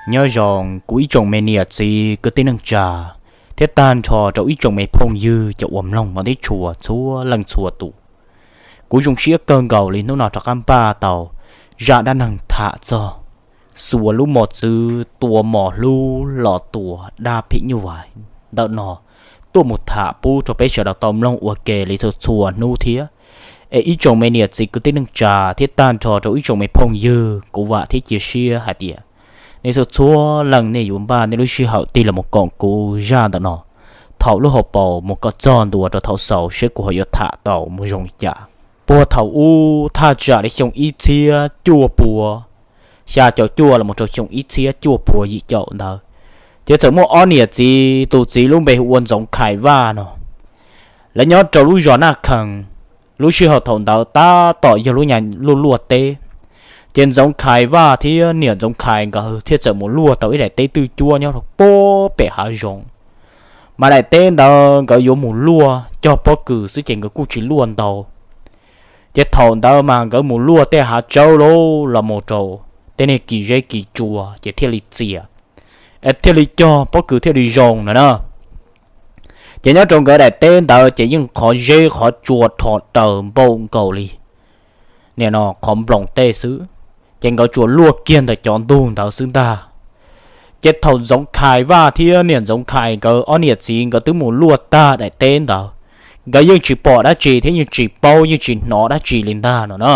Nyob zoo kuv ib tsoom me niam txiv kwv tij neej tsa, thiab tag nrho rau ib tsoom me phooj ywg cov uas mloog mus tib tshua txhua leej txhua tus. Kuv zoo siab kawg nkaus li hnub no rov qab npaj tau zaj dab neeg tham txog xuas lub mos txwv tua mos hlub los tua dab phim nyuj vais ntawm no tuaj mus tham pub rau peb sawv daws tau mloog ua ke li txhua txhua hnub thiab. Es ib tsoom me niam txiv kwv tij neej tsa thiab tag nrho rau ib tsoom me phooj ywg, kuv vam thiab cia siab hais tias nej txhua txhua leej nej yuav npaj nej lub sij hawm tig los mus koom kuv zaj ntawm no thaum lub hauv paus mus kom txog ntua rau thaum xaus seb kuv ho yuav tham tau mus zoo li cas. Puag thaum ub thaj tsam li xyoo ib txhiab cuaj pua xya caum cuaj los mus rau xyoo ib txhiab cuaj pua yim caum ntawd, ces txawm muaj ob niam txiv, tus txiv lub npe hu ua Ntxoov Khais Vaj no. Lawv nyob rau lub zos Naj Khees. Lub sij hawm thaum ntawd tab tom yog lub nyuag luaj luaj teb, ces Ntxoov Khais Vaj thiab niam Ntxoov Khais nkawd thiaj txawm mus luaj tau ib daim teb twj cuab nyob rau puag pem hav zoov. Mas daim teb ntawd nkawd yuav mus luaj cog pob kws xwb ces nkawd kuj tsis luaj ntau. Ces thaum ntawd mas nkawd mus luaj tej hav tsawb los mus rau tej niag kis zeb kis tsua ces thiaj li txias, es thiaj li cog pob kws thiaj li zoo no na. Ces nyob rau nkawd daim teb ntawd ces yeej qhov zeb qhov tsua rho raws npaum nkaus li nim no qhov nploos tej xwb, ces nkawd tsuas luaj kiag ntawm cov ntug ntawd xwb ntag. Ces thaum Ntxoov Khais Vaj thiab niam Ntxoov Khais nkawd ob niam txiv nkawd twb mus luaj tag daim teb ntawd, nkawd yeej tsis pom dab tsi thiab yeej tsis paub yeej tsis hnov dab tsi li ntag no na.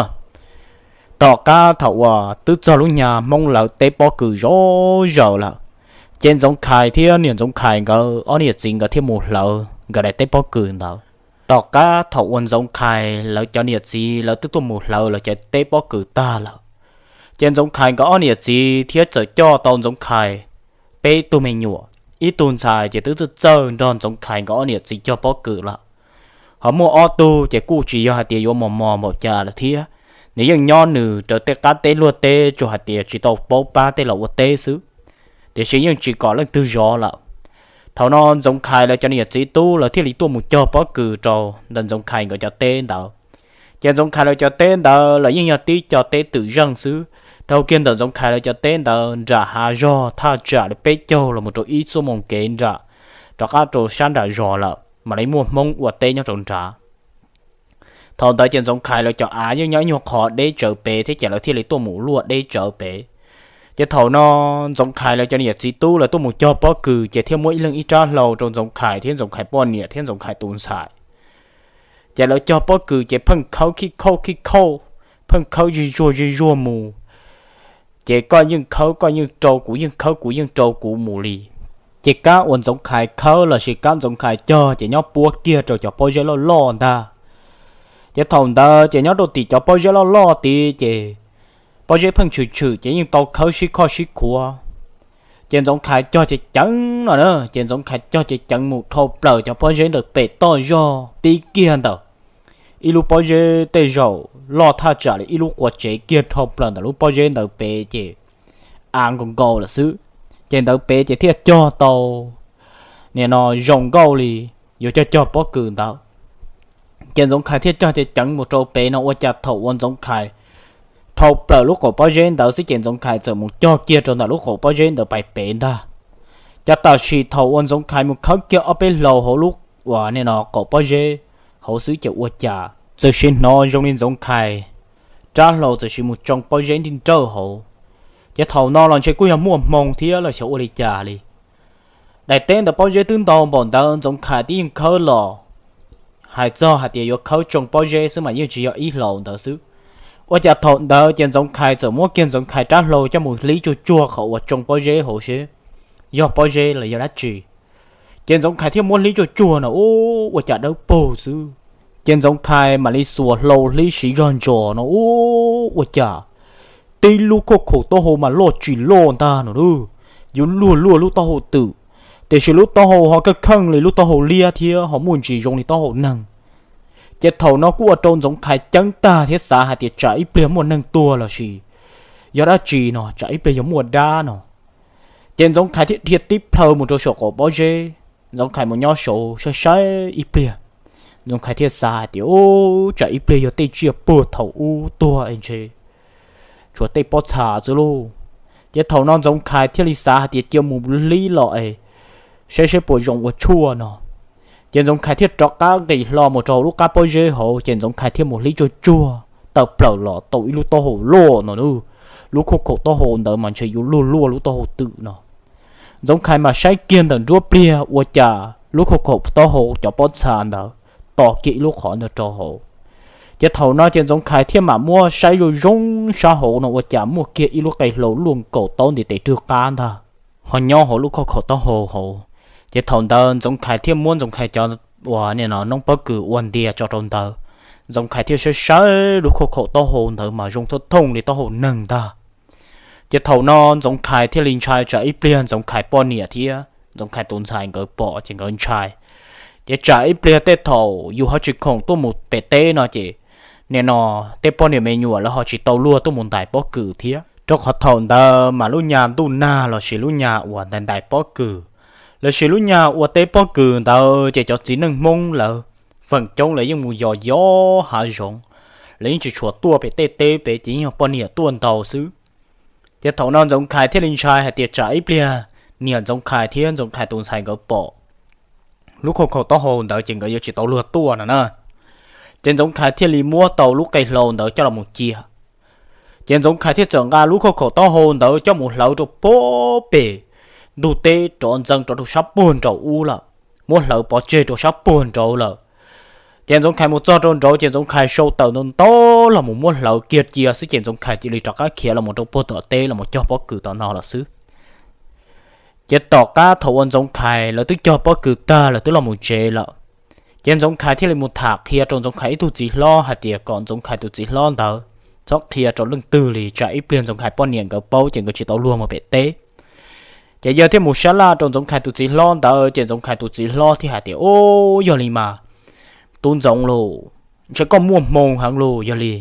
Tom qab thaum uas twb txog lub nyuag Hmoob lawv teb pob kws zov zaws lawm, ces Ntxoov Khais thiab niam Ntxoov Khais nkawd ob niam txiv nkawd thiaj mus hlawv nkawd daim teb pob kws ntawd. Tom qab thaum uas Ntxoov Khais lawv cov niam txiv lawv twb tuaj mus hlawv lawv cov teb pob kws tag lawm, ces Ntxoov Khais nkawd ob niam txiv thiaj txawm coj tau Ntxoov Khais peb tug me nyuam, ib tug ntxhais ces twb txawj txawj nrog Ntxoov Khais nkawd ob niam txiv cog pob kws lawm. Ho muaj ob tug ces kuj tsis yog hais tias yuav mos mos npaum cas lawm thiab, nws yeej nyob nws rau tej qab teb luaj teb tsuas hais tias tsis tau paub pab tej los ua teb xwb, tiam sis yeej tsis kom leej twg zov lawm. Thaum no Ntxoov Khais lawv cov niam txiv tub lawv thiaj li tuaj mus cog pob kws rau ntawm Ntxoov Khais nkawd cov teb ntawd. Ces Ntxoov Khais lawv cov teb ntawd los yeej yog tib co teb twm zeej xwb. Dhau kiag ntawm Ntxoov Khais lawv cov teb ntawd nram hav zog thaj tsam li peb caug los mus rau ib xuab moos kev nram, rov qab rau sab nram zos lawm mam li muaj Hmoob ua teb nyob rau nrad. Thaum ntawd ces Ntxoov Khais lawv cov av yeej nyob ib nyuag qhov deb tsawv pem thiab ces lawv thiaj li tuaj mus luaj deb tsawv pem. Ces thaum no Ntxoov Khais lawv cov niam txiv tub lawv tuaj mus cog pob kws ces thiaj muab ib leeg ib rab hlau rau Ntxoov Khais thiab Ntxoov Khais poj niam thiab Ntxoov Khais tus ntxhais. Ces lawv cog pob kws ces pheej khawb khib khauj khib khauj, pheej khawb zig zuag zig zuag mus. Ces koj yeej khawb koj yeej rau kuv yeej khawb kuv yeej rau kuv mus li. Ces kab uas Ntxoov Khais khawb lossis kab Ntxoov Khais cog ces nyob puab kiag rau cov pob zeb loj loj ntag. Ces thaum ntawd ces nyob rau tim cov pob zeb loj loj tid ces pob zeb pheej tshwm tshwm ces yeej tau khawb sib khoj sib khuav. Ces Ntxoov Khais cog ceev ceev no na, ces Ntxoov Khais cog ceev ceev mus dhau plaws cov pob zeb ntawm pem toj zog pib kiag ntawm ib lub pob zeb tej zaum loj thaj tsam li ib lub quav tsev kiag dhau plaws ntawm lub pob zeb ntawd pem ces av nkaus nkaus lawm xwb. Ces ntawd pem ces thiaj cog tau nim no zoo nkauj li yuav cog cog pob kws ntawd. Ces Ntxoov Khais thiaj cog ceev ceev mus rau pem no ua cas thaum uas Ntxoov Khais dhau plaws lub qaum pob zeb ntawd xwb ces Ntxoov Khais txawm mus cog kiag rau ntawm lub qaum pob zeb ntawd pais pem ntag. Ces tam sim thaum uas Ntxoov Khais mus khawb kiag ob peb hlau hauv lub uas nim no qaum pob zeb hauv xwb ces ua cas txawm sim hnov zoo li Ntxoov Khais rab hlau txawm sim mus tsoo pob zeb nrij nrawj hauv. Ces thaum no los ntshe kuj yog muaj hmoo thiab los xyov ua li cas li. Daim teb ntawd pob zeb twb ntau npaum ntawd Ntxoov Khais twb yeej khawb los, hais txog hais tias yuav khawb tsoo pob zeb xwb mas yeej tsis yog ib hlau ntawd xwb. Ua cas thaum ntawd ces Ntxoov Khais txawm muab kiag Ntxoov Khais rab hlau coj mus hlib tsuag tsuag qhov uas tsoo pob zeb hauv seb yog pob zeb los yog dab tsi. Ces Ntxoov Khais thiaj muab hlib tsuag tsuag no ua cas dawb paug xwb. Ces Ntxoov Khais mam li xuas hlau hlib siv zog ntsos no ua cas tib lub khob khaum taub hau mas loj tsis loj ntag no na, yuav luag luag lub taub hau twm, tiam sis lub taub hau ho kaj kheej li lub taub hau liab thiab ho muaj ntsis zoo li taub hau neeg. Ces thaum no kuj ua rau Ntxoov Khais ceeb tag thiab xav hais tias tsam ib pliag muaj neeg tuag lossis yog dab tsi no, tsam ib pliag yog muaj dab no. Ces Ntxoov Khais thiaj dhia tib plhaw mus rau saum qaum pob zeb. Ntxoov Khais mus nyob saud saib saib ib pliag, Ntxoov Khais thiaj xav hais tias, Ub, tsam ib pliag yog tej tsiaj puag thaum ub tuag es ntshe tshuav tej pob txha xwb lauj. Ces thaum no Ntxoov Khais thiaj li xav hais tias cia mus hlib los es saib saib puas zoo ua tshuaj no. Ces Ntxoov Khais thiaj rov qab nqis hlo mus rau hauv lub qab pob zeb hauv, ces Ntxoov Khais thiaj mus hlib tsuag tsuag tawm plaws los tau ib lub taub hau loj no. Lub khuab khaum taub hau ntawd mas ntshe yuav luaj luaj lub taub hau twm no. Ntxoov Khais mas saib kiag ntawm nruab pliag ua cas lub khuab khaum taub hau cov pob txha ntawd to kiag ib lub qhov ntawd rau hauv. Ces thaum no ces Ntxoov Khais thiaj mam muab saib zoo zoo sab hauv no ua cas muaj kiag ib lub qe hlau luaj nkaus taub ntiv tes rwg qab ntag, ho nyob hauv lub khuab khaum taub hau hauv. Ces thaum ntawd Ntxoov Khais thiaj muab Ntxoov Khais cov uas nim no noob pob kws ua ntias tso rau ntawd. Ntxoov Khais thiaj saib saib lub khuab khaum taub hau ntawd mas zoo thooj thooj li taub hau neeg ntag. Ces thaum no Ntxoov Khais thiaj li ntshai tsam ib pliag Ntxoov Khais poj niam thiab Ntxoov Khais tus ntxhais nkawd pom ces nkawd ntshai. Ces tsam ib pliag tej thaum yus ho tsis khoom tuaj mus pem teb no ces nim no tej poj niam me nyuam lawv ho tsis tau luag tuaj mus ntais pob kws thiab, rau qhov thaum ntawd mas lub nyas ntuj nag lossis lub nyas uas ntais ntais pob kws lossis lub nyas ua teb pob kws ntawd ces cov txiv neej Hmoob lawv feem coob lawv yeej mus yos yos hav zoov, lawv yeej tsis tshua tuaj pem tej teb pem ces yeej yog poj niam tuaj ntau xwb. Ces thaum no Ntxoov Khais thiaj li ntshai hais tias tsam ib pliag niam Ntxoov Khais thiab Ntxoov Khais tus ntxhais nkawd pom lub khuab khaum taub hau ntawd ces nkawd yuav tsis tau luag tuaj no na. Ces Ntxoov Khais thiaj li muab tau lub qe hlau ntawd coj los mus cia. Ces Ntxoov Khais thiaj txawm nqa lub khuab khaum taub hau ntawd coj mus hlawv rau puag pem ntug teb rov ntxeev rov rau sab puag nraud ub lawm, muab hlawv pov tseg rau sab puag nraud lawm. Ces Ntxoov Khais mus txog rau nraud ces Ntxoov Khais sau taws ntau ntau los mus muab hlawv kiag cia xwb ces Ntxoov Khais cia li rov qab khiav los mus rau puag tom teb los mus cog pob kws tom no lawm xwb. Ces tom qab thaum uas Ntxoov Khais lawv twb cog pob kws tag lawv twb los mus tsev lawm, ces Ntxoov Khais thiaj li mus tham qhia rau Ntxoov Khais ib tug txiv hlob hais tias kom Ntxoov Khais tus txiv hlob ntawd txhob qhia rau leej twg li tsam ib pliag Ntxoov Khais poj niam nkawd paub ces nkawd tsis tau luag mus pem teb. Ces yawg thiaj mus sab laj rau Ntxoov Khais tus txiv hlob ntawd ces Ntxoov Khais tus txiv hlob thiaj hais tias, Ub, yog li mas tus Ntxoov los, ntshe koj muaj hmoo heev los yog li,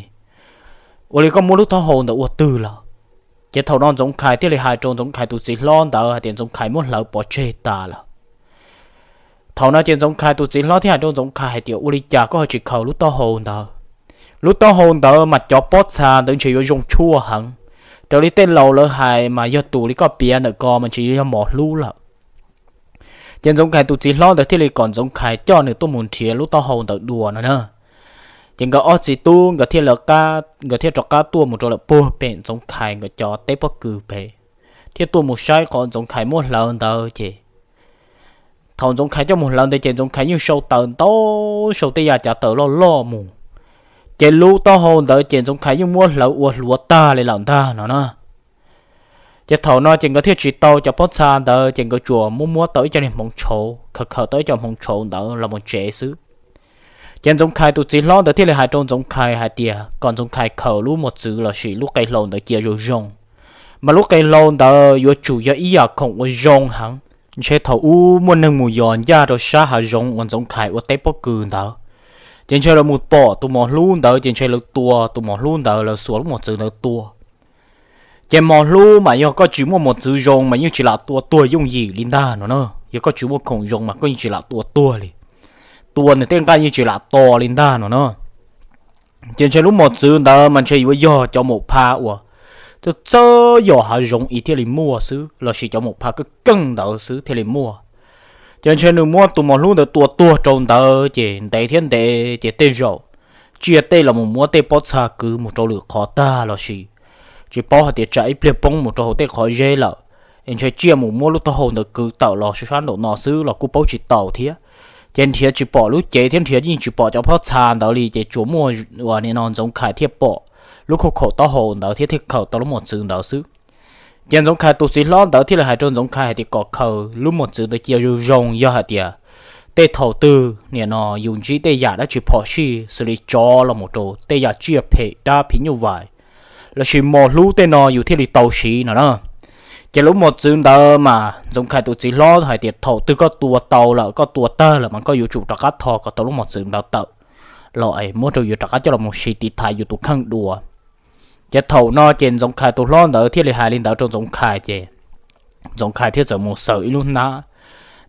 ua li koj muab lub taub hau ntawd ua twg lawm? Ces thaum no Ntxoov Khais thiaj li hais rau Ntxoov Khais tus txiv hlob ntawd hais tias Ntxoov Khais muab hlawv pov tseg tas lawm. Thaum no ces Ntxoov Khais tus txiv hlob thiaj hais rau Ntxoov Khais hais tias, Ua li cas koj ho tsis khaws lub taub hau ntawd? Lub taub hau ntawd mas cov pob txha ntawd ntshe yuav zoo tshuaj heev. Raws li tej laus lawv hais mas yog tus li koj piav ntawm ko mas ntshe yuav yog mos hlub lawm. Ces Ntxoov Khais tus txiv hlob ntawd thiaj li kom Ntxoov Khais coj nws tuaj mus nrhiav lub taub hau ntawd dua no na. Ces nkawd ob txiv tub nkawd thiaj lawv qab, nkawd thiaj rov qab tuaj mus rau lawm puag pem Ntxoov Khais nkawd cov teb pob kws pem, thiaj tuaj mus saib qhov Ntxoov Khais muab hlawv ntawd ces thaum Ntxoov Khais coj mus hlawv ntawd ces Ntxoov Khais yeej sau taws ntau, sau tej yam cav taws loj loj mus, ces lub taub hau ntawd ces Ntxoov Khais yeej muab hlawv ua hluav tag li lawm ntag no na. Ces thaum no ces nkawd thiaj tsis tau cov pob txha ntawd ces nkawd tsuas muab muab tau ib co niag hmoov tshauv, khaws khaws tau ib co hmoov tshauv ntawd los mus tsev xwb. Ces Ntxoov Khais tus txiv hlob ntawd thiaj li hais rau Ntxoov Khais hais tias kom Ntxoov Khais khaws lub mos txwv lossis lub qe hlau ntawd cia zoo zoo, mas lub qe hlau ntawd yuav tsum yog ib yam khoom uas zoo heev. Ntshe thaum ub muaj neeg mus yos ncaj rau sab hav zoov uas Ntxoov Khais ua teb pob kws ntawd, ces ntshe lawv mus pom tus mos hlub ntawd ces ntshe lawv tua tus mos hlub ntawd, lawv xuas lub mos txwv ntawd tua. Ces mos hlub mas yog koj tsis muaj mos txwv zoo mas yeej tsis lam tua tuag yooj yim li ntag no na. Yog koj tsis muaj khoom zoo mas koj yeej tsis lam tua tuag li, tua nws tej nqaij yeej tsis lam to li ntag no na. Ces ntshe lub mos txwv ntawd mas ntshe yuav yog cov maum pha uas txawj txawj yos hav zoov ib thiaj li muaj xwb lossis cov maum pha keej keej ntawd xwb thiaj li muaj. Ces ntshe nws muab tus mos hlub ntawd tua tuag rau ntawd ces ntev thiab ntev ces tej zaum tsiaj tej los mus muab tej pob txha kwv mus rau lwm qhov tag lossis tsis paub hais tias tsam ib pliag poob mus rau hauv tej qhov zeb lawm, es ntshe tsiaj mus muab lub taub hau ntawd kwv tawm los sab nraum no xwb los kuj paub tsis tau thiab. Ces nrhiav tsis pom lub cev thiab nrhiav yeej tsis pom cov pob txha ntawd li ces tsuas muaj uas nim no Ntxoov Khais thiaj pom lub khuab khaum taub hau ntawd thiab thiaj khaws tau lub mos txwv ntawd xwb. Ces Ntxoov Khais tus txiv hlob ntawd thiaj li hais rau Ntxoov Khais hais tias kom khaws lub mos txwv ntawd cia zoo zoo, yog hais tias tej thaum twg nim no yus ntsib tej yam dab tsi phom sij xws li tsov los mus rau tej yam tsiaj phem dab phim nyuj vais lossis mos hlub tej no yus thiaj li tau siv no na. Ces lub mos txwv ntawd mas Ntxoov Khais tus txiv hlob hais tias thaum twg koj tua tau lawm, koj tua tag lawm mas koj yuav tsum rov qab tho kom tau lub mos txwv ntawd tawm los es muab rau yuav rov qab coj los mus siv tiv thaiv yus tus kheej dua. Ces thaum no ces Ntxoov Khais tus hlob ntawd thiaj li hais li ntawd rau Ntxoov Khais ces Ntxoov Khais thiaj txawm mus xaws ib lub hnab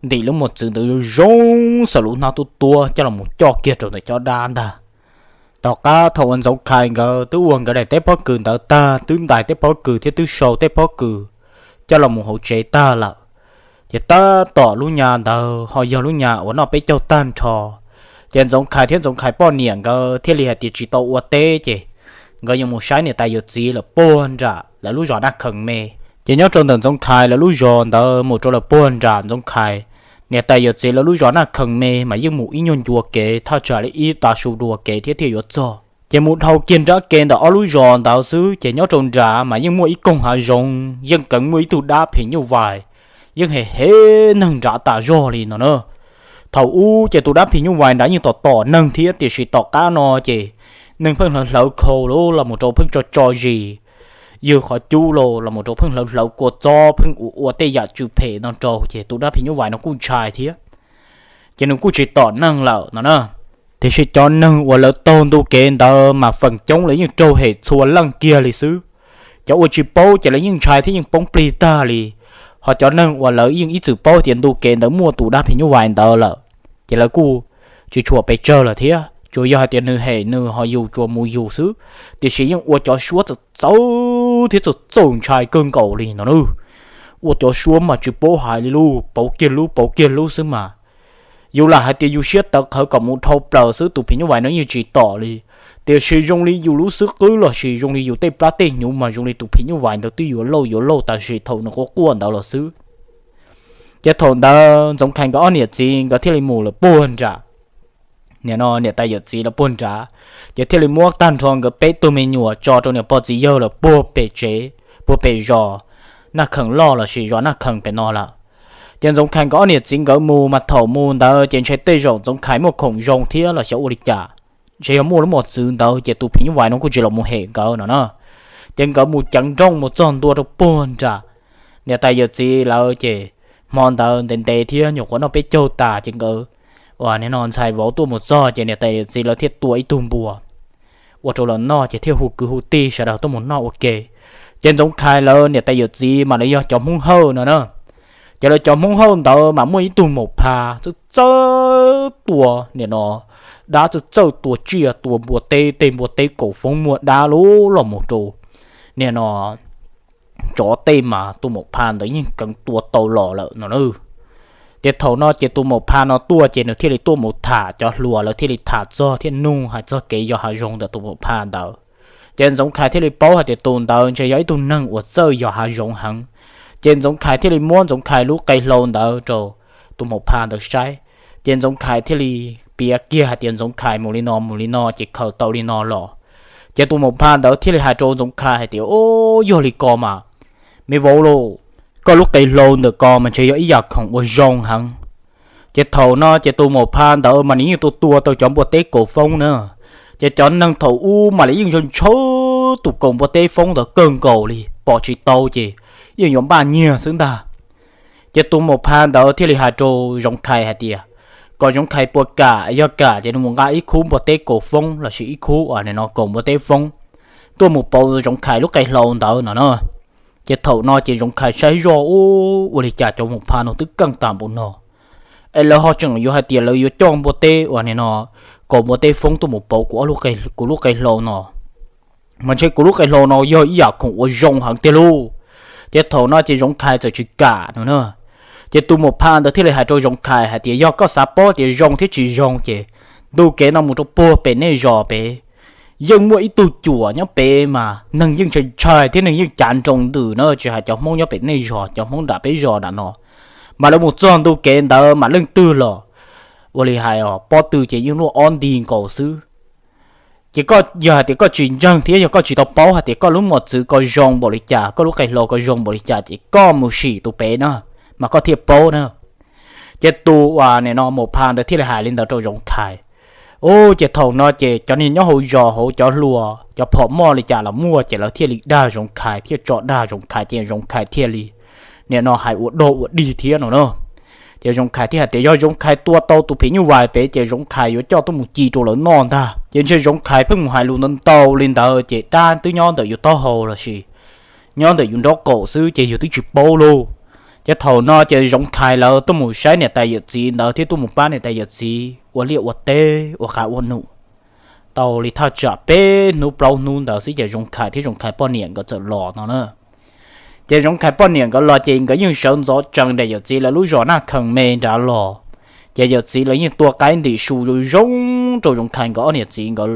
ntim lub mos txwv ntawd zoo zoo, xaws lub hnab tuab tuab coj los mus coj kiag rau ntawm cov dab ntag. Tom qab thaum uas Ntxoov Khais nkawd twb ua nkawd daim teb pob kws ntawd tag, twb ntais teb pob kws thiab twb sau teb pob kws coj los mus hauv tsev tag lawm. Ces tab tom lub nyas ntawd ho yog lub nyas uas noj peb caug tag nrho, ces Ntxoov Khais thiab Ntxoov Khais poj niam nkawd thiaj li hais tias tsis tau ua teb ces nkawd yuav mus saib niam tais yawm txiv lawv puag nram lawv lub zos Naj Khees me. Ces nyob rau ntawm Ntxoov Khais lawv lub zos ntawd mus rau lawv puag nram Ntxoov Khais niam tais yawm txiv lawv lub zos Naj Khees me mas yeej mus ib nyuag ncua kev thaj tsam li ib tav su dua kev thiab thiaj yuav txog. Ces mus dhau kiag nrab kev ntawm ob lub zos ntawd xwb ces nyob rau nrad mas yeej muaj ib koog hav zoov, yeej kheev muaj ib tug dab phim nyuj vais yeej hem hem neeg nrad tas zog li no na. Thaum ub ces tus dab phim nyuj vais nrad yeej tom tom neeg thiab, tiam sis tom qab no ces neeg pheej hlawv hlawv khau los mus rau pheej tso tso zis, ywg qhov cub los los mus rau pheej hlawv hlawv kua txob, pheej ua ua tej yam tsw phem no rau ces tus dab phim nyuj vais no kuj ntshai thiab, ces nws kuj tsis tom neeg lawm no na. Tiam sis cov neeg uas lawv taug ntu kev ntawd mas feem coob lawv yeej raug hem txhua leej kiag li xwb. Cov uas tsis paub ces lawv yeej ntshai thiab yeej poob plig tag li. Ho cov neeg uas lawv yeej ib txwm paub tias ntu kev ntawd muaj tus dab phim nyuj vais ntawd lawm, ces lawv kuj tsis tshua pes tsawg lawm thiab, tsuas yog hais tias nws hem nws ho yus tsuas mus yus xwb. Tiam sis yeej ua cov suab txawv txawv thiab txawv txaus ntshai kawg nkaus li no na. Ua cov suab mas tsis paub hais li lub, pauv kiag lub pauv kiag lub xwb mas. Yus lam hais tias yus siab tawv qhawv kom mus dhau plaws xwb tus phim nyuj vais no yeej tsis tom li. Tiam sis zoo li yus lub xwb qwb los sis zoo li yus tej plab tej hnyuv mas zoo li tus phim nyuj vais ntawd twb yuav lauj yuav lauj tam sim thaum nws quaj quaj ntawd los xwb. Ces thaum ntawd Ntxoov Khais nkawd ob niam txiv nkawd thiaj li mus lawm puag nram, nim no niam tais yawm txiv lawv puag nrad, ces thiaj li muab tag nrho nkawd peb tug me nyuam tso rau niam pog txiv yawg lawm puag pem tsev, puag pem zos Naj Khees loj los sis zos Naj Khees pem no lawm. Ces Ntxoov Khais nkawd ob niam txiv nkawd mus mas thaum mus ntawd ces ntshe tej zaum Ntxoov Khais muaj khoom zoo thiab los xyov ua li cas, ntshe yog muaj lub mos txwv ntawd ces tus phim nyuj vais no kuj tsis los mus hem nkawd no na. Ces nkawd mus ceev nrooj mus txog ntua rau puag nram niam tais yawm txiv lawv ces hmo ntawd ntev ntev thiab nyuam qhuav noj peb caug tas ces nkawd uas nim no ntxhais vauv tuaj mus txog ces niam tais yawm txiv lawv thiaj tua ib tug npua ua rau lawv noj ces thiaj hu kwv hu tij sawv daws tuaj mus noj ua ke. Ces Ntxoov Khais lawv niam tais yawm txiv mas lawv yog cov Hmoob Hawj no na. Ces lawv cov Hmoob Hawj ntawd mas muaj ib tug maum phas txawj txawj tua nim no, dab txawj txawj tua tsiaj tua npua teb, tej npua teb kaum foob muaj dab lub los mus rau nim no tsov tej mas tus maum phas ntawd yeej kheev tua tau los lawm no na. Ces thaum no ces tus maum phas no tuaj ces nws thiaj li tuaj mus tham cov hluas, lawv thiaj li tham txog thiab nug hais txog kev yos hav zoov ntawm tus maum phas ntawd. Ces Ntxoov Khais thiaj li paub hais tias tus ntawd ntshe yog ib tug neeg uas txawj yos hav zoov heev. Ces Ntxoov Khais thiaj li muab Ntxoov Khais lub qe hlau ntawd rau tus maum phas ntawd saib. Ces Ntxoov Khais thiaj li piav kiag hais tias Ntxoov Khais mus li no mus li no ces khaws tau li no los. Ces tus maum phas ntawd thiaj li hais rau Ntxoov Khais hais tias, Au, yog li ko mas, me vauv lauj, koj lub qe hlau ntawm ko mas ntshe yog ib yam khoom uas zoo heev. Ces thaum no ces tus maum phas ntawd mas nws yeej tua tua tau cov npua teb kaum foob na. Ces cov neeg thaum ub mas lawv yeej ntshaw ntshaw tus kaum npua teb foob ntawd kawg nkaus li, pom tsis tau ces yeej yuav npaj nyiag xwb ntag. Ces tus maum phas ntawd thiaj li hais rau Zoov Khais hais tias, kom Zoov Khais puas kam, yog kam ces nws mus nqa ib khub npua teb kaum foob lossis ib khub uas nim no kaum npua teb foob tuaj mus pauv Zoov Khais lub qe hlau ntawd no na. Ces thaum no ces Zoov Khais saib zoj, Ua li cas cov maum phas no twb keej tas npaum no, es lawv ho tseem yuav hais tias lawv yuav coj npua teb uas nim no kaum npua teb foob tuaj mus pauv kuv ob lub qe, kuv lub qe hlau no? Mas ntshe kuv lub qe hlau no yog ib yam khoom uas zoo heev tiag lauj. Ces thaum no ces Zoov Khais txawm tsis kam no na. Ces tus maum phas ntawd thiaj li hais rau Zoov Khais hais tias, Yog koj xav paub tias zoo thiab tsis zoo ces ntu kev no mus rau puag pem nej zos pem, yeej muaj ib tug cuam nyob pem mas neeg yeej ntshai ntshai thiab neeg yeej cav nroo ntws na, tsis hais cov Hmoob nyob pem nej zos, cov Hmoob nram peb zos nram no, mas lawv mus txog ntu kev ntawd mas leej twg los ua li hais os, pob tw ces yeej luaj ob nti nkaus xwb. Ces koj yog hais tias koj tsis ntseeg thiab yog koj tsis tau paub hais tias koj lub mos txwv ko zoo npaum li cas, koj lub qe hlau ko zoo npaum li cas ces koj mus sim tus pem na, mas koj thiaj paub na. Ces tus uas nim no maum phas ntawd thiaj li hais li ntawd rau Zoov Khais. Ub, ces thaum no ces cov niag nyob hauv zos hauv cov hluas cov phom moj li cas los muaj ces lawv thiaj li dag Zoov Khais thiab tso dag Zoov Khais ces Zoov Khais thiaj li nim no hais ua dog ua dig thiab no na. Ces Zoov Khais thiaj hais tias yog Zoov Khais tua tau tus phim nyuj vais pem ces Zoov Khais yuav coj tuaj mus ci rau lawv noj ntag. Ces ntshe Zoov Khais pheej mus hais lus ntau ntau li ntawd ces dab twb nyob ntawm yus taub hau lossis nyob ntawm yus nraub qaum xwb ces yus twb tsis paub lauj. Ces thaum no ces Zoov Khais lawv tuaj mus saib niam tais yawm txiv ntawd thiab tuaj mus pab niam tais yawm txiv ua liaj ua teb ua qav ua num tau li thaj tsam peb hnub plaub hnub ntawd xwb ces Zoov Khais thiab Zoov Khais poj niam nkawd txawm los no na. Ces Zoov Khais poj niam nkawd los ces nkawd yeej sawv ntxov tsees nram yawm txiv lawv lub zos Naj Khees me nrad los. Ces yawm txiv lawv yeej tua qaib ntim su zoo zoo rau Zoov Khais nkawd ob niam txiv nkawd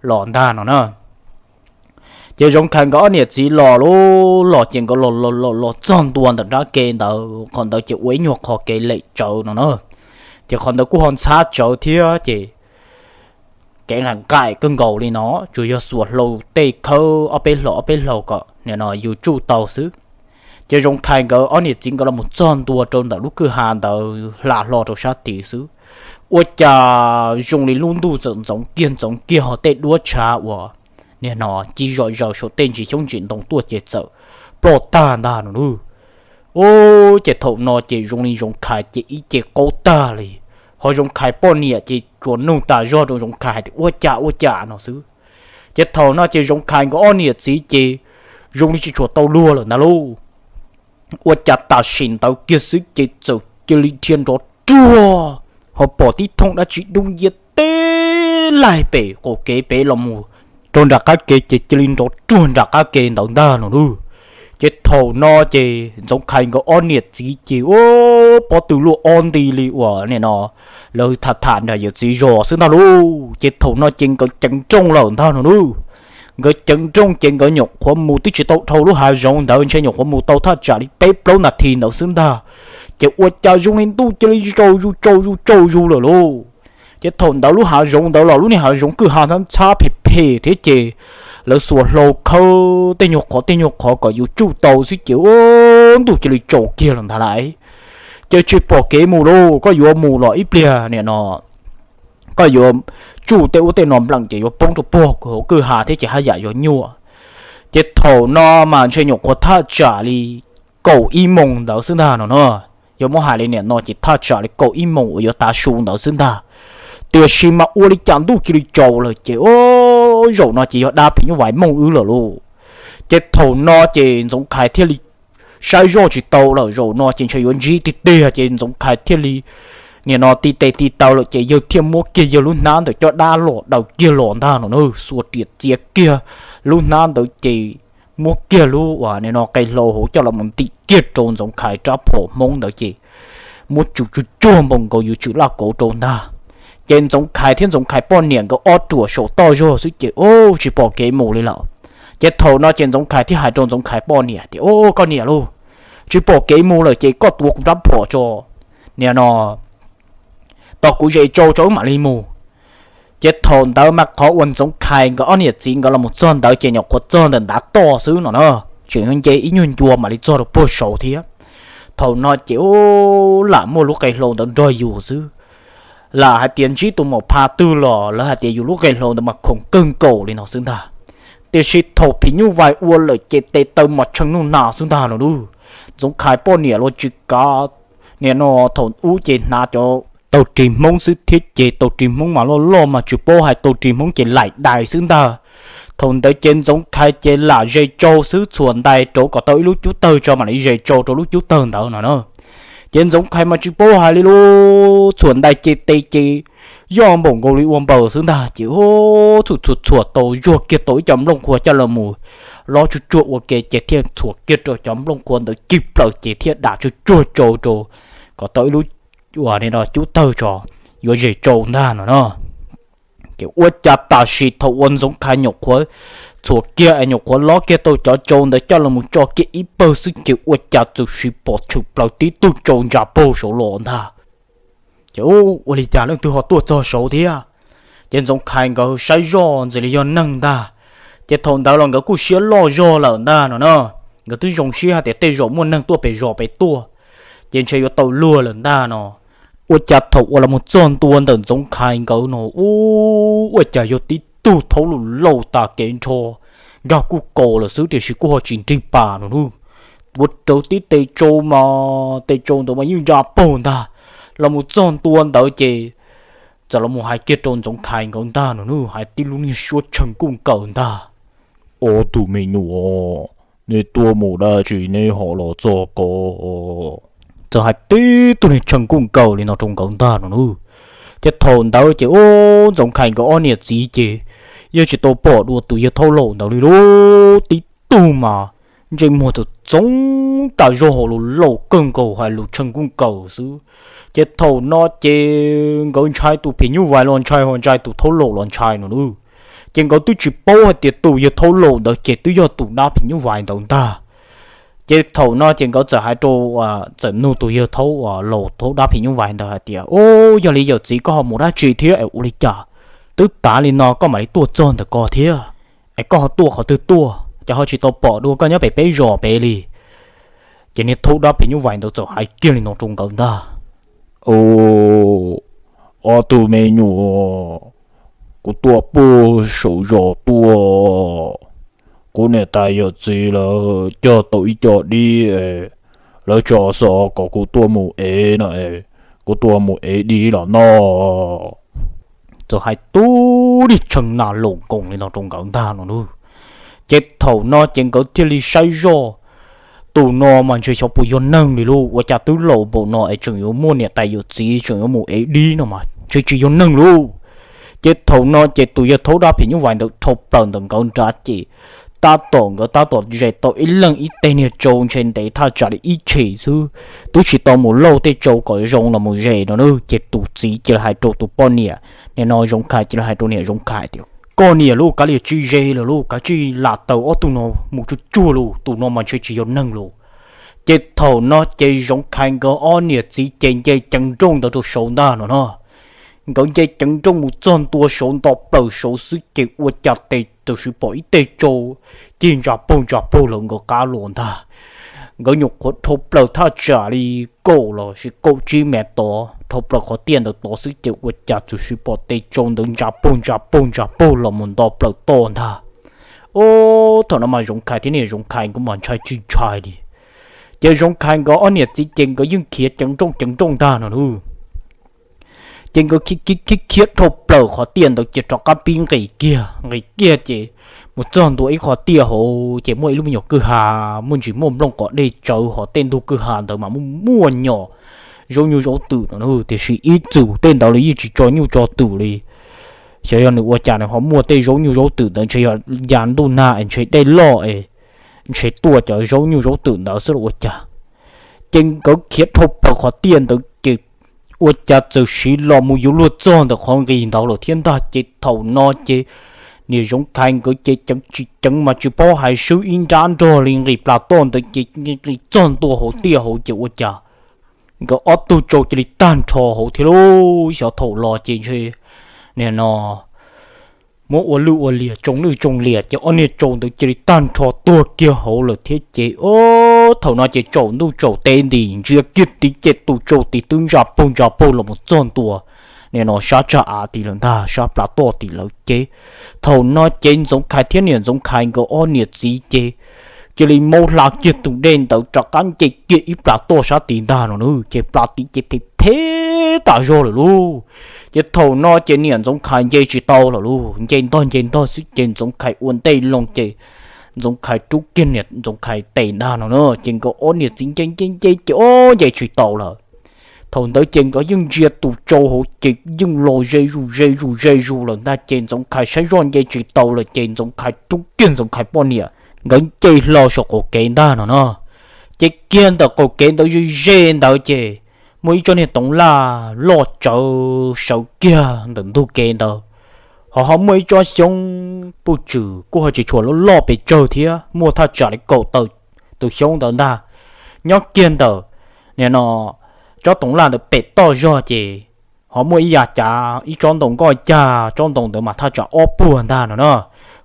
los ntag no na. Ces Zoov Khais nkawd ob niam txiv los lub los ces nkawd los los los los txog ntua ntawm nrab ke ntawd, qhov ntawd ces ua ib nyuag qhov kev lem tsawv no na. Ces qhov ntawd kuj ho ntxhab tsawv thiab ces kev nqaim nqaim kawg nkaus li no, tsuas yog xuas hlau tej khawb ob peb hlau ob peb hlau kom nim no yus tsuj tau xwb. Ces Zoov Khais nkawd ob niam txiv nkawd los mus txog ntua rau ntawm lub kwj ha ntawd hla hlo rau sab tid xwb, ua cas zoo li lub ntuj txawm ntxoov kiag ntxoov kiag ho tej duab tshav uas nim no ci zom zaws saum tej ntsis xyoob ntsis ntoo tuaj ces txawm ploj tag ntag no lauj. Ces thaum no ces zoo li Zoov Khais ces ib ce qaug tag li, ho Zoov Khais poj niam ces tsuas nug tas zog rau Zoov Khais hais tias ua cas ua cas no xwb. Ces thaum no ces Zoov Khais nkawd ob niam txiv ces zoo li tsis tshua tau luag lawm ntag lauj. Ua cas tam sim ntawd kiag xwb ces txawm cia li dhia nrov ruag, ho pom tib thooj dab tsi dub nciab teb laig pem qaum kev pem los mus rau nram qab ke ces cia li nrov ruag nram qab ke ntawd ntag no lauj. Ces thaum no ces Ntxoov Khais nkawd ob niam txiv ces ua pob tw luaj ob nti li uas nim no lawv tham tham nram yawm txiv zos xwb ntag lauj. Ces thaum no ces nkawd ceev nrooj lawm ntag no lauj. Nkawd ceev nrooj ces nkawd nyuam qhuav mus twb tsis tau dhau lub hav zoov ntawd, ntshe nyuam qhuav mus tau thaj tsam li peb plaub nas this ntawd xwb ntag, ces ua cas zoo li ntuj cia li tsaus zus tsaus zus tsaus zus lawm lauj. Ces thaum ntawd lub hav zoov ntawd los lub niag hav zoov kwj ha ntxhab ntxhab phem phem thiab ces lawv xuas hlau khawb tej nyuag qhov tej nyuag qhov kom yus tsuj tau xwb ces ua ntuj cia li tsaus kiag lawm ntag lauj. Ces tsis pom kev mus lauj, koj yuav mus los ib pliag nim no koj yuav tsuj tej ub tej no npleem ces yuav poob rau puag hauv kwj ha thiab ces haj yam yuav nyuaj. Ces thaum no mas ntshe nyuam qhuav thaj tsam li kaum ib moos ntawd xwb ntag no na. Yuav muab hais li nim no ces thaj tsam li kaum ib moos uas yuav tav su ntawd xwb ntag. Tiam sis mas ua li cas ntuj cia li tsaus lawm ces zaum no ces yog dab phim nyuj vais mooj wb lawm lauj. Ces thaum no ces Ntxoov Khais thiaj li saib zoj tsis tau lawm, zaum no ces ntshe yuav ntsib tiag tiag ces Ntxoov Khais thiaj li nim no ti tes ti taw lawm ces yawg thiaj muab kiag yawg lub hnab ntawm coj dab los daws kiag los ntag no na, xuas riam txiav kiag lub hnab ntawd ces muab kiag lub uas nim no qe hlau hauv coj los mus ntim kiag rau Ntxoov Khais rab phom hmoob ntawd ces muab tsum tsuj tsuag npaum nkaus yuav tsum laj kauv rau ntag. Ces Ntxoov Khais thiab Ntxoov Khais poj niam nkawd ob ruam saum toj zog xwb ces ub tsis pom kev mus li lawm. Ces thaum no ces Ntxoov Khais thiaj hais rau Ntxoov Khais poj niam tias, Ub, koj niam lauj, tsis pom kev mus lawm ces koj tuav kuv rab phom tso, nim no tos kuv zes tsau tso wb mam li mus. Ces thaum ntawd mas qhov uas Ntxoov Khais nkawd ob niam txiv nkawd los mus txog ntawd ces nyuam qhuav txog ntawm ntav toj xwb no na, tseem nce ib nyuag ncua mam li txog rau puag saud thiab. Thaum no ces ub lam muaj lub qe hlau ntawd nrog yus xwb, lam hais tias ntsib tus maum pha twg los lawv hais tias yus lub qe hlau ntawd mas khoom kawg nkaus li no xwb ntag. Tiam sis thaum phim nyuj vais ua lawm ces tes taw mas tshee nuj nas xwb ntag no lauj. Ntxoov Khais poj niam los tsis kav, nim no thaum ub ces hnav cov tau ris hmoob xwb thiab ces tau ris hmoob mas loj loj mas tsis paub hais tau ris hmoob ces laim dais xwb ntag. Thaum ntawd ces Ntxoov Khais ces lam zes tsau xwb txhuam ntais rau kom tau ib lub cub tawg tso mam li zes tsau rau lub cub tawg ntawd no na. Ces Ntxoov Khais mas tsis paub hais li lauj, txhuam ntais ces tes ces yoj npaum nkaus li ua npaws xwb ntag ces ub txhuam txhuam txhuam tau zuag kiag tau ib co nplooj qhuav coj los mus lob tsuj tsuag ua ke ces thiaj txhuam kiag rau cov nplooj qhuav ntawd cig plaws ces thiaj dam tsuj tsuag tsau rau kom tau ib lub uas nim no cub tawg tso yuav zes tsau ntag no na. Ces ua cas tam sim thaum uas Ntxoov Khais nyuam qhuav txhuam kiag es nyuam qhuav lob kiag tau cov tsau ntawd coj los mus tso kiag ib pawg xwb ces ua cas txawm siv pom tshwm plaws tib tug tsau ntsa paug saud los ntag. Ces ub ua li cas leej twg ho tuaj txog saud thiab? Ces Ntxoov Khais nkawd saib zoj ntxim li yog neeg ntag. Ces thaum ntawd los nkawd kuj siab loj zog lawm ntag no na, nkawd twb zoo siab hais tias tej zaum muaj neeg tuaj pem zos pem tuaj, ces ntshe yuav tau luag lawm ntag no. Ua cas thaum uas los mus txog ntua ntawm Ntxoov Khais nkawd no ub ua cas yog tib tug thaub lus lauj tas kev nrho, nkag kuj kaus lawm xwb tiam sis kuj ho tsis nrig pas no lauj. Tuav rawv tib tes tsau mas tes tsau ntawd mas yeej ntsa paug ntag. Los mus txog ntua ntawd ces txawm los mus hais kiag rau Ntxoov Khais nkawd ntag no lauj, hais tib lub niag suab tshee nkuj nkaws ntag. Ob tug me nyuam, nej tuaj mus dab tsi nej ho los txog ko? Txawm hais tib tug niag tshee nkuj nkaws li no rau nkawd ntag no lauj. Ces thaum ntawd ces ub Ntxoov Khais nkawd ob niam txiv ces yeej tsis tau pom dua tus yawg thaub laus ntawd li lauj, tib tug mas ntsej muag txoov txoov tas zog, hauv lus laus kawg nkaus, hais lus tshee kuj nkaus xwb. Ces thaum no ces nkawd ntshai tus phim nyuj vais los ntshai, ho ntshai tus thaub laus los ntshai no lauj. Ces nkawd twb tsis paub hais tias tus yawg thaub laus ntawd ces twb yog tus dab phim nyuj vais ntawd ntag. Ces thaum no ces nkawd txawm hais rau, txawm nug tus yawg thaub, laus thaub dab phim nyuj vais ntawd hais tias, Ub, yog li yawm txiv koj ho mus dab tsi thiab es ua li cas twb tav li no koj mam li tuaj txog ntawm ko thiab? Es koj ho tuaj qhov twg tuaj, ces ho tsis tau pom dua koj nyob pem peb zos pem li? Ces niag thaub dab phim nyuj vais ntawd txawm hais kiag li no rau nkawd ntag. Ob tug me nyuam, kuv tuaj puag saum zos tuaj, kuv niam tais yawm txiv lawv cog tau ib co dib, lawv tso xov kom kuv tuaj mus ev no, kuv tuaj mus ev dib los noj. Txawm hais tub dib tshee nas laus nkoos li no rau nkawd ntag no lauj. Ces thaum no ces nkawd thiaj li saib zoj, tus no mas ntshe xyov puas yog neeg li lauj, ua cas twb laus npaum no es tseem yuav muaj niam tais yawm txiv tseem yuav mus ev dib no mas ntshe tsis yog neeg lauj. Ces thaum no ces tus yawg thaub dab phim nyuj vais ntawd dhau plaws ntawm nkawd nrad ces tab tom nkawd tab tom zes tau ib leeg ib teg niag tsau ntshe ntev thaj tsam li ib tshim xwb, twb tsis tau mus lauj tej tsau kom zoo los mus zes no na. Ces tus txiv cia li hais rau tus poj niam, nim no Zoov Khais cia li hais rau niam Zoov Khais tias, Koj niam lauj, kav liam tsij zes lawm lauj, kav tsij lam taws ob tug no mus tsuag tsuag lauj, tus no mas ntshe tsis yog neeg lauj. Ces thaum no ces Zoov Khais nkawd ob niam txiv ces nce ceev nrooj ntawd rau saud ntag no no. Nkawd nce ceev nrooj mus txog ntua saud nto plaws saud xwb ces ua cas tes tam sim pom ib teg tsau cig ntsa paug ntsa paug lawm nkawd qab los ntag. Nkawd nyuam qhuav dhau plaws thaj tsam li kaum los sis kaum tsib mev tod, dhau plaws qhov tiaj ntawd tod xwb ces ua cas tam sim pom tes tsau ntawd ntsa paug ntsa paug ntsa paug los mus nto plaws toj ntag. Ub, thaum no mas Zoov Khais thiab niam Zoov Khais nkawd mas ntshai tsis ntshai li. Ces Zoov Khais nkawd ob niam txiv ces nkawd yeej khiav ceev nrooj ceev nrooj ntag no lauj. Ces nkawd khiav khiav khiav dhau plaws qhov tiaj ntawd ces rov qab pib nqis kiag nqis kiag ces mus txog ntua ib qhov tiaj hauv ces muaj ib lub me nyuam kwj ha, muaj ntsis muaj nplooj qos dej tsawv hos tej ntug kwj ha ntawd mas muaj muaj nyom zaub nyuj zaub twm no, tiam sis ib txwm tej ntawd los yeej tsis tso nyuj tso twm li. Xyov yog nws ua cas nws ho muaj tej zaub nyuj zaub twm ntawd, ntshe yog ya ntuj nag es ntshe dej loj es ntshe tuaj cov zaub nyuj zaub twm ntawd xwb los ua cas. Ces nkawd khiav dhau plaws qhov tiaj ntawd ces ua cas txawm siv los mus yuav luag txog ntawm qhov nqis ntawd lawm thiab ntag. Ces thaum no ces niam Zoov Khais nkawd ces ceev tsis ceev mas tsis paub hais swb ib nrab nrog li nqis plas toj ntawd ces nqis txog ntua hauv tiaj hauv ces ua cas nkawd ob tug tsau cia li tag nrho hauv thiab lauj. Xyov thaum los ces ntshe nim no muab ua lwj ua liam tsoo lwj tsoo liam ces ob niag tsau ntawd cia li tag nrho tuag kiag hauv lawm thiab ces thaum no ces tsaus ntuj tsaus teb nti ntsia kiag tid ces tus tsau tid twb ntsa paug ntsa paug los mus txog ntua nim no sab tsag av tid lawm ntag, sab plas toj tid lawm ces thaum no ces Ntxoov Khais thiab niam Ntxoov Khais nkawd ob niam txiv ces cia li maub hla kiag tus dej ntawd rov qab nce kiag ib plas toj sab tid ntag no na. Ces plas tid ces phem phem tas zog lawm lauj. Ces thaum no ces niam Ntxoov Khais nce tsis tau lawm lauj, nce ntog nce ntog xwb ces Ntxoov Khais ua ntej loo ces Ntxoov Khais rub kiag niam Ntxoov Khais tes ntag no na. Ces nkawd ob niam txiv nce nce nce ces ob nce tsis tau lawm. Thaum ntawd ces nkawd yeej ntsia tus tsau hauv ces yeej los ze zus ze zus ze zus lawm ntag ces Ntxoov Khais saib zoj nce tsis tau lawm ces Ntxoov Khais rub kiag Ntxoov Khais poj niam nkawd nce hlo saum qaum kev ntag no no. Ces kiag ntawm qaum kev ntawd ze ze ntawd ces muaj ib tsob niag toov laj loj tsawv sawv kiag ntawm ntug kev ntawd, ho ho muaj ib tsob xyoob puj tswm kuj ho tsis tshua loj loj pes tsawg thiab, muaj thaj tsam li kaum tawm tus xyoob ntawd ntag. Nyob kiag ntawm nim no tsob toov laj ntawd pem toj zog ces ho muaj ib yav cav ib tsob ntoo nkoj cag, tsob ntoo ntawd mas thaj tsam ob puag ntag no na.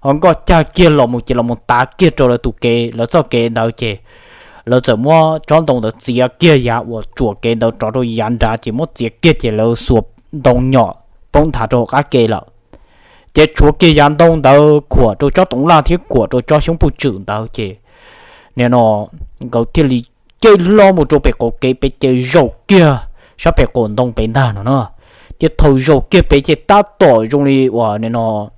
Ho nkoj cag kiag los mus ces los mus tav kiag rau lawv tus kev, lawv txoj kev ntawd ces lawv txawm muab tsob ntoo ntawd txiav kiag yav uas tsuam kev ntawd rov rau yav nrad ces muab txiav kiag ces lawv xuas ntoo nyom poob nthav rau hauv qab ke lawm. Ces tshuav kiag yav ntoo ntawd khuam rau tsob toov laj thiab khuam rau tsob xyoob puj tswm ntawd ces nim no nkawd thiaj li caij hlo mus rau pem qaum kev pem ces zaum kiag sab pem qaum ntoo pem ntag no na. Ces thaum zaum kiag pem ces tab tom zoo li uas nim no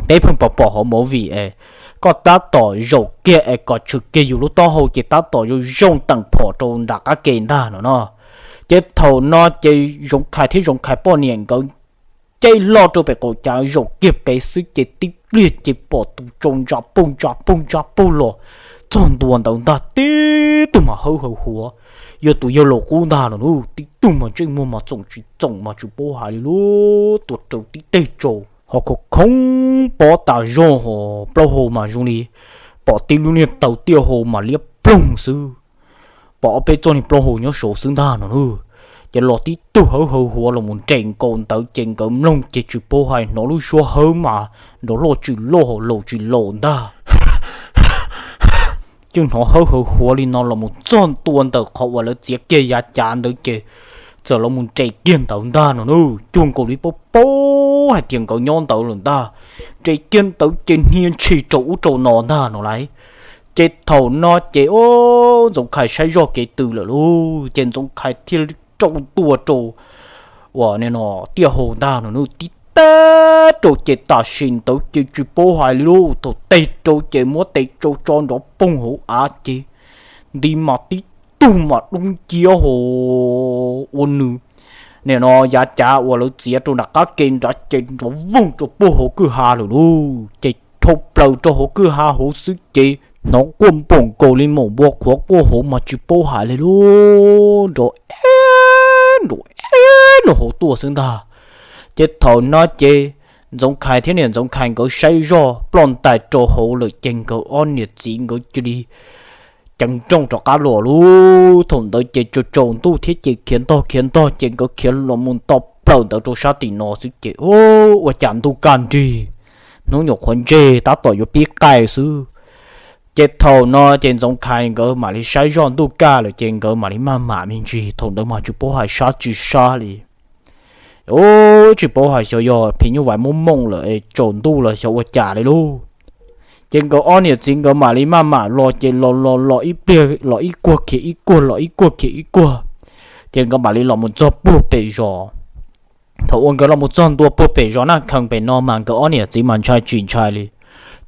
peb pheej pom pom hauv movie es koj tab tom zaum kiag es kom tshwm kiag yus lub taub hau ces tab tom zoo zoo teem phom rau nram qab ke ntag no no. Ces thaum no ces Zoov Khais thiab Zoov Khais poj niam nkawd caij hlo rau pem qaum cav zaum kiag pem xwb ces tib pliag ces pom tus tsau ntsa puj ntsa puj ntsa puj los Txog ntua ntawd ntag tib tug mas hawb hawv huav, yog tus yawg laus qub ntag no na, tib tug mas ntsej muag mas txoom tsis txoom mas tsis paub hais li lub tua rau tib teg tsaus ho khov khoob pob tas zog ho plaub hau mas zoo li pom tib lub niag taw tiaj hau mas liab ploog xwb. Pom ob peb txoj niag plaub hau nyob saud xwb ntag no na. Ces los tib tug hawb hawv huav los mus nres nkaus ntawd ces nkawd mloog ces tsis paub hais hnov lub suab hawb mas nrov loj tsis loj ho laus tsis laus ntag. Ces hnov hawb hawv huav li no los mus txog ntua ntawm qhov uas lawv txiav kiag yav cav ntawd ces txawm los mus nres kiag ntawd ntag no na. Cuag nkaus li paub paub hais tias nkawd nyob ntawd lawm ntag. Nres kiag ntawd ces hnia ntshis rau ub rau no ntag no lauj. Ces thaum no ces o, Ntxoov Khais saib zoj kev tw lawm lauj, ces Ntxoov Khais thiaj li rau tua rau uas no tiaj hau ntag no na, tib teg rau ces tam sim ntawd ces tsis paub hais li lauj, thaum teg rau ces muab tes tsau tso nrov poog hauv av ces nti mas tib tug mas dub nciab ho ua nws nim no yav cav uas lawv txiav rau nram qab ke nrad ces nrov voog rau puag hauv kwj ha lawm lauj. Ces dhau plaws rau hauv kwj ha hauv xwb ces hnov quaj npoom nkaus li maum npua qhuav quaj hauv mas tsis paub hais li lauj, nrov eb nrov eb no hauv tuaj xwb ntag. Ces thaum no ces Ntxoov Khais thiab niam Ntxoov Khais nkawd saib zoj ploj ntais rau hauv lawm ces nkawd ob niam txiv nkawd cia li ceev nrooj rov qab los lauj. Thaum ntawd ces tsaus tsaus ntuj thiab ces khiav ntog khiav ntog ces nkawd khiav los mus nto plaws ntawd rau sab tim no xwb ces ua cas ntuj kaj nrig, hnub nyuam qhuav ntseg tab tom yuav pib qaij xwb. Ces thaum no ces Ntxoov Khais nkawd mam li saib zoj ntuj kaj lawm ces nkawd mam li maj mam me ntsis, thaum ntawd mas tsis paub hais sab tsis sab li. Tsis paub hais xyov yog phim nyuj vais muaj mooj lawm es tsaus ntuj los xyov ua cas li lauj. Ces nkawd ob niam txiv nkawd mam li maj mam los ces los los los ib pliag los ib kuag khiav ib kuag los ib kuag khiav ib kuag, ces nkawd mam li los mus txog puag pem zos. Thaum uas nkawd los mus txog ntua puag pem zos Naj Khees pem no mas nkawd ob niam txiv mas ntshai tsis ntshai li,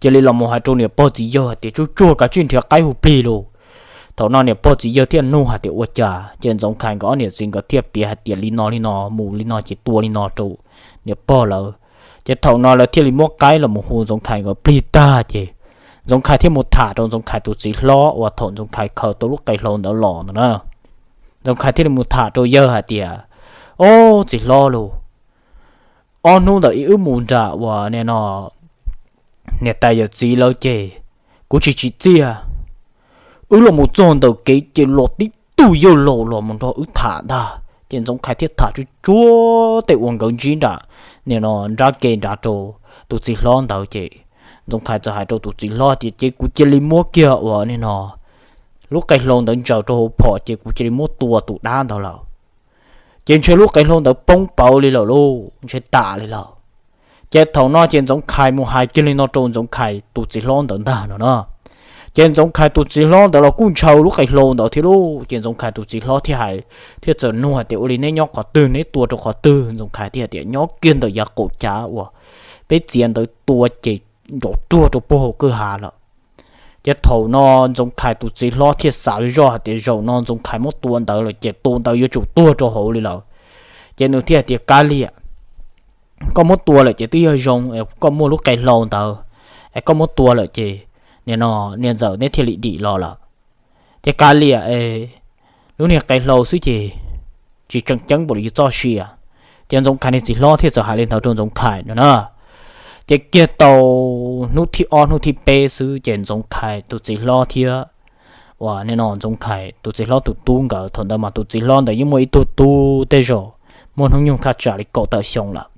cia li los mus hais rau niam pog txiv yawg hais tias tsuag tsuag kav tsij nrhiav qaib hu plig lauj. Thaum no niam pog txiv yawg thiaj nug hais tias ua cas, ces Ntxoov Khais nkawd ob niam txiv nkawd thiaj piav hais tias li no li no mus li no ces tua li no rau niam pog lawv. Ces thaum no lawv thiaj li muab qaib los mus hu Ntxoov Khais nkawd plig tag ces Ntxoov Khais thiaj mus tham rau Ntxoov Khais tus txiv hlob uas thaum Ntxoov Khais khaws tau lub qe hlau ntawd los ntawd na. Ntxoov Khais thiaj li mus tham rau yawg hais tias, Ob, txiv hlob lauj, ob hnub ntawm ib wb mus nram uas nim no niam tais yawm txiv lawv ces kuv tsis tsim txiaj. Wb los mus txog ntawm kev ces los tib tug yawg laus los mus nrog wb tham ntag. Ces Ntxoov Khais thiaj tham tsuag tsuag tej uas nkawd ntsib nram nim no nrab ke nrad rau tus txiv hlob ntawd ces Ntxoov Khais txawm hais rau tus txiv hlob tias ces kuv cia li muab kiag uas nim no lub qe hlau ntawd ntsaws rau hauv phom ces kuv cia li muab tua tus dab ntawd lawm. Ces ntshe lub qe hlau ntawd poob pawv li lawm lauj, ntshe tas li lawm. Ces thaum no ces Ntxoov Khais mus hais kiag li no rau Ntxoov Khais tus txiv hlob ntawd ntag no na. Ces Ntxoov Khais tus txiv hlob ntawd los kuj ntshaw lub qe hlau ntawd thiab lauj. Ces Ntxoov Khais tus txiv hlob thiaj hais, thiaj txawm nug hais tias ua li neb nyob qhov twg, neb tua rau qhov twg? Ntxoov Khais thiaj hais tias nyob kiag ntawm yav qaum cav uas peb txiav ntawd tua ces nrov ruag rau puag hauv kwj ha lawm. Ces thaum no Ntxoov Khais tus txiv hlob thiaj xav zoj hais tias zaum no Ntxoov Khais muab tua ntawd lawm ces tus ntawd yuav tsum tuag rau hauv li lawm. Ces nws thiaj hais tias kav liam, koj muab tua lawm ces twb yog zoo, koj muaj lub qe hlau ntawd, es koj muab tua lawm ces nim no niam ntxawm neb thiaj li dim los lawm. Ces kav liam, lub niag qe hlau xwb ces tsis tseem ceeb npaum li yus txoj sia. Ces Ntxoov Khais niag txiv hlob thiaj txawm hais li ntawd rau Ntxoov Khais no na. Ces kiag tau hnub thib ob hnub thib peb xwb ces Ntxoov Khais tus txiv hlob thiab uas nim no Ntxoov Khais tus txiv hlob tus tub nkawd, thaum ntawd mas tus txiv hlob ntawd yeej muaj ib tug tub tej zaum muaj hnub nyoog thaj tsam li kaum tawm xyoo lawm.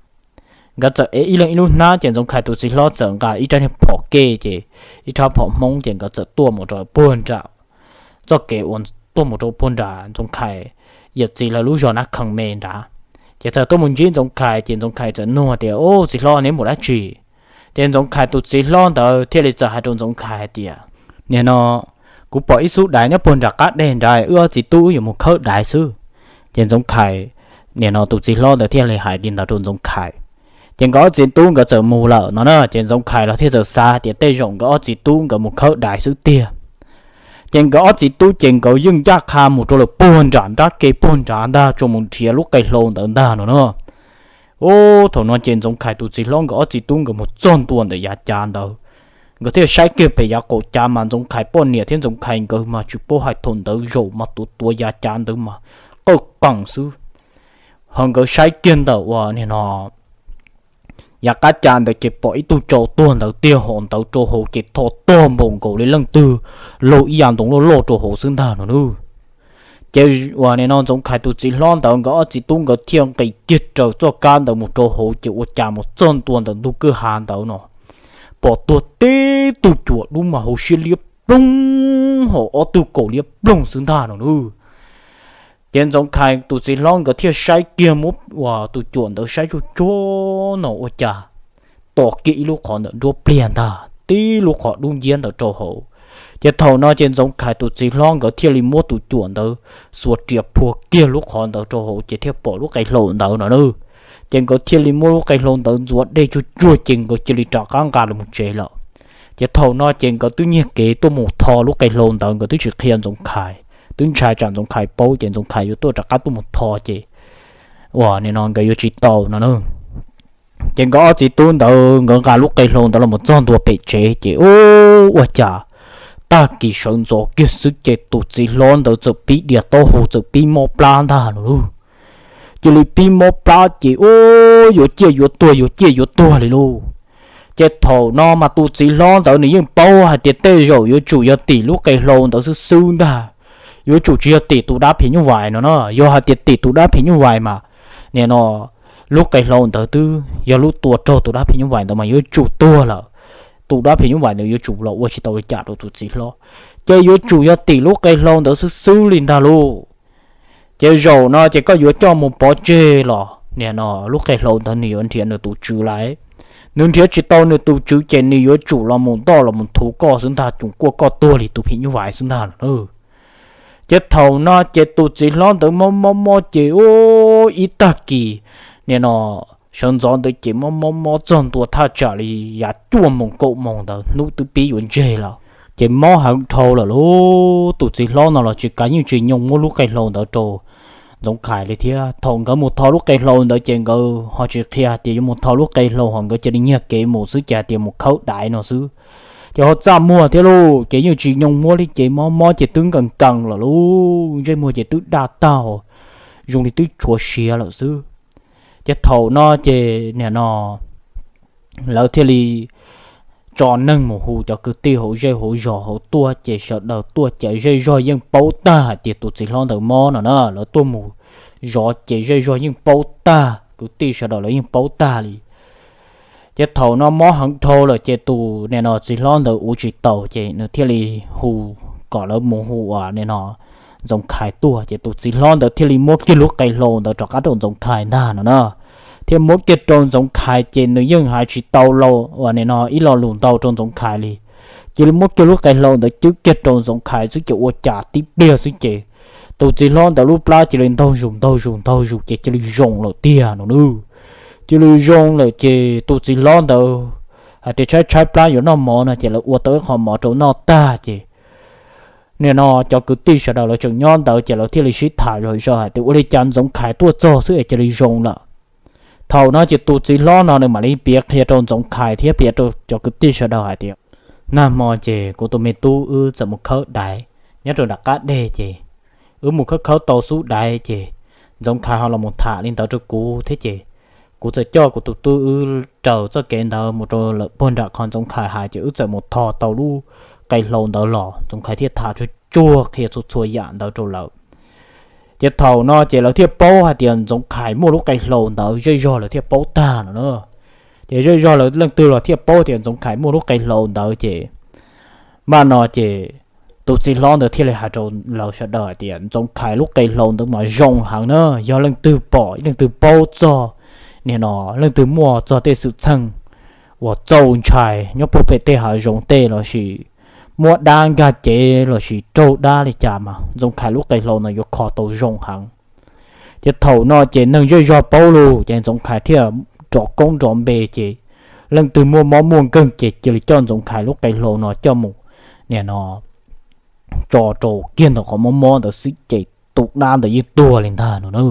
Nkawd txawm ev ib leeg ib lub hnab ces Ntxoov Khais tus txiv hlob txawm nqa ib rab niag phom kej ces ib rab phom Hmoob ces nkawd txawm tuaj mus rau puag nram txoj kev uas tuaj mus rau puag nram Ntxoov Khais yawm txiv lawv lub zos Nab Khees me nrad. Ces txawm tuaj mus ntsib Ntxoov Khais ces Ntxoov Khais txawm nug tias, Ub, txiv hlob, neb mus dab tsi? Ces Ntxoov Khais tus txiv hlob ntawd thiaj li txawm hais rau Ntxoov Khais hais tias, Nim no kuv pom ib xub daiv nyob puag nram qab deg nrad, wb ob txiv tub wb yuav mus khawb daiv xwb. Ces Ntxoov Khais, nim no tus txiv hlob ntawd thiaj li hais li ntawd rau Ntxoov Khais. Ces nkawd ob txiv tub nkawd txawm mus lawm no na, ces Ntxoov Khais los thiaj txawm xav tias tej zaum nkawd ob txiv tub nkawd mus khawb daiv xwb tiag. Ces nkawd ob txiv tub ces nkawd yeej ncaj qha mus rau lawm puag nram nrab ke puag nrad ntag, tsuas mus nrhiav lub qe hlau ntawd ntag no na. Ub, thaum no ces Ntxoov Khais tus txiv hlob nkawd ob txiv tub nkawd mus txog ntua ntawm yav cav ntawd, nkawd thiaj saib kiag pem yav qaum cav mas Ntxoov Khais poj niam thiab Ntxoov Khais nkawd mas tsis paub hais thaum ntawd zaum mas tuav tuav yav cav ntawd mas qawj qees xwb. Ho nkawd saib kiag ntawm uas nim no yav qab cav ntawd ces pom ib tug tsau tuag ntawd tiag hos ntawd rau hauv ces tho tog npaum nkaus li leej twg laug ib yav ntoo loj loj rau hauv xwb ntag no nawb. Ces uas nim no Ntxoov Khais tus txiv hlob ntawd nkawd ob txiv tub nkawd thiaj nqis kiag raws txoj kab ntawd mus rau hauv ces ua cas mus txog ntua ntawm ntug kwj ha ntawd no pom tuag tib tug cuam dub mas hauv siab liab ploog, hos ob tug kaus liab ploog xwb ntag no nawb. Ces Ntxoov Khais tus txiv hlob nkawd thiaj saib kiag muab uas tus cuam ntawd saib tsuag tsuag no ua cas tom kiag ib lub qhov ntawm nruab pliag ntag tib lub qhov dub nciab ntawd rau hauv. Ces thaum no ces Ntxoov Khais tus txiv hlob nkawd thiaj li muab tus cuam ntawd xuas riam phua kiag lub qhov ntawd rau hauv ces thiaj pom lub qe hlau ntawd no nawb. Ces nkawd thiaj li muab lub qe hlau ntawd ntxuav dej tsuag tsuag ces nkawd cia li rov qab nqa los tsev lawm. Ces thaum no ces nkawd twb nyiag kev tuaj mus tho lub qe hlau ntawd, nkawd twb tsis qhia Ntxoov Khais, twb ntshai tsam Ntxoov Khais paub ces Ntxoov Khais yuav tuaj rov qab tuaj mus tho ces uas nim no nkawd yuav tsis tau no na. Ces nkawd ob txiv tub ntawd nkawd nqa lub qe hlau ntawd los txog ntua pem tsev ces ua cas tag kis sawv ntxov kiag xwb ces tus txiv hlob ntawd txawm pib dias taub hau txawm pib mob plab ntag no lauj. Cia li pib mob plab ces ua yuav ciaj yuav tuag yuav ciaj yuav tuag li lauj. Ces thaum no mas tus txiv hlob ntawd nws yeej paub hais tias tej zaum yuav tsum yog tim lub qe hlau ntawd xwb xwb ntag, yuav tsum tsis yog tim tus dab phim nyuj vais no na. Yog hais tias tim tus dab phim nyuj vais mas nim no lub qe hlau ntawd twb yog lub tua raug tus dab phim nyuj vais ntawd mas yuav tsum tuag lawm. Tus dab phim nyuj vais ntawd yuav tsum los ua tsis tau li cas rau tus txiv hlob, ces yuav tsum yog tim lub qe hlau ntawd xwb xwb li ntag lauj. Ces zaum no ces koj yuav coj mus pov tseg los nim no lub qe hlau ntawd nws yuav nrhiav nws tus tswv lawm. Nws nrhiav tsis tau nws tus tswv ces nws yuav tsum los mus ntoj los mus thuv koj xwb ntag, cuag kuaj koj tuag li tus phim nyuj vais xwb ntag. Ces thaum no ces tus txiv hlob ntawd mob mob mob ces ua ib tag kis nim no sawv ntxov ntawd ces mob mob mob txog ntua thaj tsam li yav cuaj moos kaum moos ntawd hnub twb pib yuav ntseg lawm. Ces mob heev dhau lawm lauj, tus txiv hlob no los tsis kav yeej tsis nyoog muab lub qe hlau ntawd rau Ntxoov Khais li thiab. Thaum nkawd mus tho lub qe hlau ntawd ces nkawd ho tsis qhia hais tias yuav mus tho lub qe hlau, ho nkawd cia li nyiag kev mus xwb ces hais tias mus khawb daiv no xwb. Ces ho txaj muag thiab lauj, ces yeej tsis nyoog muab li ces mob mob ces twb nkees nkees lawm lauj, ntsej muag ces twb daj tag, zoo li twb tshuav siav lawm xwb. Ces thaum no ces nim no lawv thiaj li tso neeg mus hu cov kwv tij hauv zej hauv zos hauv tuaj ces sawv daws tuaj ces zej zog yeej paub tag hais tias tus txiv hlob ntawd mob no na. Lawv tuaj mus zov ces zej zog yeej paub tag, kwv tij sawv daws lawv yeej paub tag li. Ces thaum no mob heev dhau lawm ces tus nim no txiv hlob ntawd ua tsis tau ces nws thiaj li hu kom lawv mus hu uas nim no Ntxoov Khais tuaj. Ces tus txiv hlob ntawd thiaj li muab kiag lub qe hlau ntawd rov qab rau Ntxoov Khais ntag no na. Thiaj muab kiag rau Ntxoov Khais ces nws yeej hais tsis tau los uas nim no ib lo lus ntau rau Ntxoov Khais li. Cia li muab kiag lub qe hlau ntawd cwb kiag rau Ntxoov Khais xwb ces ua cas tib pliag xwb ces tus txiv hlob ntawd lub plab cia li ntaug zus ntaug zus ntaug zus ces cia li zoo lawm tiag no nawb. Cia li zoo lawm ces tus txiv hlob ntawd hais tias tshaib tshaib plab yuav noj mov no ces lawv ua tau ib qho mov rau noj tag ces nim no cov kwv tij sawv daws lawv tseem nyob ntawd ces lawv thiaj li sib tham zom zaws hais tias ua li cas Ntxoov Khais tuaj txog xwb es cia li zoo lawm. Thaum no ces tus txiv hlob no nws mam li piav qhia rau Ntxoov Khais thiab piav rau cov kwv tij sawv daws hais tias, nag hmo ces kuv tus me tub wb txawm mus khawb daiv nyob rau nram qab deg ces wb mus khawb khawb tau xub daiv ces Ntxoov Khais ho los mus tham li ntawd rau kuv thiab ces kuv txawm coj kuv tus tub wb raws txoj kev ntawd mus rau lawm puag nram qhov Ntxoov Khais hais ces wb txawm mus tho tau lub qe hlau ntawd los. Ntxoov Khais thiaj tham tsuag tsuag qhia txhua txhua yam ntawd rau lawv. Ces thaum no ces lawv thiaj paub hais tias Ntxoov Khais muaj lub qe hlau ntawd, zej zog lawv thiaj paub tag no na. Ces zej zog lawv leej twg los thiaj paub tias Ntxoov Khais muaj lub qe hlau ntawd ces npaj no ces tus txiv hlob ntawd thiaj li hais rau lawv sawv daws hais tias Ntxoov Khais lub qe hlau ntawd mas zoo heev na, yog leej twg pom leej twg paub txog, nim no leej twg muaj txog tej xwm txheej uas txaus ntshai nyob puag pem tej hav zoov tej lossis muab dab nkag cev lossis raug dab li cas mas Ntxoov Khais lub qe hlau no yuav kho tau zoo heev. Ces thaum no ces neeg zej zog paub lawm ces Ntxoov Khais thiaj rov koob nrov npe ces leej twg muaj mob muaj nkeeg ces cia li coj Ntxoov Khais lub qe hlau no coj mus, nim no tso rau kiag ntawm qhov mob mob ntawd xwb ces tus dab ntawd yeej tuag li ntag no na.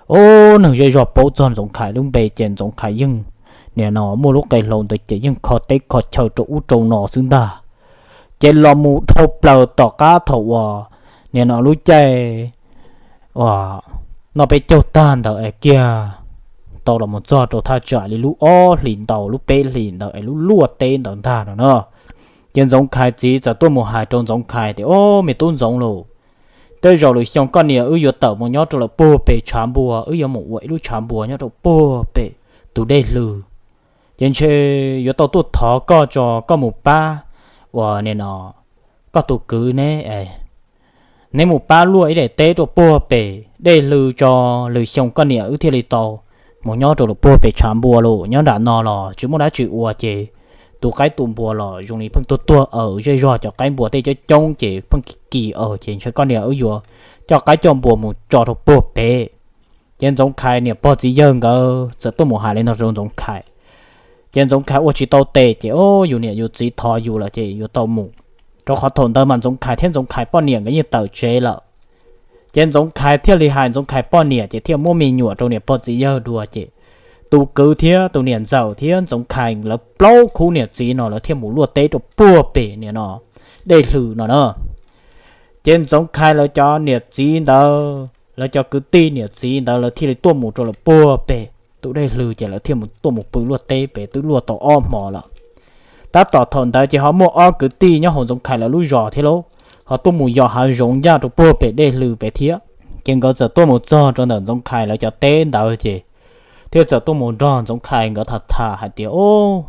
Ob neeg zej zog paub txog Ntxoov Khais lub npe ces Ntxoov Khais yeej nim no muaj lub qe hlau ntawd ces yeej kho teb kho chaw rau ub rau no xwb ntag. Ces los mus dhau plaws tom qab thaum uas nim no lub caij uas noj peb caug tag ntawd es kiag tau los mus txog rau thaj tsam li lub ob hlis ntau lub peb hlis ntawd es lub luaj teb ntawd ntag no na. Ces Ntxoov Khais txiv txawm tuaj mus hais rau Ntxoov Khais tias, Au, me tub Ntxoov lauj, tej zaum lwm xyoo koj niam wb yuav tawm mus nyob rau lawm puag pem tshav npua, wb yuav mus ua ib lub tshav npua nyob rau puag pem tus dej hlws. Ces ntshe yuav tau tuaj thov koj tso koj mus pab uas nim no koj tus kwv neb, neb mus pab luaj ib daim teb rau puag pem dej hlws tso, lwm xyoo koj niam wb thiaj li tau mus nyob rau lawm puag pem tshav npua lauj. Nyob nram no los tsis muaj dab tsi ua ces tu qaib tu npua los zoo li pheej tuag tuag aws, zej zog cov qaib npua tej coob coob ces pheej kis kis aws, ces ntshe koj niam wb yuav coj qaib coj npua mus tso rau puag pem. Ces Ntxoov Khais niam pog txiv yawg nkawd txawm tuaj mus hais li no rau Ntxoov Khais. Ces Ntxoov Khais ua tsis tau tes ces, Au, yus niam yus txiv thov yus lawm ces yuav tau mus. Rau qhov thaum ntawd mas Ntxoov Khais thiab Ntxoov Khais poj niam nkawd yeej tawm tsev lawm. Ces Ntxoov Khais thiaj li hais Ntxoov Khais poj niam ces thiaj muab me nyuam rau niam pog txiv yawg dua ces tus kwv thiab tus niam ntxawm thiab Ntxoov Khais lawv plaub khub niam txiv no lawv thiaj mus luaj teb rau puag pem nim no dej hlws no na. Ces Ntxoov Khais lawv cov niam txiv ntawd, lawv cov kwv tij niam txiv ntawd lawv thiaj li tuaj mus rau lawm puag pem tus dej hlws ces lawv thiaj mus tuaj mus pw luaj teb pem twb luaj tau ob hmo lawm. Tab tom thaum ntawd ces ho muaj ob kwv tij nyob hauv Ntxoov Khais lawv lub zos thiab lauj, ho tuaj mus yos hav zoov ncaj rau puag pem dej hlws pem thiab. Ces nkawd txawm tuaj mus txog rau ntawm Ntxoov Khais lawv cov teb ntawd ces thiaj txawm tuaj mus nrog Ntxoov Khais nkawd tham tham hais tias, Au,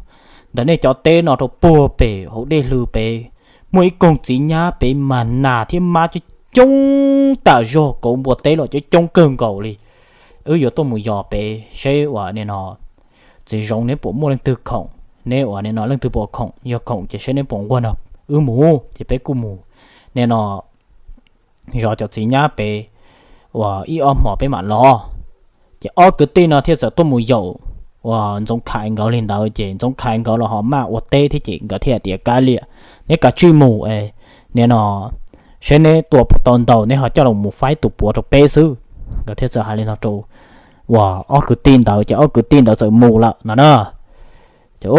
ntawm nej cov teb no rau puag pem hauv dej hlws pem muaj ib koog txiv nyab pem mas nas thiab mab coob coob tas zog, kauv npua teb los coob coob kawg nkaus li. Wb yuav tuaj mus yos pem seb uas nim no txiv zoov neb puas muaj leej twg khoom, neb uas nim no leej twg puas khoom, yog khoom ces seb neb puas nquag nrog wb mus ces peb kuj mus nim no zov cov txiv nyab pem uas ib ob hmos peb mam los. Ces ob kwv tij no thiaj txawm tuaj mus yaum uas Ntxoov Khais nkawd li ntawd ces Ntxoov Khais nkawd los ho maj ua teb thiab ces nkawd thiaj hais tias, Kav liam, neb kav tsij mus es nim no seb neb tua puas tau ntau neb ho coj los mus faib tus puav rau peb xwb. Nkawd thiaj txawm hais li no rau uas ob kwv tij ntawd ces ob kwv tij ntawd txawm mus lawm no na. Ces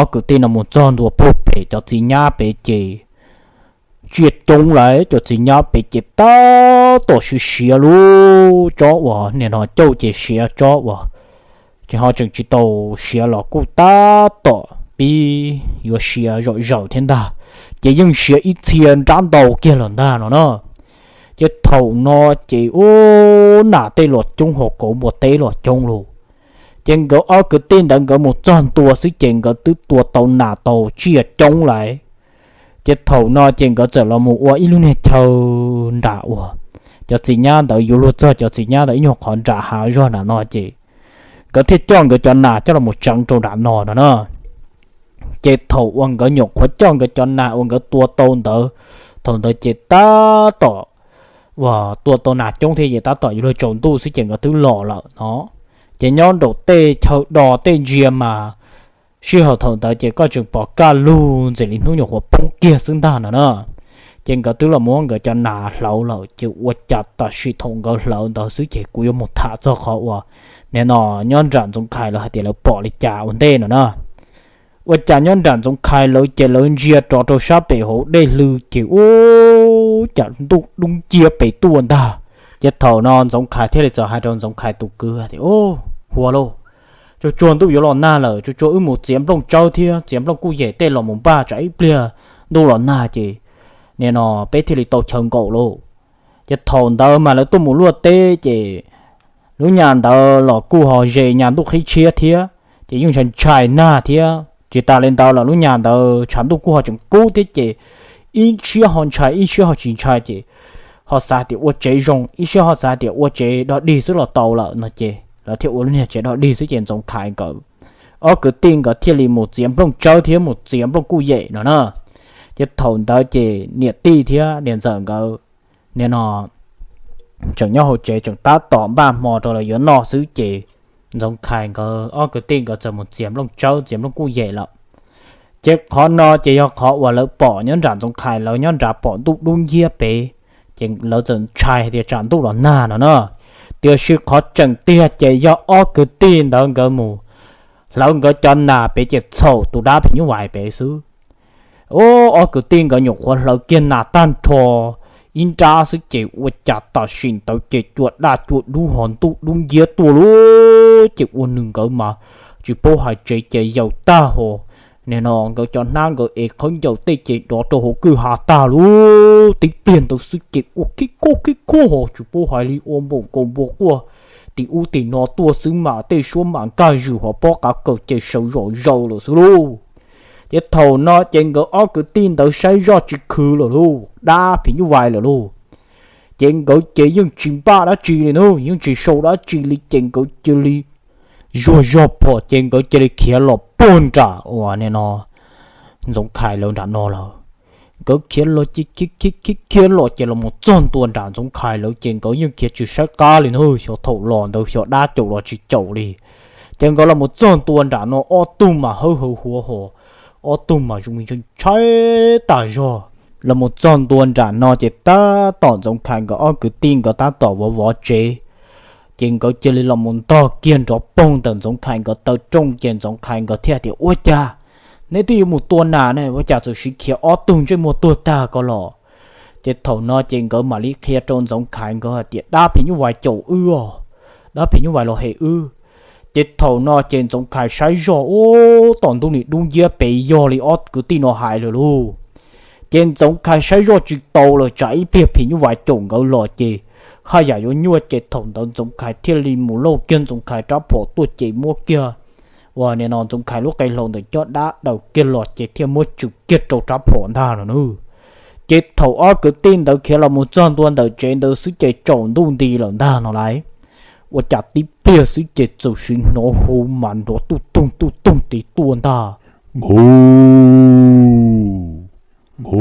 ob kwv tij no mus txog ntua puag pem cov txiv nyab pem ces tsiaj coob lawm, cov txiv nyab pem ces tab tom siav siav lub tsob uas nim no cauj ces siav tsob uas ces ho tseem tsis tau siav los kuj tab tom pib yuav siav zom zaws thiab ntag, ces yeej siav ib txhia nrab ntau kiag lawm ntag no na. Ces thaum no ces ub, nas tej los coob ho kauv npua teb los coob lauj. Ces nkawd ob kwv tij ntawd nkawd mus txog ntua xwb ces nkawd twb tua tau nas tau tsiaj coob lawm. Ces thaum no ces nkawd txawm los mus ua ib lub niag chaw nram uas cov txiv nyab ntawd yuav luag txog cov txiv nyab ntawd ib nyuag qhov nram hav zog nram no ces nkawd thiaj coj nkawd cov nas coj los mus tseev rau nram no no na. Ces thaum uas nkawd nyuam qhuav coj nkawd cov nas uas nkawd tua tau ntawd, thaum ntawd ces tab tom uas tua tau nas coob thiab ces tab tom yuav luag tsaus ntuj xwb ces nkawd twb los lawm no. Ces nyob nraum tej chaw do tej ntsia mas sij hawm thaum ntawd ces koj tseem pom kaj lug ntxim li hnub nyuam qhuav poob kiag xwb ntag no na. Ces nkawd twb los muab nkawd cov nas hlawv lawm ces ua cas tam sim thaum nkawd hlawv ntawd xwb ces kuv yuav mus tham txog qhov uas nim no nyob nram Ntxoov Khais lawv hais tias lawv pom li cas ua ntej no na. Ua cas nyob nram Ntxoov Khais lawv ces lawv ntsia rov rau sab pem hauv dej hlw ces ub, cas ntuj dub nciab pem tuaj ntag. Ces thaum no Ntxoov Khais thiaj li txawm hais rau Ntxoov Khais tus kwv tias, Ub, hua lauj, tsuag tsuag ntuj yuav los nag lawm, tsuag tsuag wb mus txiav nplooj tsawb thiab txiav nplooj kuj yem tej los mus npaj tsam ib pliag ntuj los nag ces nim no peb thiaj li tau chaw nkaum lauj. Ces thaum ntawd mas lawv tuaj mus luaj teb ces lub nyas ntawd los kuj ho ze nyas ntuj qhib tshiab thiab, ces yeej ntshai ntshai nag thiab. Tsis tas li ntawd los lub nyas ntawd tshav ntuj kuj ho tseem kub thiab ces ib siab ho ntshai ib siab ho tsis ntshai ces ho xav tias ua tsev zoo, ib siab ho xav tias ua tsev dog dig xwb los tau lawm no ces lawv thiaj ua lub niag tsev dog dig xwb ces Ntxoov Khais nkawd ob kwv tij nkawd thiaj li mus txiav nplooj tsawb thiab mus txiav nplooj kuj yem no na. Ces thaum ntawd ces niam tij thiab niam ntxawm nkawd nim no tseem nyob hauv tsev tseem tab tom npaj hmo rau lawv yuav noj xwb ces Ntxoov Khais nkawd ob kwv tij nkawd txawm mus txiav nplooj tsawb txiav nplooj kuj yem lawm. Ces qhov no ces yog qhov uas lawv pom nyob nram Ntxoov Khais lawv nyob nrad pom ntuj dub nciab pem, ces lawv txawm ntshai hais tias tsam ntuj los nag no na. Tiam sis qhov tseem tiag ces yog ob kwv tij ntawd nkawd mus hlawv nkawd cov nas pem ces txhaum tus dab phim nyuj vais pem xwb. Ub, ob kwv tij nkawd nyuam qhuav hlawv kiag nas tag nrho ib nrab xwb ces ua cas tam sim ntawd ces cua daj cua dub ho ntuj dub nciab tuaj lub ces ua nws nkawd mas tsis paub hais tsev ces yaws tag ho. Nim no nkawd cov hnab nkawd ev khaub ncaws tej ces dov rau hauv kwj ha tag lub tib pliag ntawd xwb ces ua khib khuj khib khuj ho tsis paub hais li ua npaum nkaus npua quaj tim ub tim no tuaj xwb mas tej suab mas nkaj zws ho pob qav kaws ces sawv zom zaws lawm xwb lauj. Ces thaum no ces nkawd ob kwv tij ntawd saib zoj tsis khwv lawm lauj, dab phim nyuj vais lawm lauj. Ces nkawd ces yeej tsis npaj dab tsi li na, yeej tsis sau dab tsi li ces nkawd cia li zuag zog phom ces nkawd cia li khiav los puag nram uas nim no Ntxoov Khais lawv nram no lawm. Nkawd khiav los ces khiav khiav khiav los ces los mus txog ntua nram Ntxoov Khais lawv ces nkawd yeej khiav tsis saib qab li na, xyov thaum los ntawd xyov dab caum los tsis caum li. Ces nkawd los mus txog ntua nram no ob tug mas hawb hawv huav hos, ob tug mas zoo li ntshai tas zog. Los mus txog ntua nram no ces tab tom Ntxoov Khais nkawd ob kwv tij nkawd tab tom vov vov tsev. Ces nkawd cia li los mus ntog kiag nrov poog ntawm Ntxoov Khais nkawd taw rooj ces Ntxoov Khais nkawd thiaj tias, Ua cas neb twb yuav mus tua nas ne, ua cas txawm siv khiav ob tug ntsej muag tuag tag ko los? Ces thaum no ces nkawd mam li qhia rau Ntxoov Khais nkawd hais tias, Dab phim nyuj vais caum wb os, dab phim nyuj vais los hem wb. Ces thaum no ces Ntxoov Khais saib zoj ub tom ntuj nim dub nciab pem yog li ob kwv tij no hais lawm lauj. Ces Ntxoov Khais saib zoj tsis tau lawm tsam ib pliag phim nyuj vais caum nkawd los ces haj yam yuav nyuaj ces thaum ntawd Ntxoov Khais thiaj li mus lauj kiag Ntxoov Khais rab phom tuaj ces muab kiag uas nim no Ntxoov Khais lub qe hlau ntawm coj dab daws kiag los ces thiaj muab tsum kiag rau rab phom ntag no na. Ces thaum ob kwv tij ntawd khiav los mus txog ntua ntawm tsev ntawd xwb ces tsaus ntuj nti lawm ntag no lauj. Ua cas tib pliag xwb ces txawm sim hnov hu mas nrov tuj toog tuj toog tid tuaj ntag. Nku, nku,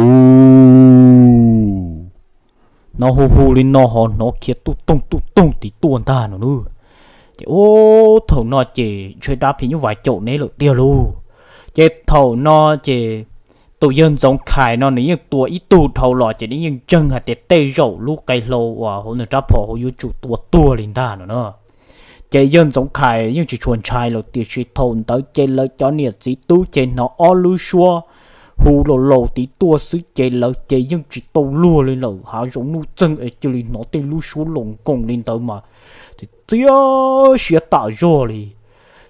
hnov hu hu li no ho hnov khiav tuj toog tuj toog tid tuaj ntag no na. Ces ub, thaum no ces ntshe dab phim nyuj vais caum neb lawm tiag lauj. Ces thaum no ces tus yawg Ntxoov Khais no nws yeej tua ib tug dhau los ces nws yeej ntseeg hais tias tej zaum lub qe hlau uas hauv nws rab phom hauv yuav tsum tua tuag li ntag no na. Ces yawg Ntxoov Khais yeej tsis tshua ntshai lawm tiam sis thaum ntawd ces lawv cov niam txiv tub ces hnov ob lub suab hu laus laus tid tuaj xwb ces lawv ces yeej tsis tau luag li lawm, hav zoov nuj txeeg es cia li hnov tej lub suab laus nkoos li ntawd mas txiav siab tas zog li.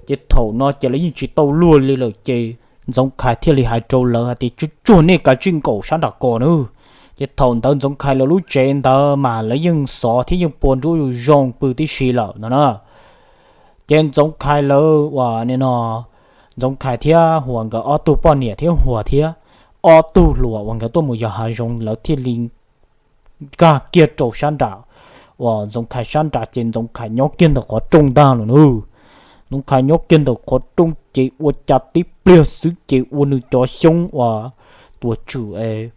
Ces thaum no ces lawv yeej tsis tau luag li lawm ces Ntxoov Khais thiaj li hais rau lawv hais tias, Tsuag tsuag nej kav tsij nkaum sab nram ko nawb. Ces thaum ntawd Ntxoov Khais lawv lub tsev ntawd mas lawv yeej xov thiab yeej pua nruab zoo pw tib si lawm no na. Ces Ntxoov Khais lawv uas nim no, Ntxoov Khais thiab Huas nkawd ob tug poj niam thiab Huas thiab ob tug hluas uas nkawd tuaj mus yos hav zoov lawv thiaj li nkag kiag rau sab nram uas Ntxoov Khais sab nrad ces Ntxoov Khais nyob kiag ntawm qhov rooj ntag no nawb. Ntxoov Khais nyob kiag ntawm qhov rooj ces ua cas tib pliag xwb ces ua nws cov xyoob uas tuas tswm es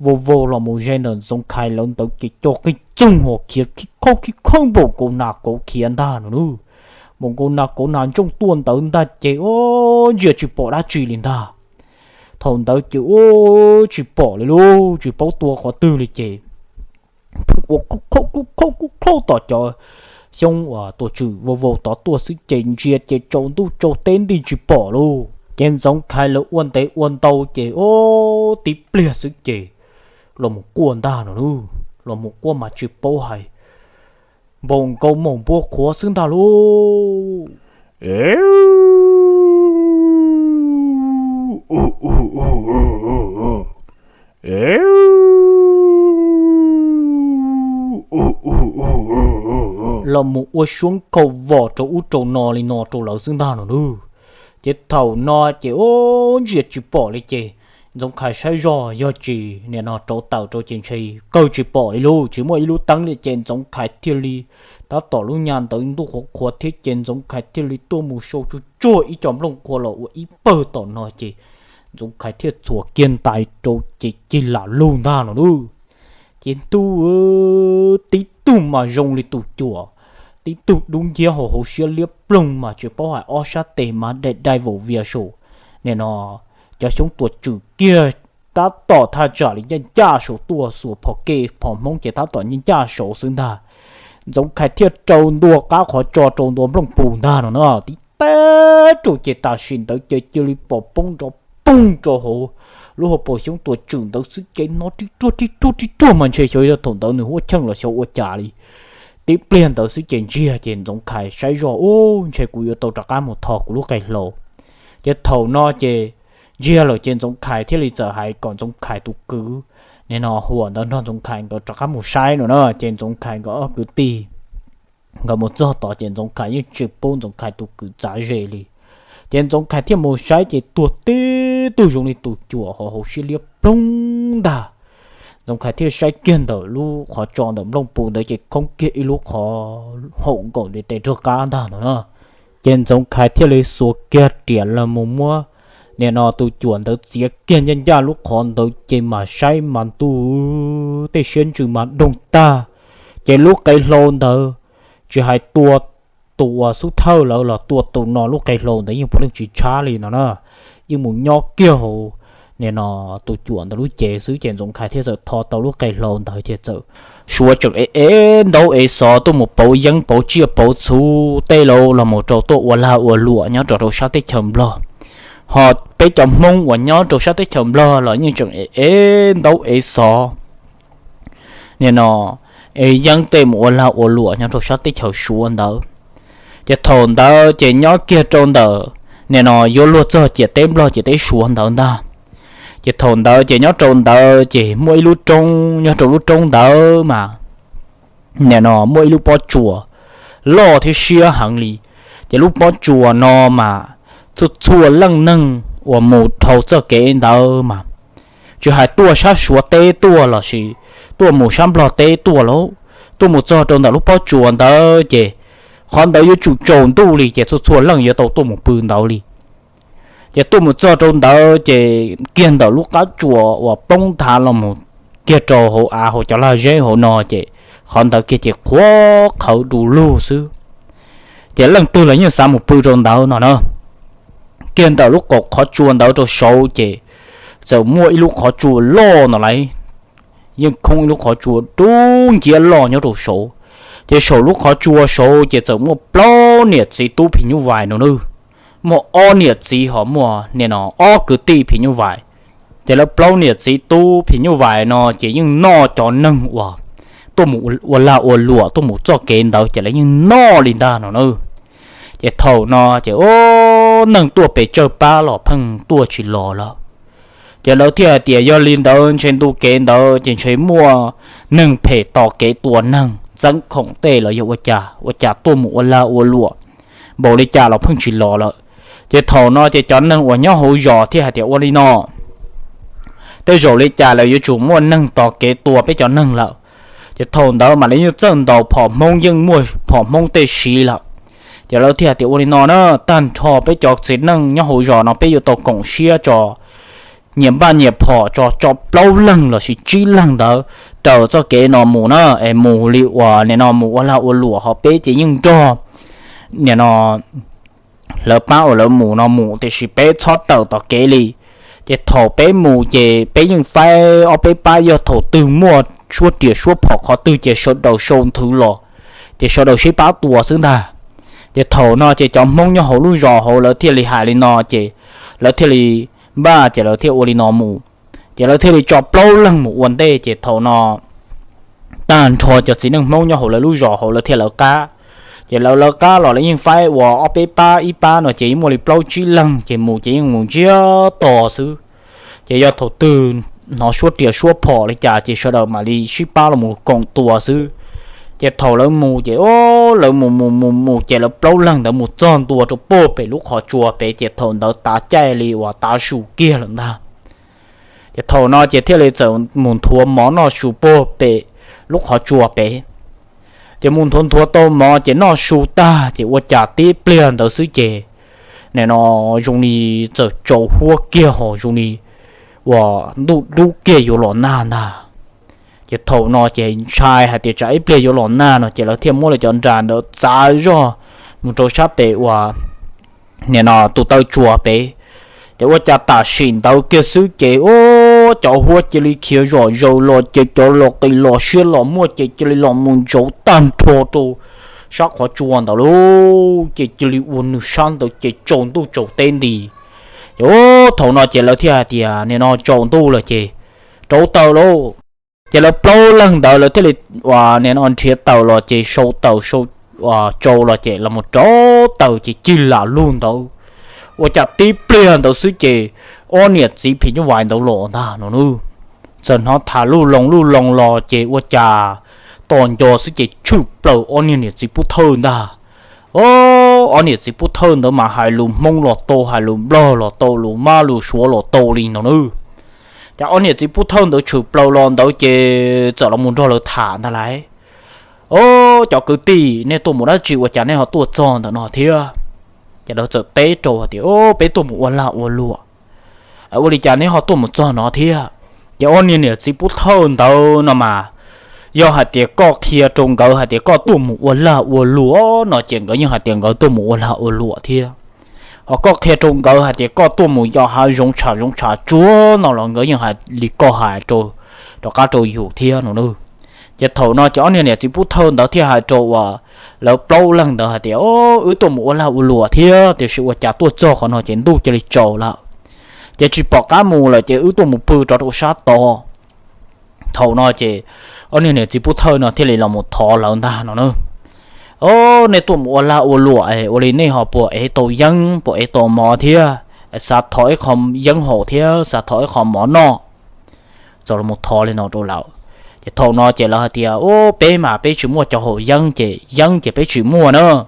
vau vau los mus ze ntawm Ntxoov Khais lawv ntawd ces co qig txoog hos khiav khib khaub khib khaub npaum nkaus nas kauv khiav ntag no nawb. Npaum nkaus nas kauv nas ntsooj tuaj ntawd ntag ces ub, ntsia tsis pom dab tsi li ntag. Thaum ntawd ces ub, tsis pom li lauj, tsis paub tua qhov twg li ces pheej ua kub khaub kub khaub kub khaub tom cov xyoob uas tuas tswm vau vau tod tuaj xwb ces ntsia ces tsaus ntuj tsaus teb nti tsis pom lauj. Ces Ntxoov Khais lawv ua ntev ua ntau ces ub, tib pliag xwb ces los mus quaj ntag no nawb. Los mus quaj mas tsis paub hais, npaum nkaus maum npua qhuav xwb ntag lauj. Los mus ua suab nkhaus vos rau ub rau no li no rau lawv xwb ntag no nawb. Ces thaum no ces ub, ntsia tsis pom li ces Ntxoov Khais saib zoj yog tsis nim no rauv taws rau ces ntshe kawg tsis pom li lauj, tsis muaj ib lub teeb li ces Ntxoov Khais thiaj li tab tom lub nya ntawd ntuj qhuav qhuav thiab ces Ntxoov Khais thiaj li tuaj mus sau tsuag tsuag ib co nplooj qhuav los ua ib pawg tom no ces Ntxoov Khais thiaj txhuam kiag ntais rau ces cig lam lug ntag no nawb. Ces ntuj, tib tug mas zoo li tus cuam, tib tug dub nciab hauv hauv siab liab ploog mas tsis paub hais ob sab tes mas dai dai vaum vias saum. Nim no cov xyoob tuas tswm kiag tab tom thaj tsam li ncaj ncaj saud tuaj xuas phom ke phom hmoob ces tab tom ncaj ncaj saud xwb ntag. Ntxoov Khais thiaj rau ntua qab qhov tso rau ntua nplooj pus ntag no na, tib teb rau ces tam sim ntawd ces cia li pom poob nrov poog rau hauv lub hauv paus xyoob tua tswm ntawd xwb ces hnov ri ruag ri ruag ri ruag mas ntshe xyov yog thaum ntawd nws huab cheej los xyov ua cas li. Tib pliag ntawd xwb ces ntsiag ces Ntxoov Khais saib zoj, ub, ntshe kuv yuav tau rov qab mus tho kuv lub qe hlau. Ces thaum no ces ntsiag lawm ces Ntxoov Khais thiaj li txawm hais kom Ntxoov Khais tus kwv, nim no Huam ntawd nrog Ntxoov Khais nkawd rov qab mus saib no na. Ces Ntxoov Khais nkawd ob kwv tij nkawd mus txog tod ces Ntxoov Khais yeej tsis pub Ntxoov Khais tus kwv txav ze li. Ces Ntxoov Khais thiaj mus saib ces tuag tib tug zoo li tus cuam hauv hauv siab liab ploog ntag. Ntxoov Khais thiaj saib kiag ntawm lub qhov tso ntawm nplooj pus ntawd ces khoob kiag ib lub qhov haum nkaus li tes rog qab ntag no na. Ces Ntxoov Khais thiaj li xuas kiag riam los mus muab nim no tus cuam ntawd txiav kiag ncaj ncaj lub qhov ntawd ces mas saib mas ntuj, tej siab ntsws mas doog tag. Ces lub qe hlau ntawd tsis hais tua tus uas xub thawj lawm los tua tus no lub qe hlau ntawd yeej puav leej tsis tshab li no na. Yeej mus nyob kiag hauv nim no tus cuam ntawd lub cev xwb ces Ntxoov Khais thiaj txawm tho tau lub qe hlau ntawd ces txawm suav tseem ev ev ntaub ev xov tuaj mus pauv yeeb pauv tsiaj pauv txhu tej los los mus rau tuaj ua lag ua luam nyob rau rau sab teb chaws Nplog. Ho peb cov Hmoob uas nyob rau sab teb chaws Nplog los yeej tseem ev ev ntaub ev xov nim no ev yeeb tej mus ua lag ua luam nyob rau sab teb chaws Suav ntawd. Ces thaum ntawd ces nyob kiag rau ntawm nim no yuav luag txog ciam teb Nplog ciam teb Suav ntawd ntag. Ces thaum ntawd ces nyob rau ntawd ces muaj ib lub roob, nyob rau lub roob ntawd mas nim no muaj ib lub pob tsuas loj thiab siab heev li. Ces lub pob tsuas no mas txhua txhua leej neeg uas mus dhau txoj kev ntawd mas tsis hais tuaj sab Suav teb tuaj los sis tuaj mus sab Nplog teb tuaj lauj, tuaj mus txog rau ntawm lub pob tsuas ntawd ces qhov ntawd yuav tsum tsaus ntuj li ces txhua txhua leej yuav tau tuaj mus pw ntawd li. Ces tuaj mus txog rau ntawd ces kiag ntawm lub qab tsuas uas poob nthav los mus kiag rau hauv av hauv cov lag zeb hauv no ces qhov ntawd kiag ces qhuav qhawv du lug xwb. Ces leej twg los yeej xav mus pw rau ntawd no na. Kiag ntawm lub qaum qhov tsua ntawd rau saud ces txawm muaj ib lub qhov tsua loj no lauj, yeej khoob ib lub qhov tsua dub nciab loj nyob rau saud. Ces saum lub qhov tsua saud ces txawm muaj plaub niam txiv tub phim nyuj vais no na. Muaj ob niam txiv ho muaj nim no ob kwv tij phim nyuj vais. Ces lawv plaub niam txiv tub phim nyuj vais no ces yeej noj cov neeg uas tuaj mus ua lag ua luam tuaj mus txoj kev ntawd ces lawv yeej noj li ntag no na. Ces thaum no ces ub, neeg tuaj pem tsawg pab los pheej tuaj tsis los lawm. Ces lawv thiaj hais tias yog li ntawd ntshe ntu kev ntawd ces ntshe muaj neeg phem tos kev tua neeg, txeeb khoom tej los yog ua cas ua cas tuaj mus ua lag ua luam npaum li cas los pheej tsis los lawm. Ces thaum no ces cov neeg uas nyob hauv zos thiaj hais tias ua li no, tej zaum li cas los yuav tsum muaj neeg tos kev tua peb cov neeg lawm. Ces thaum ntawd mam li yeej txawj ntaus phom Hmoob, yeej muaj phom Hmoob tej siv lawm. Ces lawv thiaj hais tias ua li no na, tag nrho peb cov txiv neej nyob hauv zos no peb yuav tau koom siab tso, nyias npaj nyias phom tso, tso plaub leeg los sis tsib leeg ntawd raws txoj kev no mus na, es mus li uas nim no mus ua lag ua luam, ho peb ces yeej nrog nim no lawv pab uas lawv mus no mus, tiam sis peb txhob raws tom kev li. Ces thaum peb mus ces peb yeej faib ob peb pab, yog thaum twg muaj suab riam suab phom qhov twg ces sawv daws sau nthwv los, ces sawv daws sib pab tua xwb ntag. Ces thaum no ces cov Hmoob nyob hauv lub zos hauv lawv thiaj li hais li no ces lawv thiaj li npaj, ces lawv thiaj ua li no mus. Ces lawv thiaj li tso plaub leeg mus ua ntej, ces thaum no tag nrho cov txiv neej Hmoob nyob hauv lawv lub zos hauv lawv thiaj lawv qab. Ces lawv lawv qab los lawv yeej faib ua ob peb pab, ib pab no ces yeej muaj li plaub tsib leeg, ces mus ces yeej mus ntsiag to xwb. Ces yog thaum twg hnov suab riam suab phom li cas ces sawv daws mam li sib pab los mus koom tua xwb. Ces thaum lawv mus ces o, lawv mus mus mus mus ces lawv plaub leeg ntawd mus txog ntua rau puag pem lub qhov tsua pem, ces thaum ntawd tav caij li uas tav su kiag lawm ntag. Ces thaum no ces thiaj li txawm mus nthuav mov noj su puag pem lub qhov tsua pem. Ces mus nthuav nthuav tau mov ces noj su tag ces ua cas tib pliag ntawd xwb ces nim no zoo li txawm tsaus huab kiag ho zoo li uas ntuj dub kiag yuav los nag ntag. Ces thaum no ces ntshai hais tias tsam ib pliag yuav los nag no ces lawv thiaj muab lawv cov nra ntawd txav zog mus rau sab pem uas nim no tus taw tsua pem. Ces ua cas tam sim ntawd kiag xwb ces ub, cov huab cia li khiav zom zaws los ces cov los qis los siab los muaj ces cia li los mus ntsauv tag nrho rau sab qhov tsua ntawd lauj, ces cia li ua nws sab ntawd ces tsaus ntuj tsaus teb nti. Ces thaum no ces lawv thiaj hais tias nim no tsaus ntuj lawm ces rauv taws lauj. Ces lawv plaub leeg ntawd lawv thiaj li ua nim no nrhiav taws los ces sau taws sau tsau los ces los rauv taws ces cig lam lug ntawd. Ua cas tib pliag ntawd xwb ces ob niam txiv phim nyuj vais ntawd los ntag no nawb. Txawm hnov tham luj loo luj loo los ces ua cas tos nco xwb ces tshwm plaws ob niag niam txiv pub thawj ntag. Ob niam txiv pub thawj ntawd mas hais lus Hmoob los tau, hais lus Nplog los tau, lus Mab lus Suav los tau li no nawb. Ces ob niam txiv pub thawj ntawd tshwm plaws los ntawd ces txawm los mus nrog lawv tham ntag lauj. Ob cov kwv tij, nej tuaj mus dab tsi ua cas nej ho tuaj txog ntawm no thiab? Ces lawv txawm teb rau hais tias, peb tuaj mus ua lag ua luam. Ua li cas neb ho tuaj mus txog no thiab? Ces ob niag niam txiv pub thawj ntawd no mas, yog hais tias koj qhia rau nkawd hais tias koj tuaj mus ua lag ua luam no ces nkawd yeej hais tias nkawd tuaj mus ua lag ua luam thiab. Ho koj qhia rau nkawd hais tias koj tuaj mus yos hav zoov tshav zoov tshav tsuag no los nkawd yeej hais li koj hais rov qab rau yus thiab no nawb. Ces thaum no ces ob niag niam txiv pub thawj ntawd thiaj hais rau uas lawv plaub leeg ntawd hais tias, wb tuaj mus ua lag ua luam thiab, tiam sis ua cas tuaj txog qhov no ces ntuj cia li tsaus lawm, ces tsis pom qab mus lawm ces wb tuaj mus pw rov rau sab tod. Thaum no ces ob niag niam txiv pub thawj no thiaj li los mus thov lawv ntag no nawb. Nej tuaj mus ua lag ua luam es ua li nej ho puas ev tau yeeb puas ev tau mov thiab, xav thov ib qho yeeb haus thiab xav thov ib qho mov noj? Txawm los mus thov li no rau lawv. Ces thaum no ces lawv hais tias, peb mas peb tsis muaj cov haus yeeb ces yeeb ces peb tsis muaj na.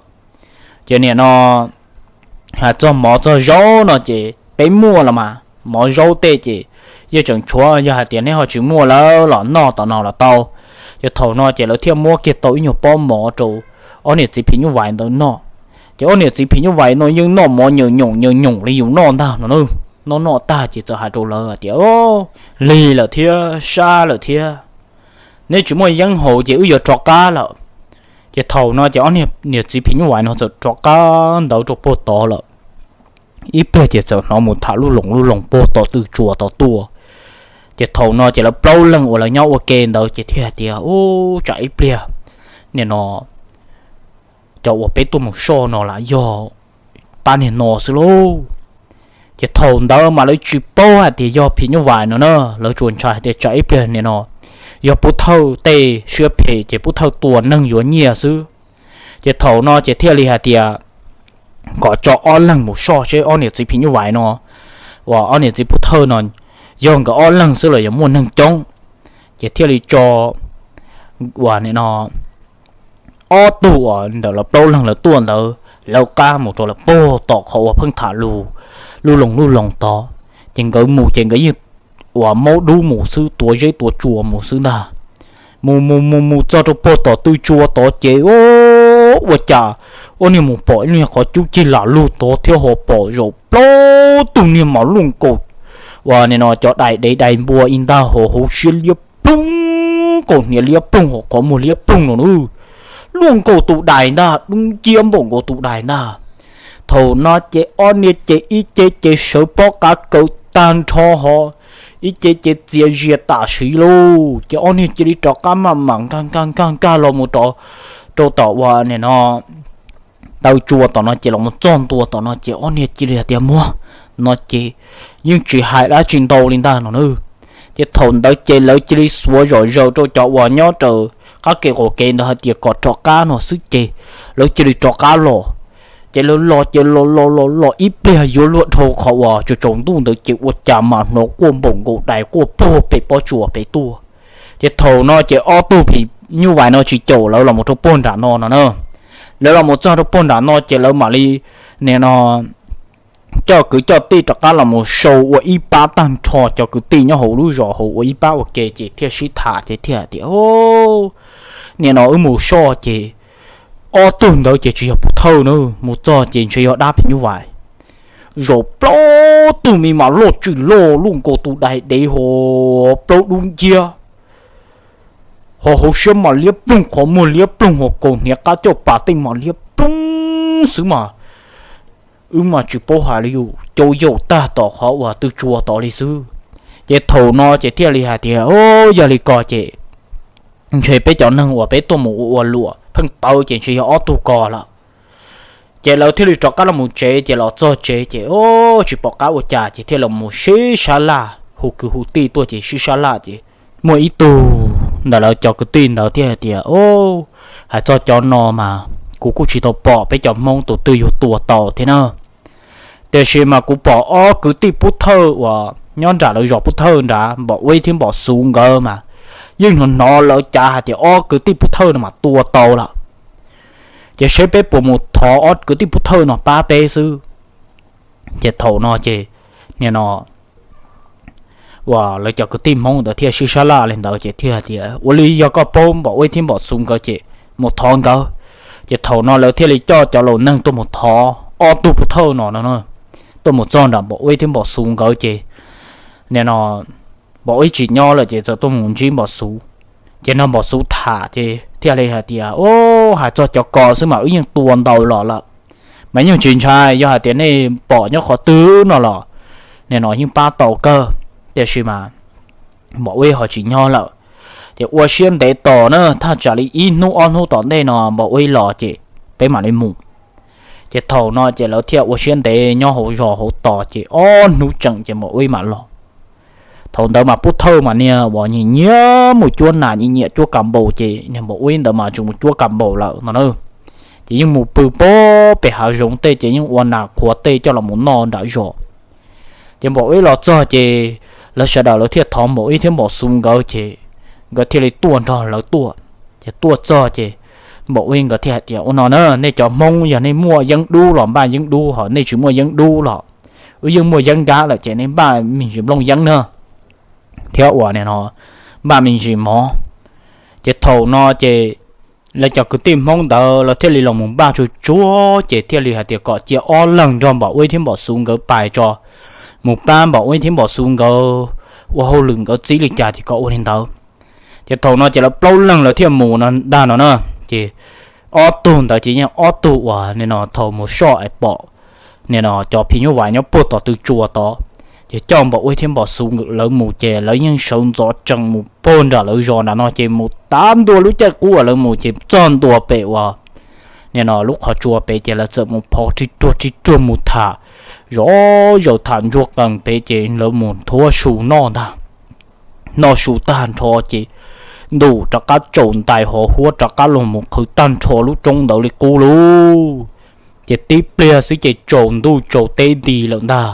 Ces nim no hais txog mov txog zaub no ces peb muaj los mas, mov zaub tej ces yeej tseem tshuav, yog hais tias neb ho tsis muaj lawm los noj tom no los tau. Ces thaum no ces lawv thiaj muab kiag tau ib nyuag pob mov rau ob niam txiv phim nyuj vais ntawd noj. Ces ob niam txiv phim nyuj vais no yeej noj mov nyoos nyoos nyoos nyoos li yus noj ntag no nawb. Noj noj tag ces txawm hais rau lawv hais tias, lig lawm thiab sab lawm thiab, neb tsis muaj yeeb haus ces wb yuav rov qab lawm. Ces thaum no ces ob niam txiv phim nyuj vais no txawm rov qab ntawd rau puag tod lawm. Ib pliag ces txawm hnov mus tham luj loos luj loos puag tom tw tsua tod tuaj. Ces thaum no ces lawv plaub leeg uas lawv nyob ua ke ntawd ces thiaj hais tias, u, tsam ib pliag nim no cov uas peb tuaj mus soj no lam yog pab niag no xwb lauj. Ces thaum ntawd mas lawv tsis paub hais tias yog phim nyuj vais no na, lawv tsuas ntshai hais tias tsam ib pliag nim no yog pub thawj tej siab phem ces pub thawj tua neeg yuav nyiaj xwb. Ces thaum no ces thiaj li hais tias kom tso ob leeg mus soj seb ob niam txiv phim nyuj vais no, uas ob niam txiv pub thawj no, yog nkawd ob leeg xwb los yuav muaj neeg coob. Ces thiaj li tso uas nim no ob tug uas ntawm lawv plaub leeg lawv tuaj ntawd lawv qab mus rau lawv puag tom qhov uas pheej tham lus luj loos luj loos tod. Ces nkawd mus ces nkawd yeej uas maub dub mus xwb, tuav zeb tuav tsua mus xwb ntag. Mus mus mus mus txog rau puag tom tw tsua tod ces ua cas ob niag mus pom ib niag qhov cub cig lam lug tod thiab ho pom zaum plaub tug niag mas luaj nkaus uas nim no cov dais dev dais npua ib ntag, ho hauv siab liab ploog, nkaus hniav liab ploog, ho qhov muag liab ploog no na. Luaj nkaus tus dais ntag, dub nciab npaum nkaus tus dais ntag. Thaum no ces ob niag ces ib ce ces sawv pob qa kaws tag nrho ho ib ce ces txias zias tam sim lauj. Ces ob niag cia li rov qab maj mam nkag nkag nkag nkag los mus rau tom uas nim no taw tsua tom no ces los mus txog ntua tom no ces ob niag cia li hais tias, muag, no ces yeej tsis hais dab tsi ntau li ntag no na. Ces thaum ntawd ces lawv cia li xuav zom zaws rau cov uas nyob raws qab kev qaum kev ntawd hais tias kom rov qab no xwb ces lawv cia li rov qab los. Ces lawv los ces los los los los ib pliag yuav luag dhau qhov uas tsaus tsaus ntuj ntawd ces ua cas mas hnov quaj npaum nkaus dais quaj puag pem pob tsuas pem tuaj. Ces thaum no ces ob tug phim nyuj vais no tsis caum lawv los mus rau puag nram no no na. Lawv los mus txog rau puag nram no ces lawv mam li nim no coj kwv coj tij rov qab los mus sau ua ib pab tag nrho cov kwv tij nyob hauv lub zos hauv ua ib pab ua ke ces thiaj sib tham ces thiaj tias, nim no wb mus soj ces ob tug ntawd ces tsis yog pub thawj na, mus txog ces ntshe yog dab phim nyuj vais. Zaum plaub tug me mas loj tsis loj luaj nkaus tus dais dev ho plaub dub nciab, ho hauv siab mas liab ploog, qhov muag liab ploog, ho kaus hniav qab coj pas tej mas liab ploog xwb mas wb mas tsis paub hais li yus cau yaum tag tom qhov uas tw tsua tod li xwb. Ces thaum no ces thiaj li hais tias, o, yog li ko ces ntshe peb cov neeg uas peb tuaj mus ua ua luam pheej pawv ces ntshe yog ob tug ko lawm. Ces lawv thiaj li rov qab los mus tsev, ces los txog tsev ces o, tsis pom qab ua cas ces thiaj los mus sib sab laj, hu kwv hu tij tuaj ces sib sab laj ces muaj ib tug ntawm lawv cov kwv tij ntawd thiaj hais tias, O, hais txog cov no mas kuv kuj tsis tau pom peb cov Hmoob tus twg yuav tua tau thiab na. Tiam sis mas kuv pom ob kwv tij Pub Thawj uas nyob nram lawv zos Pub Thawj nrad, Npom Ub thiab Npom Xus nkawd mas yeej hnov hnov lawv cav hais tias ob kwv tij Pub Thawj no mas tua tau lawm. Ces seb peb puas mus thov ob kwv tij Pub Thawj no pab peb xwb. Ces thaum no ces nim no uas lawv cov kwv tij Hmoob ntawd thiaj sib sab laj li ntawd ces thiaj tias, Ua li yog koj paub Npom Ub thiab Npom Xus nkawd ces mus thov nkawd. Ces thaum no lawv thiaj li coj cov laus neeg tuaj mus thov ob tug Pub Thawj no no, tuaj mus txog nram Npom Ub thiab Npom Xus nkawd ces nim no Npom Ub tsis nyob lawm ces txawm tuaj mus ntsib Npom Xus. Ces nrog Npom Xus tham ces thiaj li hais tias, O, hais txog cov ko xwb mas wb yeej tua ntau los lawm, mas yeej tsis ntshai, yog hais tias nej pom nyob qhov twg no los nim no yeej pab tau kawg. Tiam sis mas Npom Ub ho tsis nyob lawm, ces ua siab ntev tos na, thaj tsam li ib hnub ob hnub tom ntej no Npom Ub los ces peb mam li mus. Ces thaum no ces lawv thiaj ua siab ntev nyob hauv zos hauv tos ces ob hnub tseem ces Npom Ub mam los. Thaum ntawd mas Pub Thawj mas niag uas nyiam nyiam mus cuab nas, nyiam nyiam cuab kas npaum ces niag Npom Ub ntawd mas tseem mus cuab kas npaum lawm no na. Ces yeej mus pw pem hav zoov tej ces yeej ua nas qhuav tej coj los mus noj nram zos. Ces Npom Ub los txog ces lawv sawv daws lawv thiaj thov Npom Ub thiab Npom Xus nkawd ces nkawd thiaj li tuaj nrog lawv tuaj. Ces tuaj txog ces Npom Ub nkawd thiaj hais tias, Ua no na, nej cov Hmoob yog nej muaj yeeb dub los npaj yeeb dub, ho nej tsis muaj yeeb dub los wb yeej muaj yeeb nkab lawm ces nej npaj me ntsis nplooj yeeb na, thiab uas nim no npaj me ntsis mov. Ces thaum no ces lawv cov kwv tij Hmoob ntawd lawv thiaj li los mus npaj tsuag tsuag ces thiaj li hais tias kom cia ob leeg nrog Npom Ub thiab Npom Xus nkawd pais tso, mus pab Npom Ub thiab Npom Xus nkawd ua hauj lwm nkawd txib li cas ces kom ua li ntawd. Ces thaum no ces lawv plaub leeg lawv thiaj mus no ntag no na. Ces ob tug ntawd ces yeej ob tug uas nim no thaum mus soj es pom nim no cov phim nyuj vais nyob puag tom tw tsua tod, ces coj Npom Ub thiab Npom Xus lawv mus ces lawv yeej sawv ntxov tsees mus puag nram lawv zos nram no ces mus tav ntua lub caij qub uas lawv mus ces txog ntua pem uas nim no lub qhov tsua pem ces lawv txawm mus phov ri ruag ri ruag mus tham, zov zaws tham ntsuag qees pem ces lawv mus thuab su noj ntag. Noj su tag nrho ces ntuj rov qab tsaus ntais hov huab rov qab los mus qhwv tag nrho lub roob ntawd li qub lauj. Ces tib pliag xwb ces tsaus ntuj tsaus teb nti lawm ntag.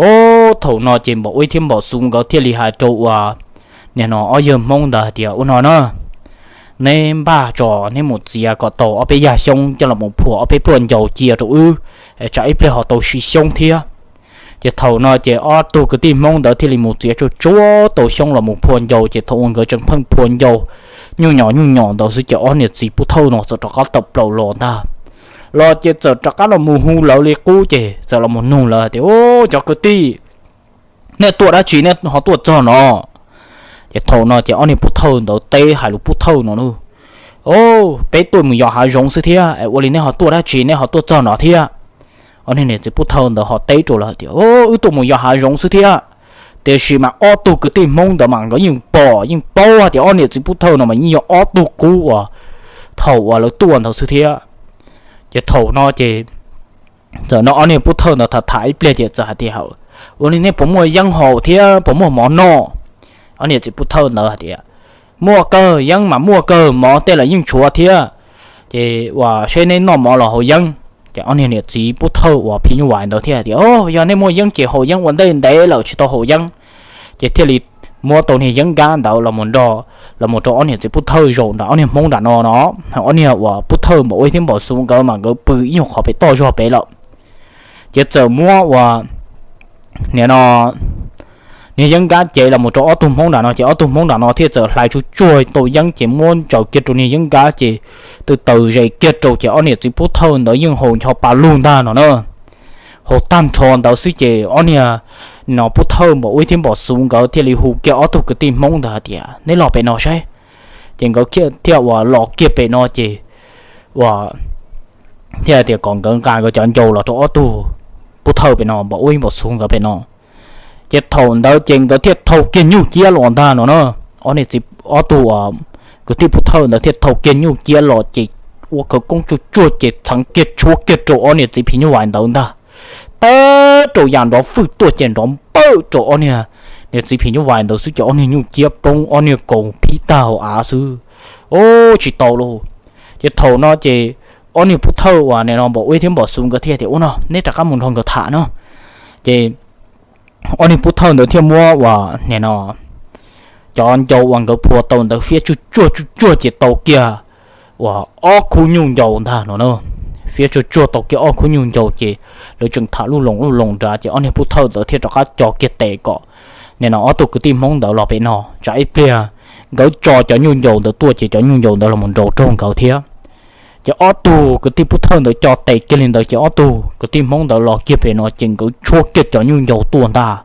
O, thaum no ces Npom Ub thiab Npom Xus nkawd thiaj li hais rau uas nim no ob yawg Hmoob ntawd hais tias, Ua no na, neb npaj tso neb mus txiav kom tau ob peb yag xyoob coj los mus phua ob peb pluaj ncau cia rau wb, tsam ib pliag ho tau siv xyoob thiab. Ces thaum no ces ob tug kwv tij Hmoob ntawd thiaj li mus txiav tsuag tsuag tau xyoob los mus phua ncau ces thaum uas nkawd tseem pheej phua ncau nyuj nyos nyuj nyos ntawd xwb ces ob niam txiv Pub Thawj no txawm rov qab tawm plaws los ntag. Los ces txawm rov qab los mus hu lawv li qub ces txawm los mus nug lawv tias, Cov kwv tij, nej tuaj dab tsi nej ho tuaj txog no? Ces thaum no ces ob niag Pub Thawj ntawd teb hais lus Pub Thawj no, O, peb tuaj mus yos hav zoov xwb thiab, es ua li nej ho tuaj dab tsi nej ho tuaj txog no thiab? Ob niag niam txiv Pub Thawj ntawd ho teb rau lawv tias, Wb tuaj mus yos hav zoov xwb thiab. Tiam sis mas ob tug kwv tij Hmoob ntawd mas nkawd yeej pom yeej paub hais tias ob niam txiv Pub Thawj no mas yeej yog ob tug qub uas thaum uas lawv tuaj ntawd xwb thiab. Ces thaum no ces txawm no ob niag Pub Thawj ntawd tham tham ib pliag ces txawm hais tias, Ua li nej puas muaj yeeb haus thiab puas muaj mov noj? Ob niam txiv Pub Thawj ntawd hais tias, Muaj kawg, yeeb mas muaj kawg, mov tej los yeej tshuav thiab. Ces uas seb neb noj mov los haus yeeb. Ces ob niag niam txiv Pub Thawj uas phim nyuj vais ntawd thiaj hais tias, O, yog nej muaj yeeb ces haus yeeb ua ntej ntev lawm tsis tau haus yeeb. Ces thiaj li muab tau niag yeeb nkab ntawd los mus nrog, los mus rau ob niag txiv Pub Thawj zaum nram ob niag Hmoob nram no no. Ob niag uas Pub Thawj Npom Ub thiab Npom Xus nkawd mas nkawd pw ib nyuag qhov pem toj zog pem lawm. Ces txawm muab uas nim no niag yeeb nkab cev los mus rau ob tug Hmoob nram no ces ob tug Hmoob nram no thiaj txawm hlais tsuag tsuag tau yeeb ces muab ntsaws kiag rau niag yeeb nkab ces tw taws zes kiag rau ces ob niam txiv Pub Thawj ntawd yeej haus ncho pa lug ntag no na. Haus tag nrho ntawd xwb ces ob niag no Pub Thawj Npom Ub thiab Npom Xus nkawd thiaj li hu kiag ob tug kwv tij Hmoob ntawd hais tias, Neb los pem no saib. Ces nkawd thiaj uas los kiag pem no ces uas thiaj tias kom nkawd nqa nkawd cov ncau los rau ob tug Pub Thawj pem no, Npom Ub Npom Xus nkawd pem no. Ces thaum ntawd ces nkawd thiaj thau kiag nyuj ciab los ntag no na. Ob niam txiv, ob tug uas kwv tij Pub Thawj ntawd thiaj thau kiag nyuj ciab los ces ua khawv koob tsuj tsuag ces txheev kiag tshuab kiag rau ob niag txiv phim nyuj vais ntawd ntag. Teb rau yam nrov fwj tuaj ces nrov npawj rau ob niag, niag txiv phim nyuj vais ntawd xwb ces ob niag nyuj ciab poob, ob niag kaus phib tag hauv av xwb. Ub, tsis tau lauj. Ces thaum no ces ob niag pub thawj uas nim no Npam Ub thiab Npam Xus nkawd thiaj tias, Ua no neb rov qab mus nrog nkawd tham no. Ces ob niag pub thawj ntawd thiaj muab uas nim no cov ncau uas nkawd phua tau ntawd fiab tsuj tsuag tsuj tsuag ces tau kiag uas ob khub nyuj ncau ntag no na. Fiab tsuj tsuag tau kiag ob khub nyuj ncau ces lawv tseem tham lub loos lub loos nrad ces ob niag pub thawj ntawd thiaj rov qab co kiag tes kom nim no ob tug kwv tij Hmoob ntawd los pem no tsam ib pliag nkawd tso cov nyuj ncau ntawd tuaj ces cov nyuj ncau ntawd los mus nraus raug nkawd thiab. Ces ob tug kwv tij pub thawj ntawd co tes kiag li ntawd ces ob tug kwv tij Hmoob ntawd los kiag pem no ces nkawd tshuab kiag cov nyuj ncau tuaj ntag.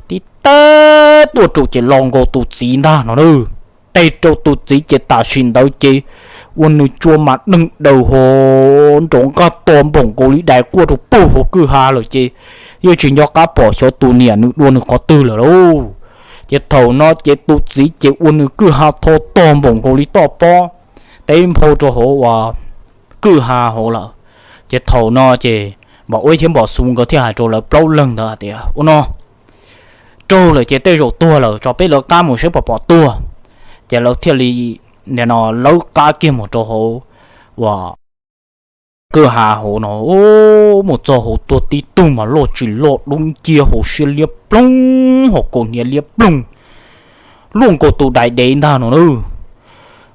Tib teb tuaj rau ces los nkaus tus txiv ntag no na. Teb rau tus txiv ces tam sim ntawd ces ua nws tsua mas deeg daws ho nrov nqaj to npaum nkaus li dais quaj rau puag hauv kwj ha lawm ces yeej tsis nco qab pom xyov tus niam nws dua nws qhov twg lawm lauj. Ces thaum no ces tus txiv ces ua nws kwj ha tho tog npaum nkaus li toj pob teb nphau rau hauv uas kwj ha hauv lawm. Ces thaum no ces Npam Ub thiab Npam Xus nkawd thiaj hais rau lawv plaub leeg ntawd hais tias, Ua no, raug lawm ces tej zaum tuag lawm, tso peb lawv qab mus saib puas pom tuag. Ces lawv thiaj li nim no lawv qab kiag mus rau hauv uas kwj ha hauv no, mus txog hauv tuag tib tug mas loj tsis loj dub nciab hauv siab liab ploog hauv kaus hniav liab ploog luaj nkaus tus dais dev ntag no na.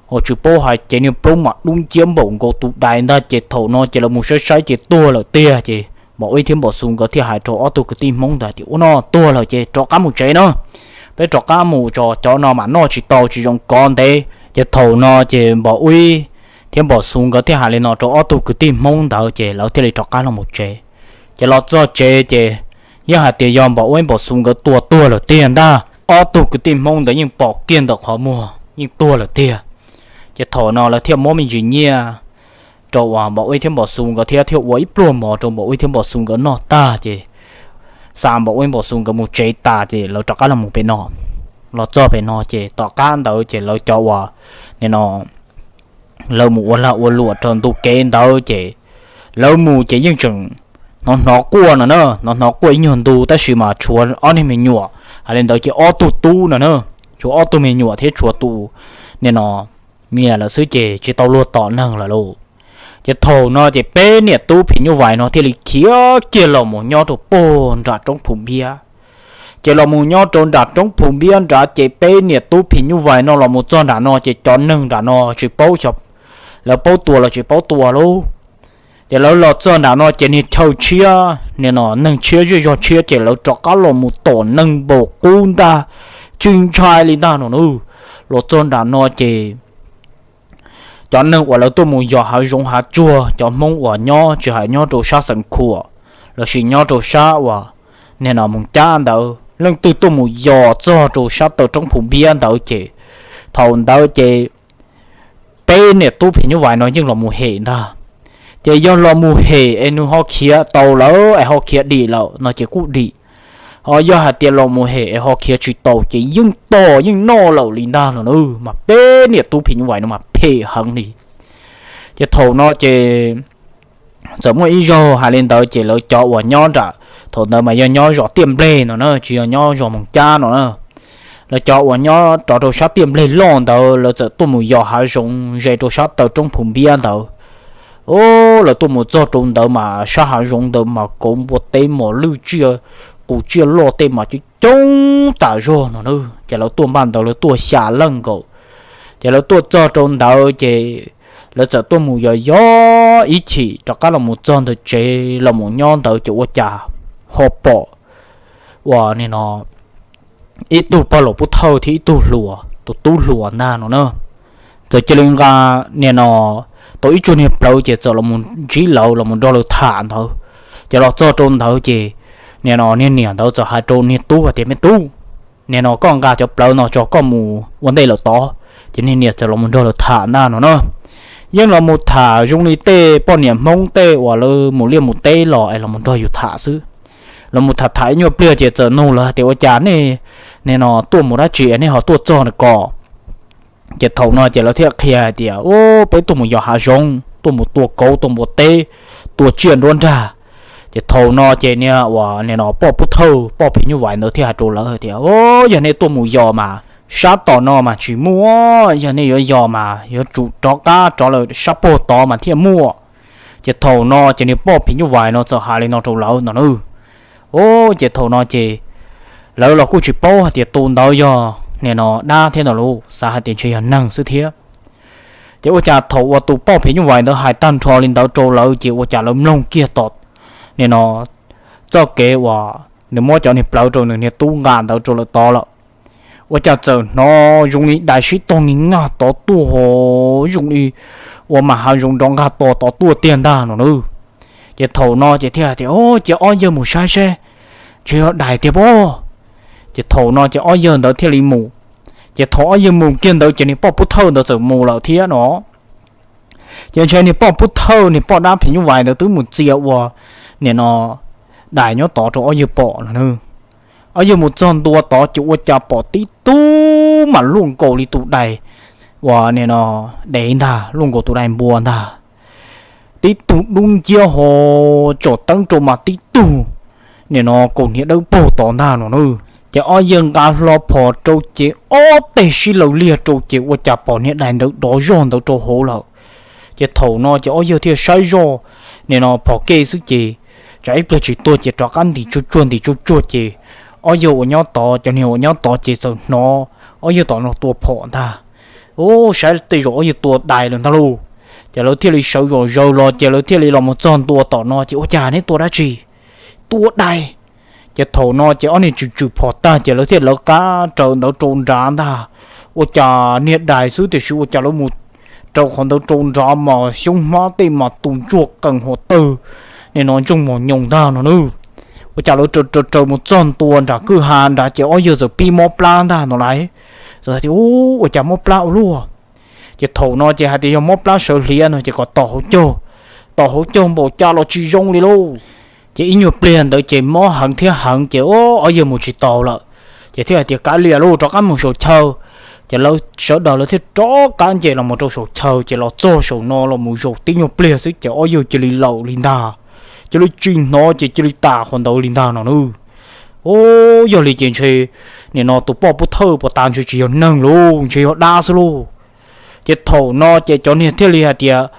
Ho tsis paub hais ces niag plaub mas dub nciab npaum nkaus tus dais ntag ces thaum no ces lawv mus saib saib ces tuag lawm tiag ces Npam Ub thiab Npam Xus nkawd thiaj hais rau ob tug kwv tij Hmoob ntawd tias, Ua no tuag lawm ces rov qab mus tsev na, peb rov qab mus tso, cov no mas noj tsis tau tsis zoo kov ntev. Ces thaum no ces Npam Ub thiab Npam Xus nkawd thiaj hais li no rau ob tug kwv tij Hmoob ntawd ces lawv thiaj li rov qab los mus tsev. Ces los txog tsev ces yeej hais tias yog Npam Ub Npam Xus nkawd tua tuag lawm tiag ntag. Ob tug kwv tij Hmoob ntawd yeej pom kiag ntawm qhov muag yeej tuag lawm tiag. Ces thaum no lawv thiaj muab me ntsis nyiaj rau uas Npam Ub thiab Npam Xus nkawd thiab thiaj ua ib pluag mov rau Npam Ub thiab Npam Xus nkawd noj tag ces xa Npam Ub Npam Xus nkawd mus tsev tas ces lawv rov qab los mus pem no. Los txog pem no ces tom qab ntawd ces lawv cov uas nim no lawv mus ua lag ua luam rau ntu kev ntawd ces lawv mus ces yeej tseem hnov hnov quaj no na, hnov hnov quaj ib nyuag ntu tab sis mas tshuav ob niag me nyuam, hais li ntawd ces ob tug tub no na, tshuav ob tug me nyuam thiab tshuav tus nim no me nyuam lawm xwb ces tsis tau luag tom neeg lawm lauj. Ces thaum no ces peb niam tub phim nyuj vais no thiaj li khiav kiag los mus nyob rau puag nram roob Phu Npiab. Ces los mus nyob rau nram roob Phu Npiab nrad ces peb niam tub phim nyuj vais no los mus txog nram no ces cov neeg nram no tsis paub xyov lawv paub tua los tsis paub tua lauj. Ces lawv los txog nram no ces niag chaw tshiab, nim no neeg tshiab zej zog tshiab ces lawv rov qab los mus tom neeg npaum qub ntag, tsis ntshai li ntag no na. Los txog nram no ces cov neeg uas lawv tuaj mus yos hav zoov hav tsuag, cov Hmoob uas nyob tsis hais nyob rau sab Xeev Khuam lossis nyob rau sab uas nim no Moos Cab ntawd, leej twg tuaj mus yos txog rau sab taw roob Phu Npiab ntawd ces thaum ntawd ces peb niam tub phim nyuj vais no yeej los mus hem ntag. Ces yog los mus hem es nws ho khiav tau lawm es ho khiav dim lawm no ces kuj dim. Ho yog hais tias los mus hem es ho khiav tsis tau ces yeej tom yeej noj lawm li ntag no na. Mas peb niam tub phim nyuj vais no mas phem heev li. Ces thaum no ces txawm muaj ib zaug hais li ntawd ces lawv cov uas nyob nram, thaum ntawd mas yog nyob zos Tiaj Nplej no na, tsis yog nyob zos Moos Cab no na. Lawv cov uas nyob rov rau sab Tiaj Nplej loj ntawd lawv txawm tuaj mus yos hav zoov ze rau sab taw roob Phu Npiab ntawd. Lawv tuaj mus txog rau ntawd mas sab hav zoov ntawd mas kauv npua teb mos lwj tsiaj qus tsiaj loj tej mas coob coob tas zog no na. Ces lawv tuaj npaj ntawd lawv tuaj xya leej nkaus. Ces lawv tuaj txog rau ntawd ces lawv txawm tuaj mus yos yos ib chim rov qab los mus txog ntawm tsev los mus nyob ntawd ces ua cas ho pom uas nim no ib tug pog laus pub thawj thiab ib tug hluas, tus tub hluas ntag no na. Txawm cia li nqa nim no tau ib tsuag niag plawv ces txawm los mus ntsib lawv los mus nrog lawv tham ntawd. Ces los txog rau ntawd ces nim no niag niam ntawd txawm hais rau niag tub hais tias, Me tub, nim no koj nqa cov plawv no tso koj mus ua ntej lawm tod. Ces niag niam txawm los mus nrog lawv tham ntag no na. Yeej los mus tham zoo li tej poj niam Hmoob tej uas lawv mus liaj mus teb los es los mus nrog yus tham xwb. Los mus tham tham ib nyuag pliag ces txawm nug lawv hais tias, Ua cas nej nim no tuaj mus dab tsi es nej ho tuaj txog na ko? Ces thaum no ces lawv thiaj qhia hais tias, Ub, peb tuaj mus yos hav zoov. tuaj mus tua kauv tua npua teb, tua tsiaj nruab nrag. Ces thaum no ces niag uas nim no poj pub thawj poj phim nyuj vais ntawd thiaj hais rau lawv tias, Yog nej tuaj mus yos mas sab tom no mas tsis muaj, yog nej yuav yos mas yuav tsum rov qab rov lawm sab puag tod mas thiaj muaj. Ces thaum no ces niag poj phim nyuj vais no txawm hais li no rau lawv no na, Ces thaum no ces lawv los kuj tsis paub hais tias tus ntawd yog nim no dab thiab ntag lauj, xav hais tias ntshe yog neeg xwb thiab. Ces ua cas thaum uas tus poj phim nyuj vais ntawd hais tag nrho li ntawd rau lawv ces ua cas lawv mloog kiag tom nim no txoj kev uas nws muab cov niag plawv rau nws niag tub nqa ntawd rau lawm tod lawm, ua cas txawm hnov zoo li dais sib tog ni nqaj tod tuaj, zoo li ua mas hav zoov nrov nqaj tod tuaj tiag ntag no na. Ces thaum no ces thiaj hais tias, Ces ob yawg mus saib seb, ntshe yog dais tiag pob. Ces thaum no ces ob yawg ntawd thiaj li mus. Ces thaum ob yawg mus kiag ntawd ces niag poj pub thawj ntawd txawm mus lawm thiab no. Ces ntshe niag poj pub thawj niag poj dab phim nyuj vais ntawd twb mus txia ua nim no dais nyob tod rau ob yawg pom no na. Ob yawg mus txog ntua tod ces ua cas pom tib tug mas luaj nkaus li tus dais uas nim no dev ntag, luaj nkaus tus dais npua ntag. Tib tug dub nciab ho tsom teeb rau mas tib tug nim no kaus hniav dawb paug tod ntag no na. Ces ob yawg nqa hlo phom rau ces ob teg sib law liag rau ces ua cas pom niag dais ntawd dov zog ntawd rau hauv lawm. Ces thaum no ces ob yawg thiaj saib zoj nim no phom kej xwb ces tsam ib pliag tsis tuag ces rov qab ntim tsuag tsuag ntim tsuag tsuag ces ob yawg uas nyob tod, cov niag uas nyob tod ces txawm hnov ob yawg tom no tua phom ntag. Ub, saib tej zaum ob yawg tua dais lawm ntag lauj. Ces lawv thiaj li sawv zom zaws los ces lawv thiaj li los mus txog ntua tom no ces ua cas neb tua dab tsi? Tua dais. Ces thaum no ces ob niag tswm tswm phom tag ces lawv thiaj lawv qab raws ntawd rau nrad ntag. Ua cas niag dais xwb tiam sis ua cas lawv mus raws qhov ntawd rau nrad mas xyoob hmab tej mas tus ntsuag qees hos tawg, nim no ntsoog mos nyoos ntag no na. Ua cas lawv raws raws raws mus txog ntua nram kwj ha nrad ces ob yawg txawm pib mob plab ntag no lauj. Txawm hais tias, Ub, ua cas mob plab ua luaj? Ces thaum no ces hais tias yog mob plab sawv hliav no ces kom tos hauv caug, tos hauv caug npaum cas los tsis zoo li lauj. Ces ib nyuag pliag ntawd ces mob heev thiab heev ces ob yawg mus tsis taus lawm. Ces thiaj hais tias kav liam lauj, rov qab mus saum chaw. Ces lawv sawv daws lawv thiaj rov qab nce los mus rau saum chaw ces los txog saum no los mus zaum tib nyuag pliag xwb ces ob yawg cia li laum li ntag. Cia li tsis hnov ces cia li tas qhov ntawd li ntag no na. Ub, yog li ces ntshe nim no tus poj pub thawj puas tas ntshe tsis yog neeg lauj, ntshe yog dab xwb lauj. Ces thaum no ces cov niag thiaj li hais tias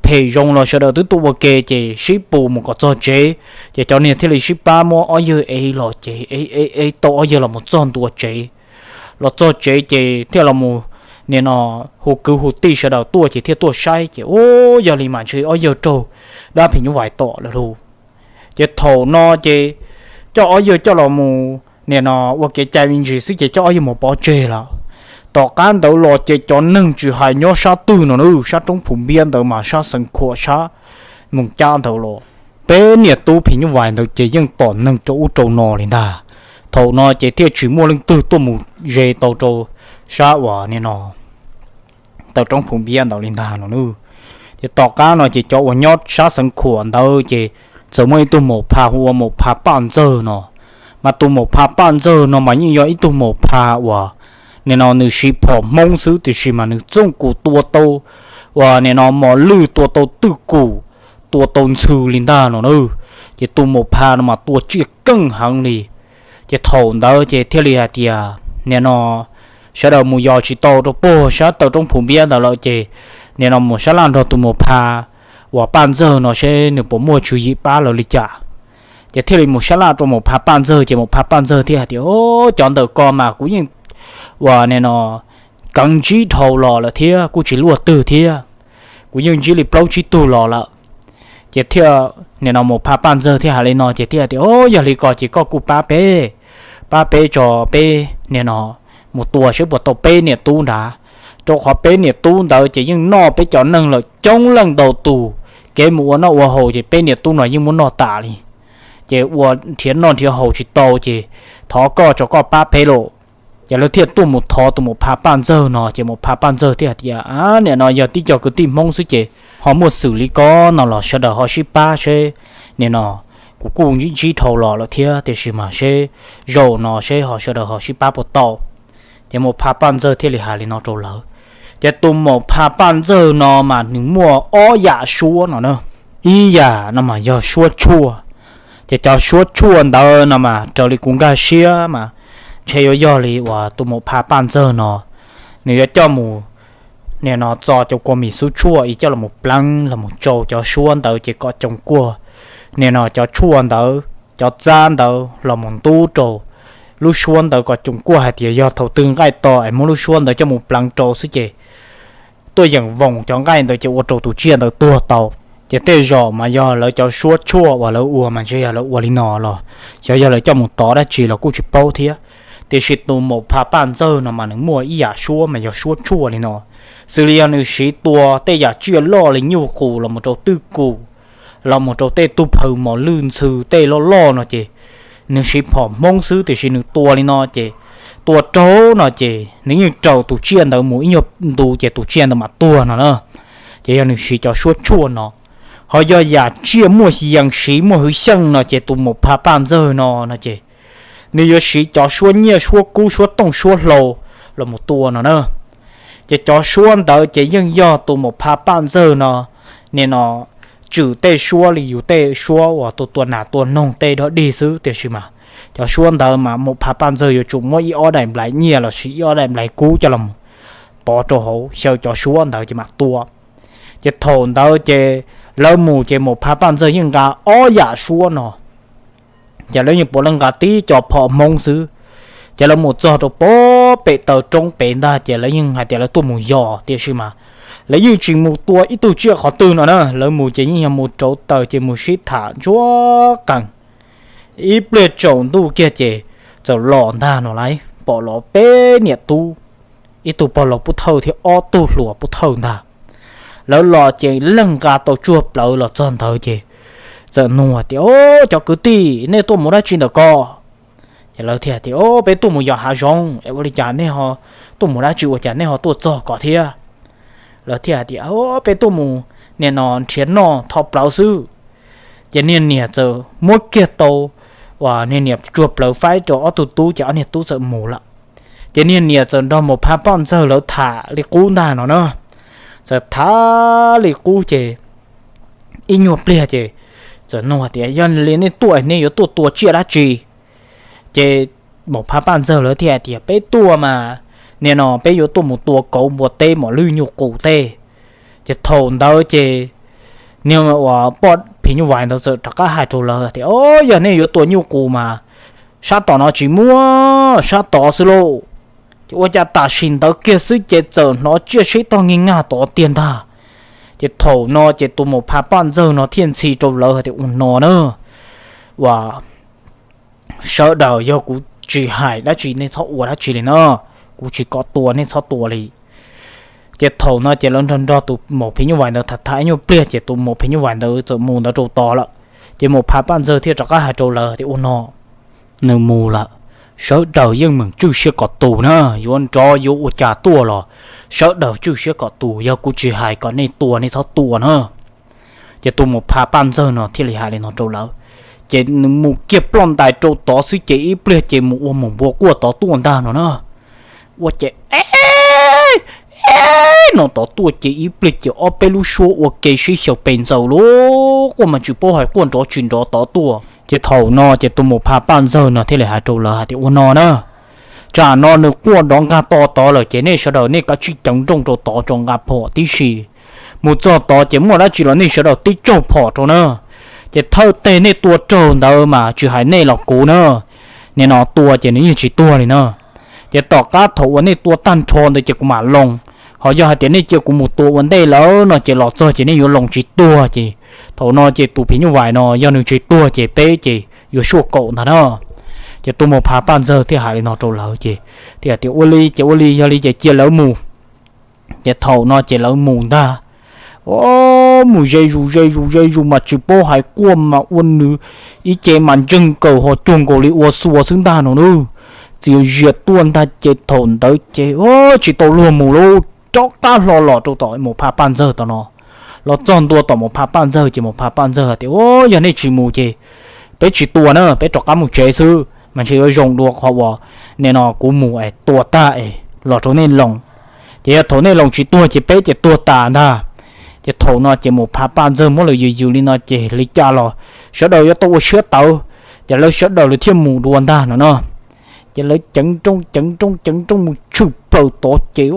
phem zoo los sawv daws twb tuaj ua ke ces sib pus mus kom txog tsev. Ces cov niag thiaj li sib pab muab ob yawg ev los ces ev ev ev tau ob yawg los mus txog ntua tsev. Los txog tsev ces thiaj los mus nim no hu kwv hu tij sawv daws tuaj ces thiaj tuaj saib ces ub, yog li mas ntshe ob yawg raug dab phim nyuj vais tom lawm lauj. Ces thaum no ces coj ob yawg coj los mus nim no ua kev cai me ntsis xwb ces coj ob yawg mus pov tseg lawm. Tom qab ntawd los ces cov neeg tsis hais nyob sab twg no na, sab roob Phu Npiab ntawd mas sab Xeev Khuam sab Moos Cab ntawd los, peb niam tub phim nyuj vais ntawd ces yeej tom neeg rau ub rau no li ntag. Thaum no ces thiaj tsis muaj leej twg tuaj mus ze tau rau sab uas nim no tawm roob Phu Npiab ntawd li ntag no na. Ces tom qab no ces cov uas nyob sab Xeev Khuam ntawd ces txawm muaj ib tug maum pha hu ua maum pha Paj Ntxawg no. Mas tus maum pha Paj Ntxawg no mas yeej yog ib tug maum pha uas nim no nws siv phom Hmoob xwb tiam sis mas nws txooj kum tua tau uas nim no mos lwj, tua tau twj kum, tua tau ntxhw li ntag no na. Ces tus maum pha no mas tua tsiaj keej heev li. Ces thaum ntawd ces thiaj li hais tias nim no sawv daws mus yos tsis tau rau puag sab tawm roob Phu Npiab ntawd lawm ces nim no mus sab laj nrog tus maum pha uas Paj Ntxawg no seb nws puas muaj tswv yim pab lawv li cas. Ces thiaj li mus sab laj rau maum pha Paj Ntxawg ces maum pha Paj Ntxawg thiaj hais tias, Cov ntawm ko mas kuv yeej uas nim no keev ntsib dhau los lawm thiab kuj tsis luaj twg thiab, kuv yeej ntsib li plaub tsib tug los lawm. Ces thiaj nim no maum pha Paj Ntxawg thiaj hais li no ces thiaj tias, Yog li ko ces koj kuj pab peb, pab peb tso peb nim no mus tua seb puas tau peb niam tub nrad, rau qhov peb niam tub ntawd ces yeej noj peb cov neeg lawm coob leej ntau tus, kev mus ua noj ua haus ces peb niam tub no yeej muab noj tas li. Ces ua nrhiav noj nrhiav haus tsis tau ces thov koj tso koj pab peb lauj. Ces lawv thiaj tuaj mus thov tus maum pha Paj Ntxawg no ces maum pha Paj Ntxawg thiaj hais tias, Nim no yog tib co kwv tij Hmoob xwb ces ho muaj xwm li ko no los sawv daws ho sib pab seb, nim no kuv kuj ntsib ntsib dhau los lawm thiab tiam sis mas seb zaum no seb ho sawv daws ho sib pab puas tau. Ces maum pha Paj Ntxawg thiaj li hais li no rau lawv. Ces tus maum Pha Paj Ntxawg no mas nws muaj ob yam suab no na. Ib yam no mas yog suab tshuaj, ces cov suab tshuaj ntawd no mas raws li kuv nkag siab mas ntshe yuav yog li uas tus maum Pha Paj Ntxawg no, nws yuav coj mus, nim no txo cov kua mis xub tshuaj es coj los pleev los mus tsau cov suab ntawd ces kom coom kuaj, nim no cov tshuaj ntawd, cov txab ntawd los mus ntub rau lub suab ntawd kom coom kuaj hais tias yog thaum twg nqaij to es muab lub suab ntawd coj mus pleev rau xwb ces tuaj yeem voos cov nqaij ntawd ces ua rau tus tsiaj ntawd tuag tau. Ces tej zaum mas yog lawv cov suab tshuaj uas lawv ua mas ntshe yog lawv ua li no los xyov yog lawv coj mus tov dab tsi los kuj tsis paub thiab. Tiam sis tus maum Pha Paj Ntxawg no mas nws muaj ib yam suab mas yog suab tshuaj li no, xws li yog nws siv tua tej yam tsiaj loj li nyuj qus los mus rau twj kum, los mus rau tej tub phaw mos lwj ntxhw tej loj loj no ces nws siv phom Hmoob xwb, tiam sis nws tua li no ces tua raug no ces nws yeej raug tus tsiaj ntawd mus ib nyuag ntu ces tus tsiaj ntawd mam tuag no na. Ces yog nws siv cov suab tshuaj no. Ho yog yam tsiaj muaj yees siv muaj hwv xyeej no ces tus maum Pha Paj Ntxawg no no ces nws yuav siv cov suab nyiaj suab kub suab tooj suab hlau los mus tua no na. Ces cov suab ntawd ces yeej yog tus maum Pha Paj Ntxawg no, nim no tswm tej suab li yus tej suab uas tua tua nas tua noog tej dog dig xwb, tiam sis mas cov suab ntawd mas maum Pha Paj Ntxawg yuav tsum muab ib ob daim nplais nyiaj los sis ib ob daim nplais kub coj los pov rau hauv xyaw cov suab ntawd ces mam tua. Ces thaum ntawd ces lawv mus ces maum Pha Paj Ntxawg yeej nqa ob yam suab no. Ces lawv yeej puav leej nqa tib co phom Hmoob xwb. Ces lawv mus txog rau pem taw roob pem ntag ces lawv yeej hais tias lawv tuaj mus yos, tiam sis mas lawv yeej tsis mus tua ib tug tsiaj qhov twg no na. Lawv mus ces yeej yog mus rauv taws ces mus sib tham ntsuag qees. Ib pliag tsaus ntuj kiag ces txawm los ntag no lauj, pom los peb niam tub, ib tug pog laus pub thawj thiab ob tug hluas pub thawj ntag. Lawv los ces leej nqa tau tsuag plawv los txog ntawd ces txawm nug tias, Au, cov kwv tij, nej tuaj mus dab tsi ntawm ko? Ces lawv thiaj tias, Au, peb tuaj mus yos hav zoov. Es ua li cas nej ho tuaj mus dab tsi ua cas nej ho tuaj txog ko thiab? Lawv thiaj hais tias, Au, peb tuaj mus nim no nrhiav noj tho plawv xwb. Ces niag niam txawm muab kiag tau uas niag niam tsuag plawv faib rau ob tug tub ces ob niag tub txawm mus lawm. Ces niag niam txawm nrog maum Pha Paj Ntxawg lawv tham li qub ntag no na. Txawm tham li qub ces ib nyuag pliag ces txawm nug tias, Yog li nej tuaj nej yuav tuaj tua tsiaj dab tsi? Ces maum Pha Paj Ntxawg lawv thiaj hais tias, Peb tuaj mas nim no peb yuav tuaj mus tua kauv npua teb mos lwj nyuj qus tej. Ces thaum ntawd ces niag uas poj phim nyuj vais ntawd txawm rov qab hais rau lawv tias, Au, yog nej yuav tua nyuj qus mas sab tom no tsis muaj, sab tod xwb lauj. Ces ua cas tam sim ntawd kiag xwb ces txawm hnov tsiaj sib tog nkig nkag tod tiag ntag. Ces thaum no ces tus maum Pha Paj Ntxawg no thiaj ntxhi rau lawv hais tias, Ua no na, uas sawv daws, yog kuv tsis hais dab tsi nej txhob ua dab tsi li na, kuv tsis kom tua nej txhob tua li. Ces thaum no ces lawv nrog nrog tus maum phim nyuj vais ntawd tham tham ib nyuag pliag ces tus maum phim nyuj vais ntawd txawm mus ntawd rau tod lawm. Ces maum Pha Paj Ntxawg thiaj rov qab hais rau lawv tias, Ua no, nws mus lawm, sawv daws yeej meem tswj siab kom tus na, yuav nrov yuav ua cas tuaj los sawv daws tswj siab kom tus, yog kuv tsis hais kom nej tua nej txhob tua na. Ces tus maum Pha Paj Ntxawg no thiaj li hais li no rau lawv. Ces nws mus kiag ploj ntais rau tod xwb ces ib pliag ces mus ua mus npua quaj tod tuaj ntag no na. Ua ces e, e, no tod tuaj ces ib pliag ces ob peb lub suab ua ke sib xyaw pes ntxaws lauj, quaj mas tsis paub hais quaj nrov tsis nrov tod tuaj. Ces thaum no ces tus maum Pha Paj Ntxawg no thiaj li hais rau lawv hais tias, Ua no na, tsam no nws quaj nrov nkag to tod lawm ces nej sawv daws nej kav tsij ceev nrooj rau tod tso nqa phom tib si. Mus txog tod ces muaj dab tsi los nej sawv daws tib tsaug phom rau na. Ces thawj teg nej tua raug ntawd mas tsis hais nej los kuv na, nim no tua ces nws yeej tsis tuag li na. Ces tom qab thaum uas nej tua tag nrho ntawd ces kuv mam loo. Ho yog hais tias nej cia kuv mus tua ua ntej lawm no ces los txog ces nej yuav loo tsis tuag. Ces thaum no ces tus phim nyuj vais no yog nws tsis tuag ces peb ces yuav suaj kaum ntag na. Ces tus maum Pha Paj Ntxawg thiaj hais li no rau lawv ces thiaj tias, Ua li ces ua li, yog li ces cia lawv mus. Ces thaum no ces lawv mus ntag. O, mus ze zus ze zus ze zus mas tsis paub hais quaj mas ua nws ib ce mas ntseeg kawg ho cuag nkaus li ua xua xwb ntag no na. Txias zias tuaj ntag ces thaum ntawd ces tsis tau luag mus lauj, rov qab hlo los rau tom maum Pha Paj Ntxawg tom no. Los txog ntua tom maum Pha Paj Ntxawg ces maum Pha Paj Ntxawg hais tias, O, yog nej tsis mus ces peb tsis tua na, peb rov qab mus tsev xwb mas ntshe yuav zoo dua qhov uas nim no kuv mus es tua tag es los rau nej loo. Ces yog thaum nej Loos tsis tuag ces peb ces tuag tas ntag. Ces thaum no ces Mus Pha Paj Ntxawg muab lawv yws yws li no ces li cas los sawv daws yuav tau ua siab tawv, ces lawv sawv daws lawv thiaj mus dua ntag no no. Ces lawv ceev nrooj ceev nrooj ceev nrooj mus tshwm plaws tod ces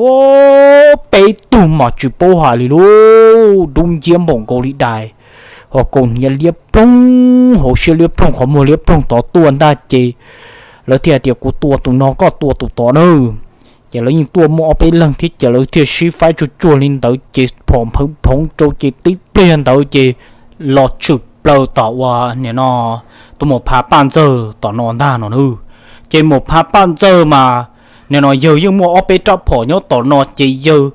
peb tug mas tsis paub hais li lauj, dub nciab npaum nkaus li dais, ho kaus hniav liab ploog, hauv siab liab ploog, qhov muag liab ploog tod tuaj ntag ces lawv thiaj hais tias kuv tua tus no koj tua tus tod na. Ces lawv yeej tuaj muaj ob peb leeg thiab ces lawv thiaj sib faib tsuag tsuag li ntawd ces phom nphawv phoov rau ces tib pliag ntawd ces los tshwm plaws tom uas nim no tus Mus Pha Paj Ntxawg tom no ntag no na. Ces Mus Pha Paj Ntxawg mas nim no yawg yeej muaj ob peb rab phom nyob tom no ces yawg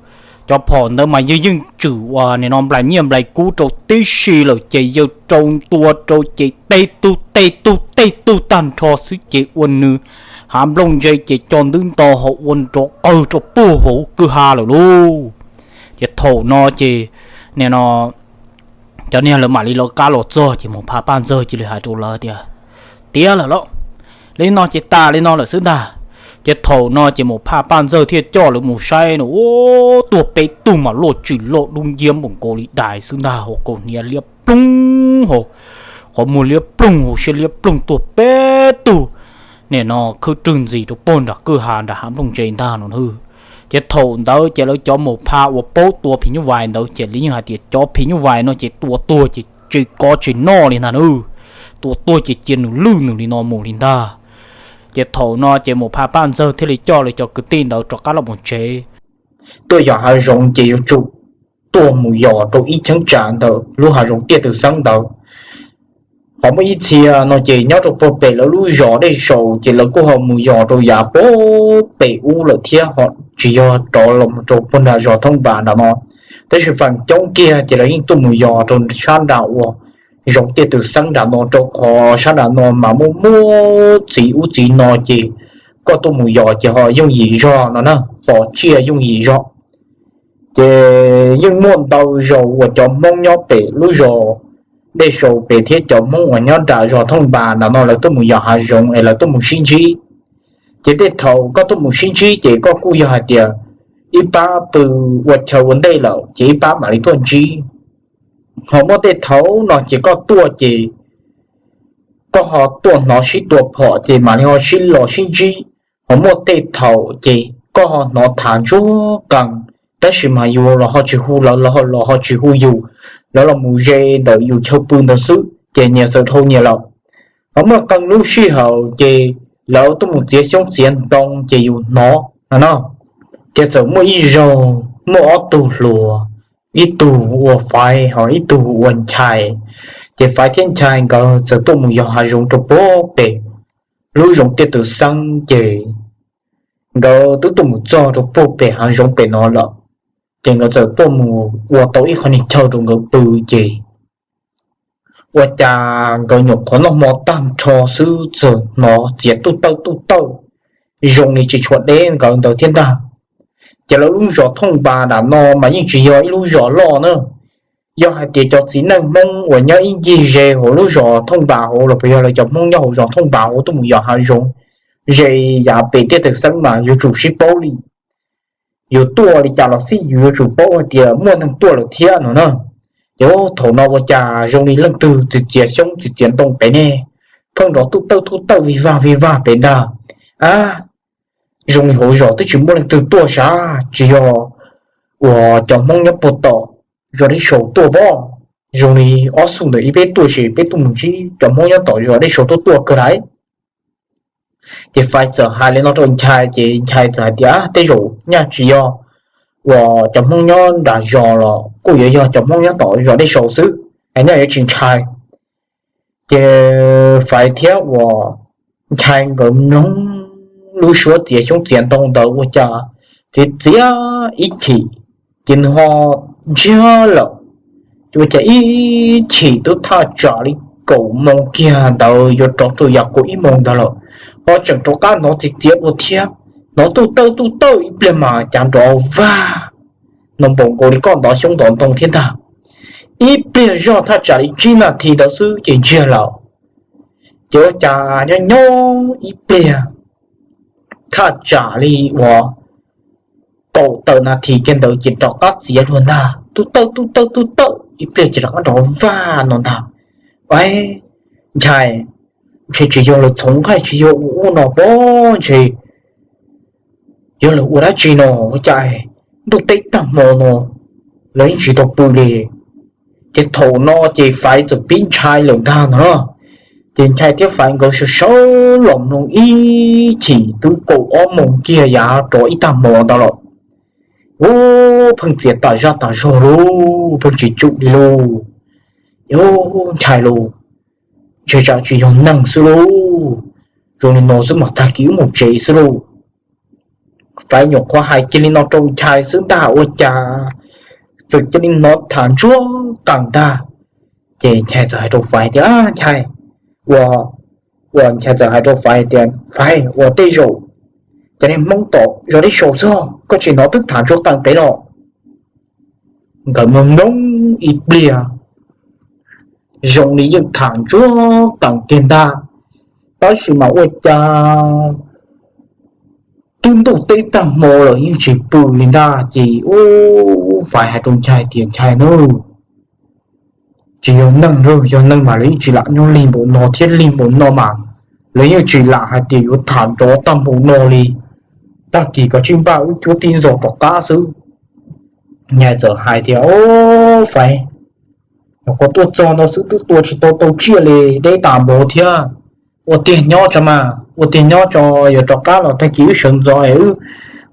cov phom ntawd mas yawg yeej tshwm uas nim no nplais nyiaj nplais kub rau tib si lawm ces yawg rau ntua rau ces tej tug tej tug tej tug tag nrho xwb ces ua nws hav nplooj ntse ces co ntub nto ho ua nrov qawg rau puag hauv kwj ha lawm lauj. Ces thaum no ces nim no cov niag lawv mam li lawv qab los txog ces Mus Pha Paj Ntxawg cia li hais rau lawv tias, tiav lawm lauj, li no ces tas li no lawm xwb ntag. Ces thaum no ces Mus Pha Paj Ntxawg thiaj coj lawv mus saib no, ua tuag peb tug mas loj tsis loj dub nciab npaum nkaus li dais xwb ntag, hauv kaus hniav liab ploog, hauv qhov muag liab ploog, hauv siab liab ploog, tuag peb tug nim no khwb rwg ntxis rau puag nram kwj ha nram hav nplooj ntse ntag no na. Ces thaum ntawd ces lawv cov Mus Pha uas paub tua phim nyuj vais ntawd ces lawv yeej hais tias cov phim nyuj vais no ces tua tuag ces tsis kov tsis noj li ntag na, tua tuag ces cia nws lwj nws li no mus li ntag. Ces thaum no ces Mus Pha Paj Ntxawg thiaj li coj lawv cov kwv tij ntawd rov qab los mus tsev. Tuaj yos hav zoov ces yuav tsum tuaj mus yos rau ib cheeb tsam ntawm lub hav zoov Tiaj Tw Xeeb ntawd. Ho muaj ib txhia no ces nyob rau puag pem lawv lub zos Dej Saus ces lawv kuj ho mus yos rau yav puag pem ub lawm thiab, ho tsis yog rov los rau puag nram zos Thooj Npas nram no. Tab sis feem coob kiag ces lawv yeej tuaj mus yos rau sab nram uas zoov Tiaj Tw Xeeb nram no, rau qhov sab nram no mas muaj muaj txiv ub txiv no ces koj tuaj mus yos ces ho yooj yim zog no na, pom tsiaj yooj yim zog. Ces yeej muaj ntau zaus uas cov Hmoob nyob pem lub zos Dej Saus pem thiab cov Hmoob uas nyob nram zos Thooj Npas nram no lawv tuaj mus yos hav zoov es lawv tuaj mus sib ntsib. Ces tej thaum koj tuaj mus sib ntsib ces koj kuj yog hais tias ib pab pw ua chaw ua ntej lawm ces ib pab mam li tuaj ntsib. Ho muaj tej thaum no ces koj tuaj ces koj ho tuaj hnov sib tua phom ces mam li ho sib los sib ntsib. Ho muaj tej thaum ces koj ho hnov tham ntsuag qees, tab sis mas yus los ho tsis hu lawv, lawv los ho tsis hu yus, lawv los mus ze ntawm yus chaw pw ntawd xwb ces nyias txawm dhau nyias lawm. Ho muaj qee lub sij hawm ces lawv tuaj mus txiav xyoob txiav ntoo ces yus hnov no no. Ces txawm muaj ib zaug muaj ob tug hluas, ib tug ua Faiv ho ib tug ua Nchai. Ces Faiv thiab Nchai nkawd txawm tuaj mus yos hav zoov rau puag pem lub zoov Tiaj Tw Xeeb ces nkawd twb tuaj mus txog rau puag pem hav zoov pem no lawm. Ces nkawd txawm tuaj mus ua tau ib qho niag chaw rau nkawd pw ces ua cas nkawd nyuam qhuav noj hmo tag nrho xwb txawm hnov txiav tuj tawj tuj tawj zoo li tsis tshua deb nkawd ntawd thiab ntag. Ces lawv lub zos Thooj Npas nram no mas yeej tsis yog ib lub zos loj na. Yog hais tias cov txiv neej Hmoob uas nyob ib ncig ze hauv lub zos Thooj Npas hauv los puas yog lawv cov Hmoob nyob hauv zos Thooj Npas hauv tuaj mus yos hav zoov ze yav pem Tiaj Tw Xeeb mas yuav tsum sib paub li. Yus tuaj li cas los xij yus yuav tsum paub hais tias muaj neeg tuaj lawm thiab no na. Ces thaum no ua cas zoo li leej twg txiav txiav xyoob txiav txiav ntoo pem ne, pheej nrov tuj tawj tuj tawj vig vag vig vag pem ntag. Ab, zoo li hauv zos twb tsis muaj leej twg tuaj sav, tsis yog uas cov Hmoob nyob puag tom zos Dej Saus tuaj pob. Zoo li ob xub ntawm ib peb tuaj ces peb tuaj mus ntsib cov Hmoob nyob tom zos Dej Saus tuaj tuaj kawg lauj. Ces Faiv txawm hais li no rau Nchai ces Nchai txawm hais tias tej zaum nyaj tsis yog uas cov Hmoob nyob nram zos los kuj yuav yog cov Hmoob nyob tom zos Dej Saus xwb, es nyaj yuav tsis ntshai. Ces Faiv thiab uas Nchai nkawd mloog lub suab txiav xyoob txiav ntoo ntawd ua cas txiav txiav ib chim ces nws ho ntsiag lawm. Ces ua cas ib chim twb thaj tsam li kaum moos kiag ntawd yuav rov rau yav kaum ib moos ntawd lawm, ho tseem rov qab hnov txiav txiav dua thiab. Hnov tuj tawj tuj tawj ib pliag mas cas nrov vag no npaum nkaus li koj ntov xyoob ntov ntoo thiab ntag. Ib pliag zoj thaj tsam li tsib nas this ntawd xwb ces ntsiag lawm. Ces ua cas nyob nyob ib pliag thaj tsam li uas kaum tawm nas this kiag ntawd ces rov qab txiav luag ntag, tub tawj tub tawj tub tawj ib pliag ces rov qab rov vaj no ntag. Ua, Nchai, ntshe tsis yog lawv txhoov nqaij tsis yog ua ub no pob ntshe yog lawv ua dab tsi no, ua cas ntuj teb tag hmo no lawv yeej tsis tau pw li. Ces thaum no ces Faiv txawm pib ntshai lawm ntag no. Ces Nchai thiab Faiv nkawd sawv sawv los mloog ib chim twb kaum ob moos kiag yav rov ib tag hmo ntawd lawm. Ub, pheej txiav tas zaj tas zog lauj, pheej tsis tsum li lauj. Ub, Nchai lauj, ntshe tsam tsis yog neeg xwb lauj. Zoo li no xwb mas tag kis wb mus tsev xwb lauj. Faiv nyuam qhuav hais kiag li no rau Nchai xwb ntag ua cas txawm cia li hnov tham ntsuag qees ntag. Ces Nchai txawm hais rau Faiv tias, Nchai, ua, ua Nchai txawm hais rau Faiv tias, Faiv, ua tej zaum cov niag Hmoob tom zos deb saud xwb, koj tsis hnov twb tham ntsuag qees pem los? Nkawd mloog mloog ib pliag zoo li yeej tham ntsuag qees tiag ntag, tab sis mas ua cas twb ntuj teb tag hmo lawm yeej tsis pw li ntag. Ces ub, Faiv hais rau Nchai tias, Nchai nawb, tsis yog neeg lauj, yog neeg mas lawv yeej tsis lam nyob lig npaum no thiab, lig npaum no mas lawv yeej tsis lam hais tias yuav tham nrov tag npaum no li. Tag kis koj tsij npaj wb cuab tib ntxov rov qab xwb. Nchai txawm hais tias, Ub, Faiv, nyuam qhuav tuaj txog no xwb twb tua tsis tau tau tsiaj li, deb tas npaum thiab. Ua tiag nyob tso mas, ua tiag nyob tso, yuav rov qab los tag kis wb sawv ntxov es wb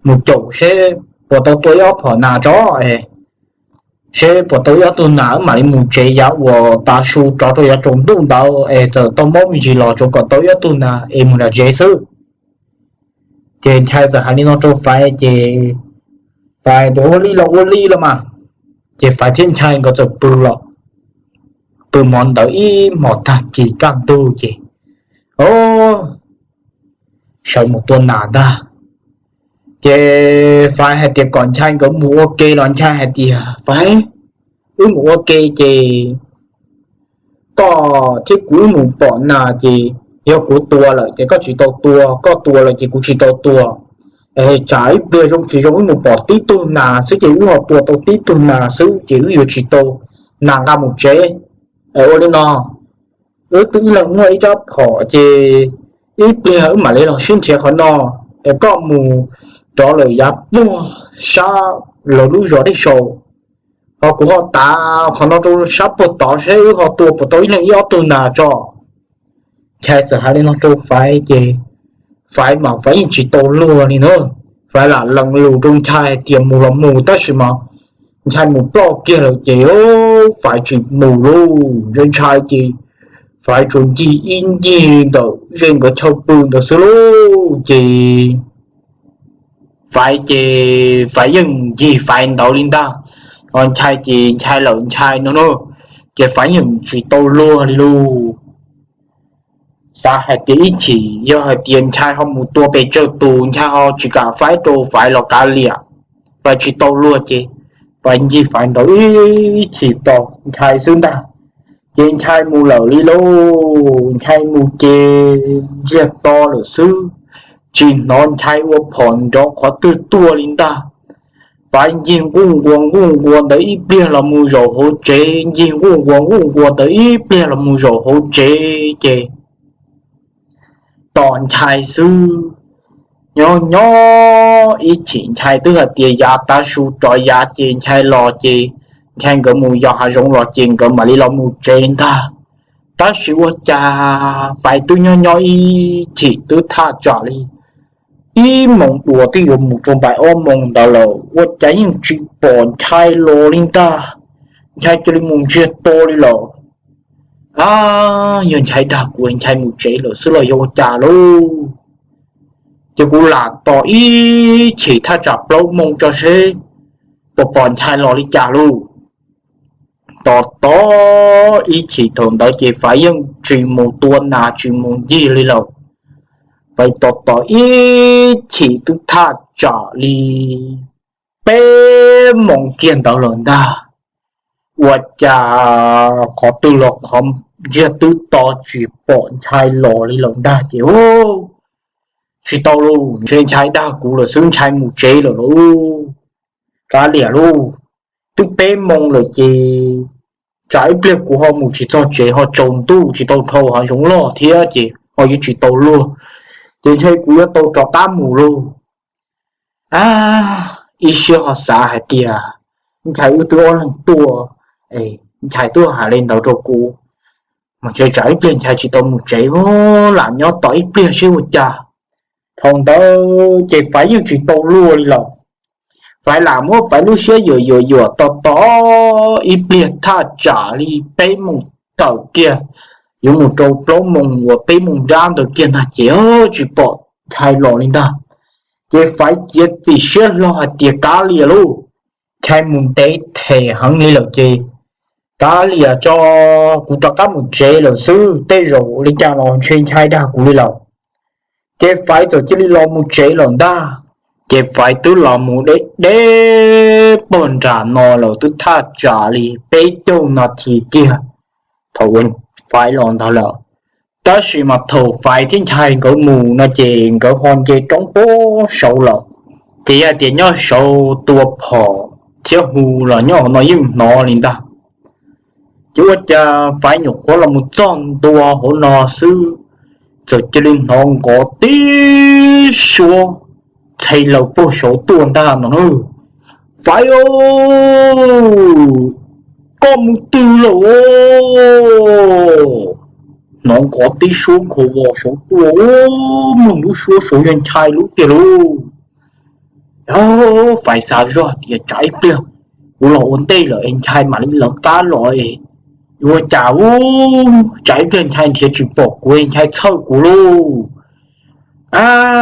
mus caum seb puas tau tua ib ob phom nas tso es, seb puas tau ib ob tug nas wb mam li mus tsev yav uas tav su rov rau yav tsaus ntuj ntawd es txawm tau mob me ntsis los tsuav kom tau ib ob tug nas es mus nram tsev xwb. Ces Nchai txawm hais li no rau Faiv ces Faiv tias, Ua li los ua li los mas. Ces Faiv thiab Nchai nkawd txawm pw los, pw hmo ntawd ib hmos tag kis kaj ntug ces, o, sawv mus tua nas ntag. Ces Faiv hais tias kom Nchai nkawd mus ua ke los Nchai hais tias, Faiv, wb mus ua ke ces koj thiab kuv wb mus pom nas ces yog kuv tua lawm ces koj tsis tau tua, koj tua lawm ces kuv tsis tau tua. Tsam ib pliag zoo tsis zoo wb mus pom tib tug nas xwb ces wb ho tua tau tib tug nas xwb ces wb yuav tsis tau nas nqa mus tsev. Ua li no, wb twb ib leeg muaj ib rab phom ces ib pliag wb mam li los sib nrhiav qhov no. Es koj mus rov lawm yav puag sab lawv lub zos dej saud, ho kuv ho tav qhov no rau sab puag tod seb wb ho tua puas tau ib leeg ib ob tug nas tso. Nchai txawm hais li no rau Faiv ces Faiv mas Faiv yeej tsis tau luag li na. Faiv lam lees lus rau Nchai hais tias mus los mus, tab sis mas Nchai mus ploj kiag lawm ces Faiv tsis mus lauj. Ntshai ntshai ces Faiv tsuas ncig ib ncig ntawm ze nkawd chaw pw ntawd xwb lauj. Ces Faiv ces Faiv yeej ncig Faiv ntawd li ntag, ho Nchai ces Nchai lawm Nchai no na, ces Faiv yeej tsis tau luag li lauj. Xav hais tias ib chim yog hais tias Nchai ho mus tua pes tsawg tus Nchai ho tsis kam faib rau Faiv los kav liam, Faiv tsis tau luag ces Faiv ncig Faiv ntawd ib chim tos Nchai xwb ntag. Ces Nchai mus lawm li lauj. Nchai mus ces ntsiag to lawm xwb, tsis hnov Nchai ua phom nrov qhov twg tuaj li ntag. Faiv ncig nquj nquas nquj nquas ntawd ib pliag los mus zaum hauv tsev, ncig nquj nquas nquj nquas ntawd ib pliag los mus zaum hauv tsev ces tos Nchai xwb. Nyob nyob ib chim Nchai twb hais tias yav tav su rov yav ces Nchai los ces Nchai nkawd mus yos hav zoov los ces nkawd mam li los mus tsev ntag. Tab sis ua cas Faiv twb nyob nyob ib chim twb thaj tsam li ib moos dua twb yuav mus rau npaim ob moos ntawd lawm ua cas yeej tsis pom Nchai los li ntag. Nchai cia li mus ntsiag to li lawm. A, yog Nchai dag kuv Nchai mus tsev lawm xwb los yog ua cas lauj? Ces kuv lam tos ib chim thaj tsam plaub moos tso seb puas pom Nchai los li cas lauj. Tos tos ib chim thaum ntawd ces Faiv yeej tsis mus tua nas tsis mus ncig li lawm. Faiv tos tos ib chim twb thaj tsam li peb moos kiag ntawd lawm ntag. Ua cas qhov twg los qhov ntsiag twb to tsis pom Nchai los li lawm ntag ces Tsis tau lauj, ntshe Nchai dag kuv lawm xwb, Nchai mus tsev lawm lauj. Kav liam lauj, twb peb moos lawm ces tsam ib pliag kuv ho mus tsis txog tsev ho tsaus ntuj tsis tau dhau hav zoov loj thiab ces ho yuav tsis tau luag, ces ntshe kuv yuav tau rov qab mus lauj. Ib siab ho xav hais tias Nchai wb twb ob leeg tuaj, Nchai twb hais li ntawd rau kuv, mas ntshe tsam ib pliag Nchai tsis tau mus tsev, lam nyob tos ib pliag seb ua cas. Thaum ntawd ces Faiv yeej tsis tau luag li lawm. Faiv lam muab Faiv lub siab yuam yuam yuam tos tos ib pliag thaj tsam li peb moos tawm kiag, yuav mus rau plaub moos uas peb moos nrab ntawd kiag ntag ces tsis pom Nchai los li ntag. Ces Faiv cia txim siab hlo hais tias kav liam lauj, Nchai mus ntev them heev li lawm ces kav liam tso, kuv rov qab mus tsev lawm xwb, tej zaum li cas los ntshe Nchai dag kuv li lawm. Ces Faiv txawm cia li los mus tsev lawm ntag. Ces Faiv twb los mus deb deb pog nram no lawm twb thaj tsam li peb caug nas this kiag thaum uas Faiv los ntag lawm. Tab sis mas thaum Faiv thiab Nchai nkawd mus no ces nkawd ho nce roob puag saud lawm, ces yog tias nyob saud tua phom thiab hu los nyob hauv no yeej hnov li ntag. Ces ua cas Faiv nyuam qhuav los mus txog ntua hauv no xwb, txawm cia li hnov nqov tib suab ntxhe laws puag saud tuaj ntag no na. Faiv, koj mus twg lawm? Hnov nqov tib suab nkhaus vos saud tuaj, mloog lub suab saud yog Nchai lub tiag lauj. Faiv xav zoj tias tsam ib pliag kuv los ua ntej lawm es Nchai mam li lawv qab los es yuav ua cas, tsam ib pliag Nchai nrhiav tsis pom kuv es Nchai txhawj kuv lauj.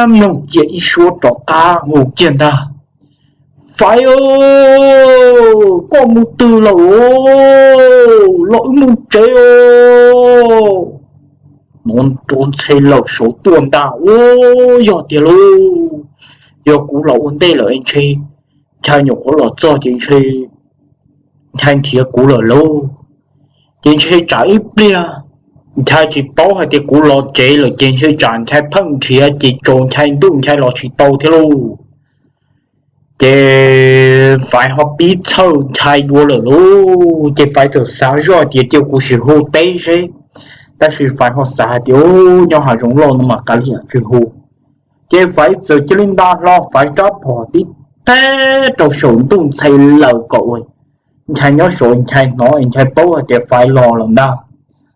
Mloog kiag ib suab rov qab hu kiag ntag, Faiv, koj mus twg lawm? Los wb mus tsev os. Hnov nrov ntxhe laws saud tuaj ntag, ua yog tiag lauj, yog kuv los ua ntej lawm ntshe Nchai nyuam qhuav los txog ces ntshe Nchai nrhiav kuv lawm lauj. Ces ntshe tsam ib pliag Nchai tsis paub hais tias kuv los tsev lawm ces ntshe tsam Nchai pheej nrhiav ces tsaus Nchai ntuj Nchai los tsis tau thiab lauj. Ces Faiv ho pib txhawj Nchai dua lawm lauj, ces Faiv txawm xav zoj tias cia kuv sim hu teb seb, tab sis Faiv ho xav hais tias nyob hav zoov loj no mas kav liam tsis hu. Ces Faiv txawm cia li nta hlo Faiv rab phom tib teg rau saum ntuj ntxhe laws kom uas Nchai nyob saud Nchai hnov Nchai paub hais tias Faiv los lawm ntag.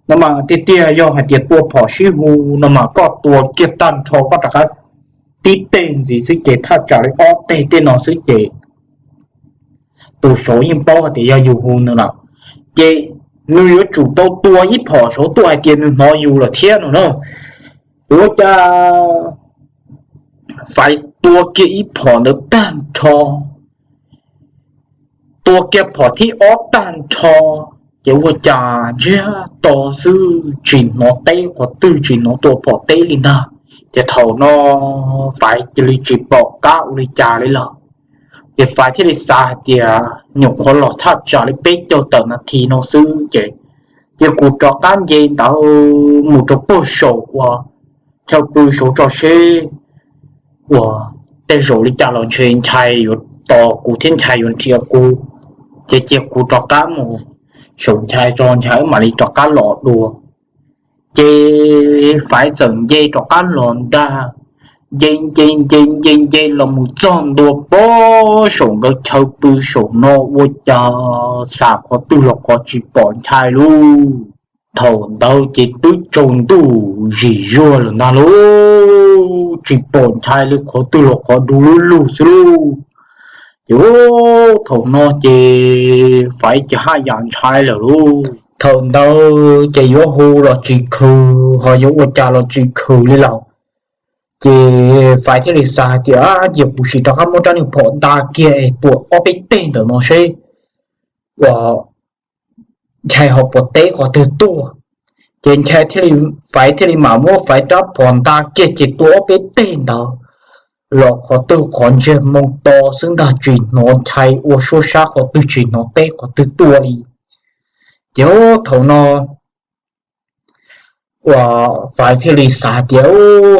No mas tiag tiag yog hais tias tua phom sib hu no mas koj tua kiag tag nrho koj rov qab tib teg ntxiv xwb ces thaj tsam li ob teg tej no xwb ces tus saud yeej paub hais tias yog yus hu nws lawm. Ces nws yuav tsum tau tua ib phom saud tuaj hais tias nws hnov yus lawm thiab no na. Ua cas Faiv tua kiag ib phom ntawd tag nrho, tua kiag phom thib ob tag nrho, ces ua cas ntsiag to xwb tsis hnov teb qhov twg tsis hnov tua phom teb li ntag. Ces thaum no Faiv cia li tsis pom qab ua li cas li lawm. Ces Faiv thiaj li xav hais tias nyuam qhuav los thaj tsam li peb caug tawm nas this no xwb ces, ces kuv rov qab nce ntawd mus rau puag saum uas chaw pw saud tso seb uas tej zaum li cas los ntshe Nchai yuav tos kuv thiab Nchai yuav nrhiav kuv. Ces cia kuv rov qab mus saum Nchai tso Nchai wb mam li rov qab los dua. Ces Faiv txawm nce rov qab los ntag, nce nce nce nce nce los mus txog ntua puag saum nkawd chaw pw saum no ua cas xav qhov twg los qhov tsis pom Nchai lauj. Thaum ntawd ces twb tsaus ntuj zis zuag lawm ntag lauj, tsis pom Nchai li qhov twg los qhov du lug lug xwb lauj. Ces thaum no ces Faiv ces haj yam ntshai lawm lauj. Thaum ntawd ces yuav hu los tsis khwm ho yuav ua cas los tsis khwm li lawm. Ces Faiv thiaj li xav hais tias cia kuv sim rov qab muab rab niag phom nta kiag es tua ob peb teg ntawm no seb uas Nchai ho puas teb qhov twg tuaj. Ces Nchai thiaj li, Faiv thiaj li mam muab Faiv rab phom nta kiag ces tua ob peb teg ntawd los qhov twg qhov ntsiag moo to xwb ntag tsis hnov Nchai ua suab sab qhov twg tsis hnov teb qhov twg tuaj li. Ces thaum no uas Faiv thiaj li xav hais tias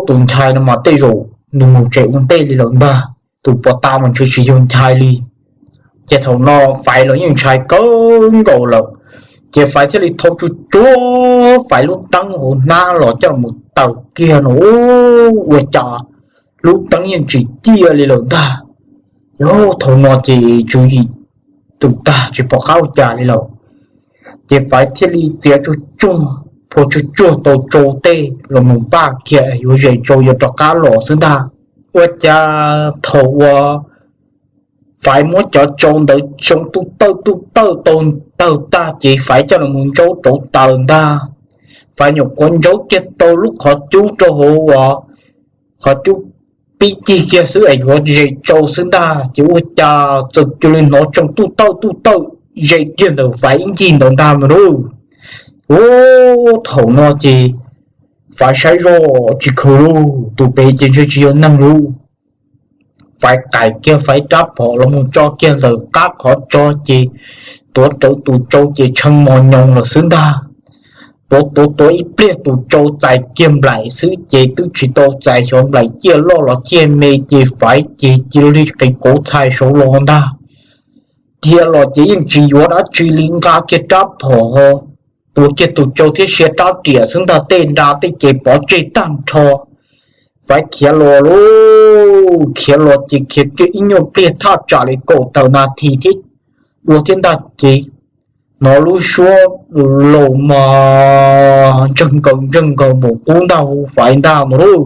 tus Nchai no mas tej zaum nws mus tsev ua ntej li lawm ntag. Tus pov tas mas ntshe tsis yog Nchai li. Ces thaum no Faiv los yeej ntshai kawg nkaus lawm, ces Faiv thiaj li thau tsuag tsuag Faiv lub teeb hauv hnab los coj mus taws kiag no, ua cas lub teeb yeej tsis ciaj li lawm ntag. Yog thaum no ces tswv yim tus tag tsis pom qab ua cas li lawm. Ces Faiv thiaj li txiav tsuag tsuag, phua tsuag tsuag tau tsau tej los mus npaj kiag yuav zes tsau yuav rov qab los xwb ntag. Ua cas thaum uas Faiv muab cov tsau ntawd tsoo tuj tawj tuj tawj tau tawg tag ces Faiv coj los mus ntsaub rauv taws ntag. Faiv nyuam qhuav ntsaub kiag tau lub qhov cub rau hauv uas qhov cub pib cig kiag xwb es yuav zes tsau xwb ntag ces ua cas txawm cia li hnov tsoo tuj tawj tuj tawj zes kiag ntawm Faiv ib ncig ntawd ntag no lauj. Ua thaum no ces Faiv saib zoj tsis khwv lauj, tus pem ces ntshe tsis yog neeg lauj. Faiv qais kiag Faiv rab phom los mus tso kiag ntawm qab qhov tso ces tuav rawv tus tsau ces tshee mos nyoos lawm xwb ntag. Tuav tuav tuav ib pliag tus tsau txais kiag nplaim xwb ces twb tsis tau txais xyov nplaim ciaj loj los ciaj me ces Faiv ces cia li qis kauv txhais saud los ntag. Dhia los ces yeej tsis yuav dab tsi li, nqa kiag rab phom ho tuav kiag tus tsau thiab sia rab riam xwb ntag, tej nra tej ces pov tseg tag nrho. Faiv khiav los lauj, khiav los ces khiav kiag ib nyuag pliag thaj tsam li kaum tawm nas this thiab dua thiab ntag ces hnov lub suab laus mas ntseeg nkaus ntseeg nkaus npaum qub ntag hu Faiv ntag no lauj.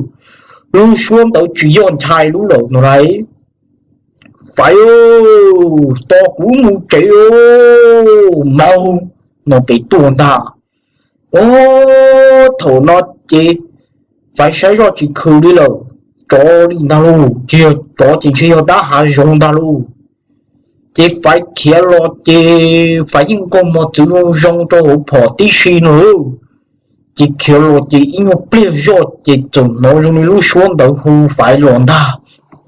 Lub suab ntawd tsis yog Nchai lub lawm no lauj. Faiv, tos kuv mus tsev, maug no pem tuaj ntag. Ua thaum no ces Faiv saib zoj tsis khwv li lawm, tsov li ntag lauj, tsis yog tsov ces ntshe yog dab hav zoov ntag lauj. Ces Faiv khiav los ces Faiv yeej nkaug mos txwv zoo zoo rau hauv phom tib si no lauj. Ces khiav los ces ib nyuag pliag zoj ces txawm hnov zoo li lub suab ntawd hu Faiv los ntag.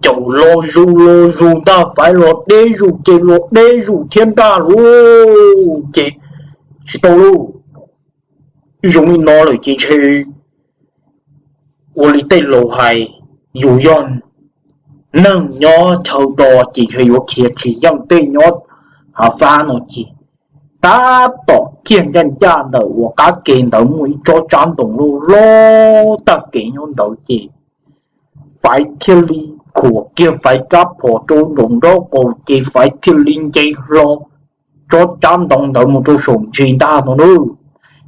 Caum los zus los zus ntag, Faiv los deb zus ces los deb zus thiab ntag lauj. Ces tsis tau lauj, zoo li no lawm ces ntshe ua li tej laus hais, yus yog neeg nyob chaw do ces ntshe yuav khiav tsis yeej, tej nyob hav fab no ces tab tom kiag ncaj ncaj ntawm uas qab ke ntawd muaj ib tsob tsab ntoo loj loj tag kev nyob ntawd ces Faiv thiaj li khuam kiag Faiv rab phom rau nraum nraub qaum ces Faiv thiaj li nce hlo tsob tsab ntoo ntawd mus rau saum ntsis ntag no lauj.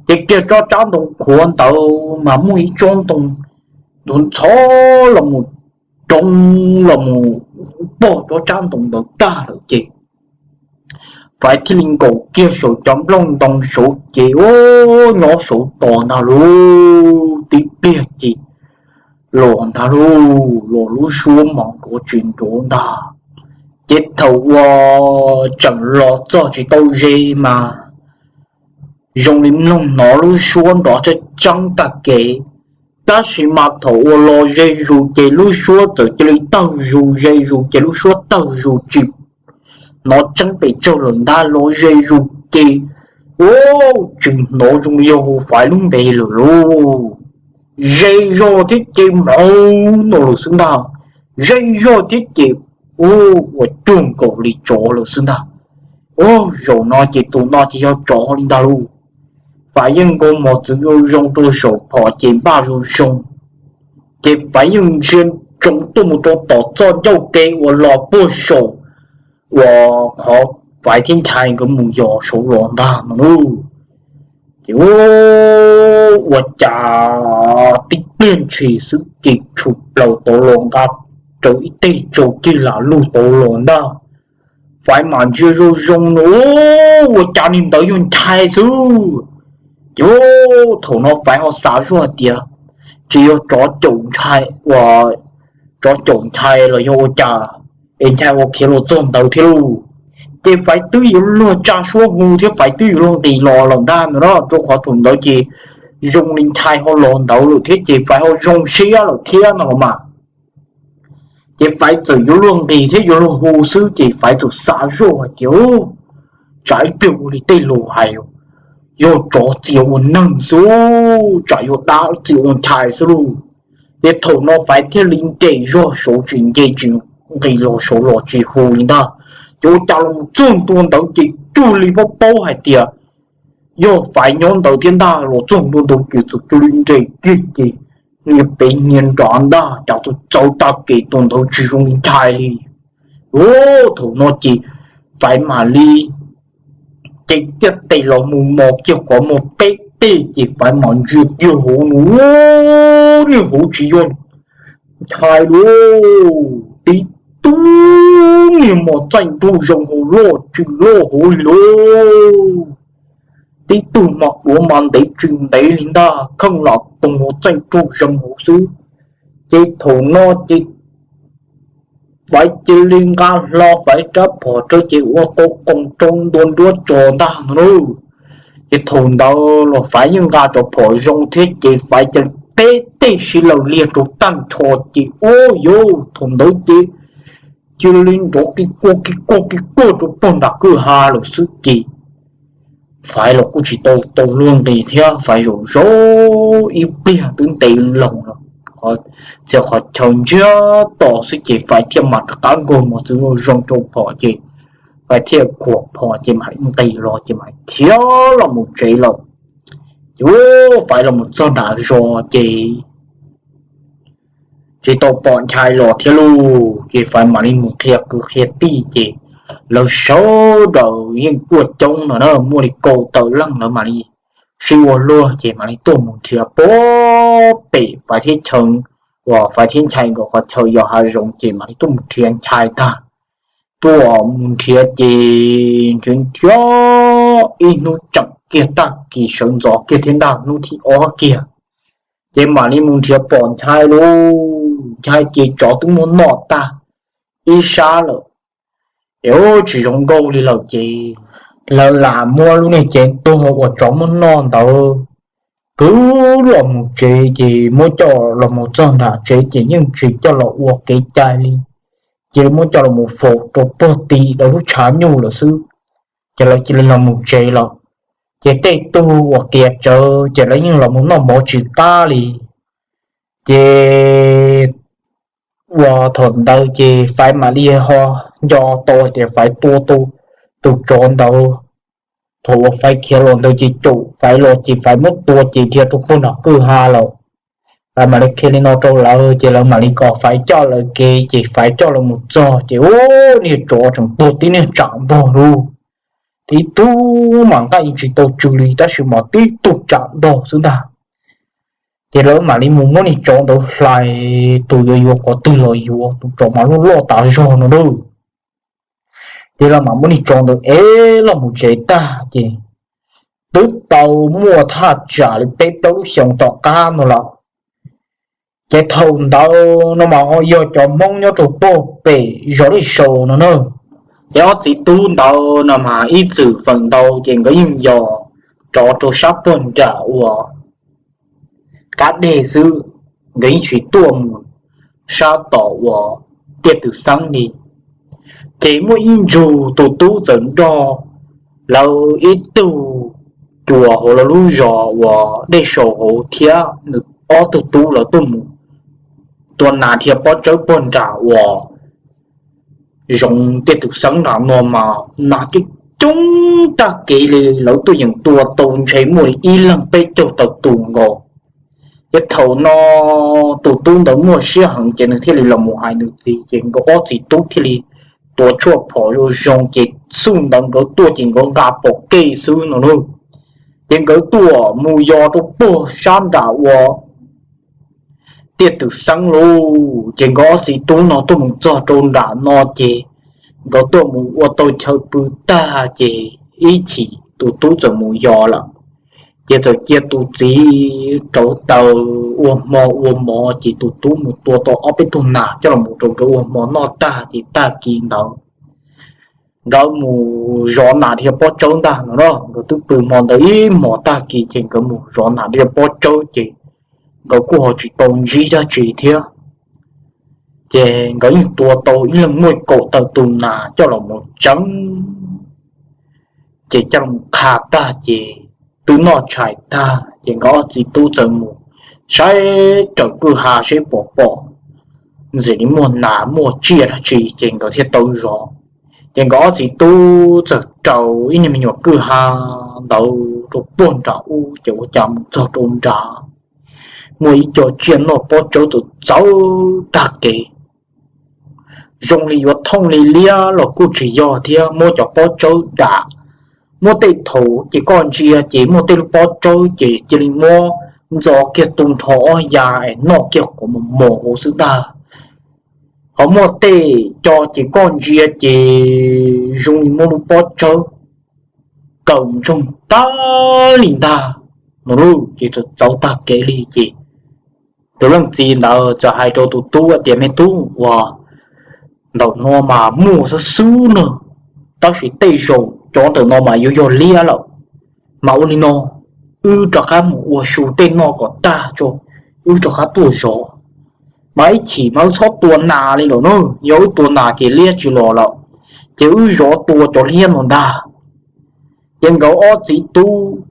Ces kiag tsob tsab ntoo qhuav ntawd mas muaj ib tsob ntoo ntxhov ntxhov los mus roo los mus pog tsob tsab ntoo ntawd tag lawm ces Faiv thiaj li nkaum kiag saum cov nplooj ntoo saud ces ua nyob saud tos ntag lauj, tib pliag ces los ntag lauj, los lub suab mas nrov tsis nrov ntag. Ces thaum uas tseem los txog tsis tau ze mas zoo li mloog hnov lub suab nrov tseeb tseeb tag kev, tab sis mas thaum uas los ze zus ces lub suab txawm cia li tawg zus, ze zus ces lub suab tawg zus tsis hnov tseeb pes tsawg lawm ntag, los ze zus ces ua tsis hnov zoo li yog hu Faiv lub npe lawm lauj. Ze zog thiab ces mlauv no lawm xwb ntag, ze zog thiab ces ua cuag nkaus li tsov lawm xwb ntag. Ua zaum no ces tus no ces yog tsov li ntag lauj. Faiv yeej nkaug mos txwv zoo zoo rau saum phom ces npaj zoo zoo, ces Faiv yeej ntsia ntsoov tuaj mus rau tom txoj ncauj ke uas los puag saum uas qhov Faiv thiab Nchai nkawd mus yos saud los ntag no lauj. Ces ua cas tib pliag ntshis xwb ces tshum plaws tod los nqa rawv ib teg tsau cig lam lug tod los ntag. Faiv mam ntsia zoo zoo no, ua cas niag ntawd yog Nchai xwb. Ces thaum no Faiv ho xav zoj hais tias tsis yog tsov caum Nchai, tsov caum Nchai los yog ua cas es Nchai ua khiav los txog ntawd thiab lauj. Ces Faiv twb yuav luag tsa suab hu thiab Faiv twb yuav luag nqis los lawm ntag no na, rau qhov thaum ntawd ces zoo li Nchai ho los ntawd lawm thiab ces Faiv ho zoo siab lawm thiab no los mas. Ces Faiv txawm yuav luag nqis thiab yuav luag hu xwb ces Faiv txawm xav zoj hais tias tsam ib pliag ua li tej laus hais, yog tsov txia ua neeg xwb, tsam yuav dab txia ua Nchai xwb lauj. Ces thaum no Faiv thiaj li nres zog saud tsis nce tsis nqis los saud los tsis hu li ntag. Ces ua cas los txog ntua ntawd ces cuag li paub paub hais tias yog Faiv nyob ntawd thiab ntag. Los txog ntua ntawd ces txawm cia li nres kiag ces niag pem niag nrad ntag, cas txawm txawv tag kev, tus ntawd tsis zoo li ntshai li. Thaum no ces Faiv mam li ces tiaj tes los mus mos kiag qhov muag peb teg ces Faiv mam ntsia kiag hauv no, niag hauv tsis yog ntshai lauj, tib tug niag mos txaij nraug zoo hauv loj tsw loj hauv li lauj. Tib tug mas duav mas ntev tsw ntev li ntag, kheej los tus mos txaij nraug zoo hauv xwb. Ces thaum no ces Faiv cia li nqa hlo Faiv rab phom rau ces ua tau qoos rau ntua nruab tso ntag no lauj. Ces thaum ntawd los Faiv yeej nqa cov phom zoo thiab ces Faiv cia li peb teg siv laws liag rau tag nrho ces ua yauv thaum ntawd ces cia li nrov ki kuaj ki kuaj ki kuaj rau puag nram kwj ha lawm xwb ces Faiv los kuj tsis tau tau luag nqis thiab, Faiv zaum zaum ib pliag twb ntev loo los txhia qhov chaw ntsiag to xwb ces Faiv thiaj mam rov qab nkaug mos txwv zoo rau phom ces Faiv thiaj khuam phom ces mam li nqis los ces mam li khiav los mus tsev lawm. Ces Faiv los mus txog nram zos ces tsis tau pom Nchai los thiab lauj, ces Faiv mam li mus qhia kwv qhia tij ces lawv sawv daws yeej tuaj coob no na, muaj li kaum tawm leej lawv mam li sib ua luag ces mam li tuaj mus nrhiav puag pem Faiv thiab chaw uas Faiv thiab Nchai nkawd qhov chaw yos hav zoov ces mam li tuaj mus nrhiav Nchai tag. Tuaj mus nrhiav ces nrhiav nrhiav ib hnub tseem kiag tag kis sawv ntxov kiag thiab ntag, hnub thib ob kiag ces mam li mus nrhiav pom Nchai lauj. Nchai ces tsov twb muab noj tag ib sab lawm, es tsis zoo nkauj li lawm ces lawv lam muab lub niag cev tuag uas tsov muab noj ntawd kwv los mus tsev ces muab coj los mus txog nram tsev ces yeej tsis coj los ua kev cai li, cia li muab coj los mus faus rau puag tim lawv lub tshav nyuj lawm xwb. Ces lawv cia li los mus tsev lawm. Ces tej tug uas qias tsawv ces lawv yeej los mus noj mov tsis qab li. Ces uas thaum ntawd ces Faiv mam li ho nco tau tias Faiv tua tau tus tsov ntawd. Thaum uas Faiv khiav los ntawd ces caum Faiv los ces Faiv muab tua ces dhia rau puag nram kwj ha lawm. Faiv mam li qhia li no rau lawv ces lawv mam li kom Faiv coj lawv kev ces Faiv coj lawv mus txog ces ua niag tsov tseem tuag tib niag tsam ntog lauj. Tib tug mas nqaij yeej tsis tau tsw li tab sis mas tib tug tsam ntog xwb ntag. Ces lawv mam li mus muab niag tsov ntawd hlais, tus yuav yuav qhov twg los yuav, tus tsov mas loj loj tas zog no na. Ces lawv mam muab niag tsov ntawd ev los mus tsev tag ces twb tau muaj thaj tsam li peb plaub lub xyoos tom qab no lawm. Ces thaum ntawd no mas ho yog cov Hmoob nyob rau puag pem zos Dej Saus no na. Ces ob txiv tub ntawd no mas ib txwm feem ntau ces nkawd yeej yos rov rau sab puag nram uas qab deg xwb, nkawd yeej tsis tuaj mus sab tom uas Tiaj Twm Xeeb li. Ces muaj ib ntsug tus tub txawm nrog lawv ib tug cuas hauv lawv lub zos uas Dej Saus hauv thiab nws ob tug tub lawv tuaj mus tua nas dhia pob tsawb puag nram uas zoov Tiaj Twm Xeeb nram no mas nas coob coob tag kev li, lawv tuaj yeem tua tau ntshe muaj li ib leeg peb caug tawm tus nkaus. Ces thaum no tus tub ntawd muaj siab heev ces nws thiaj li los mus hais nws txiv ces nkawd ob txiv tub thiaj li tua tshuaj phom zoo zoo ces xub ntawd nkawd tuaj ces nkawd nqa pom kev xwb no lauj. Ces nkawd tuaj mus yos rau puag sab nram uas Tiaj Twm Xeeb lauj. Ces nkawd ob txiv tub no tuaj mus txog rau nram no ces nkawd tuaj mus ua tau chaw pw tag ces ib chim tus tub txawm mus yos lawm. Ces txawm cia tus txiv rauv taws ua hmo ua mov ces tus tub mus tua tau ob peb tug nas coj los rau nkawd ua hmo noj tag ces tag kis ntawd nkawd mus zov nas dhia pob tsawb ntag no na. Nkawd twb pw hmo ntawd ib hmos tag kis ces nkawd mus zov nas dhia pob tsawb ces nkawd kuj ho tsis tau ntsib dab tsi thiab. Ces nkawd yeej tua tau ib leeg muaj kaum tawm tus nas coj los mus tseev, ces coj los qha tag ces twb noj tshais tag ces nkawd ob txiv tub txawm mus saib raws kwj ha seb puas pom ntxim li muaj nas muaj tsiaj dab tsi ces nkawd thiaj tau zov. Ces nkawd ob txiv tub txawm raws ib niag me nyuam kwj ha ntawd rau puag nram ub ces ua cas mus txog rau nrad, muaj ib co tsiaj noj pob tsawb txawv txawv tag kev. Zoo li yuav thooj li liab los kuj tsis yog thiab, muab cov pob tsawb dam. Muaj tej thaum ces koj ntsia ces muaj tej lub pob tsawb ces cia li muab ntxo kiag tu nrho ob ya es noj kiag quav mos mos hauv xwb ntag. Ho muaj tej co ces koj ntsia ces zoo li muaj lub pob tsawb kaw ntsoog tag li ntag no. Ces txawv tag kev li ces tus leej txiv ntawd txawm hais rau tus tub tias, Me tub, ua ntawm no mas muaj xwb xwb na, tab sis tej zaum cov ntawm no mas yuav yog liab lawm. Mas ua li no, wb rov qab mus ua su tej noj kom tag tso, wb rov qab tuaj zov. Mas ib chim mas wb txhob tua nas li lawm na, yog wb tua nas ces liab tsis los lawm, ces wb zov tua cov liab no ntag. Ces nkawd ob txiv tub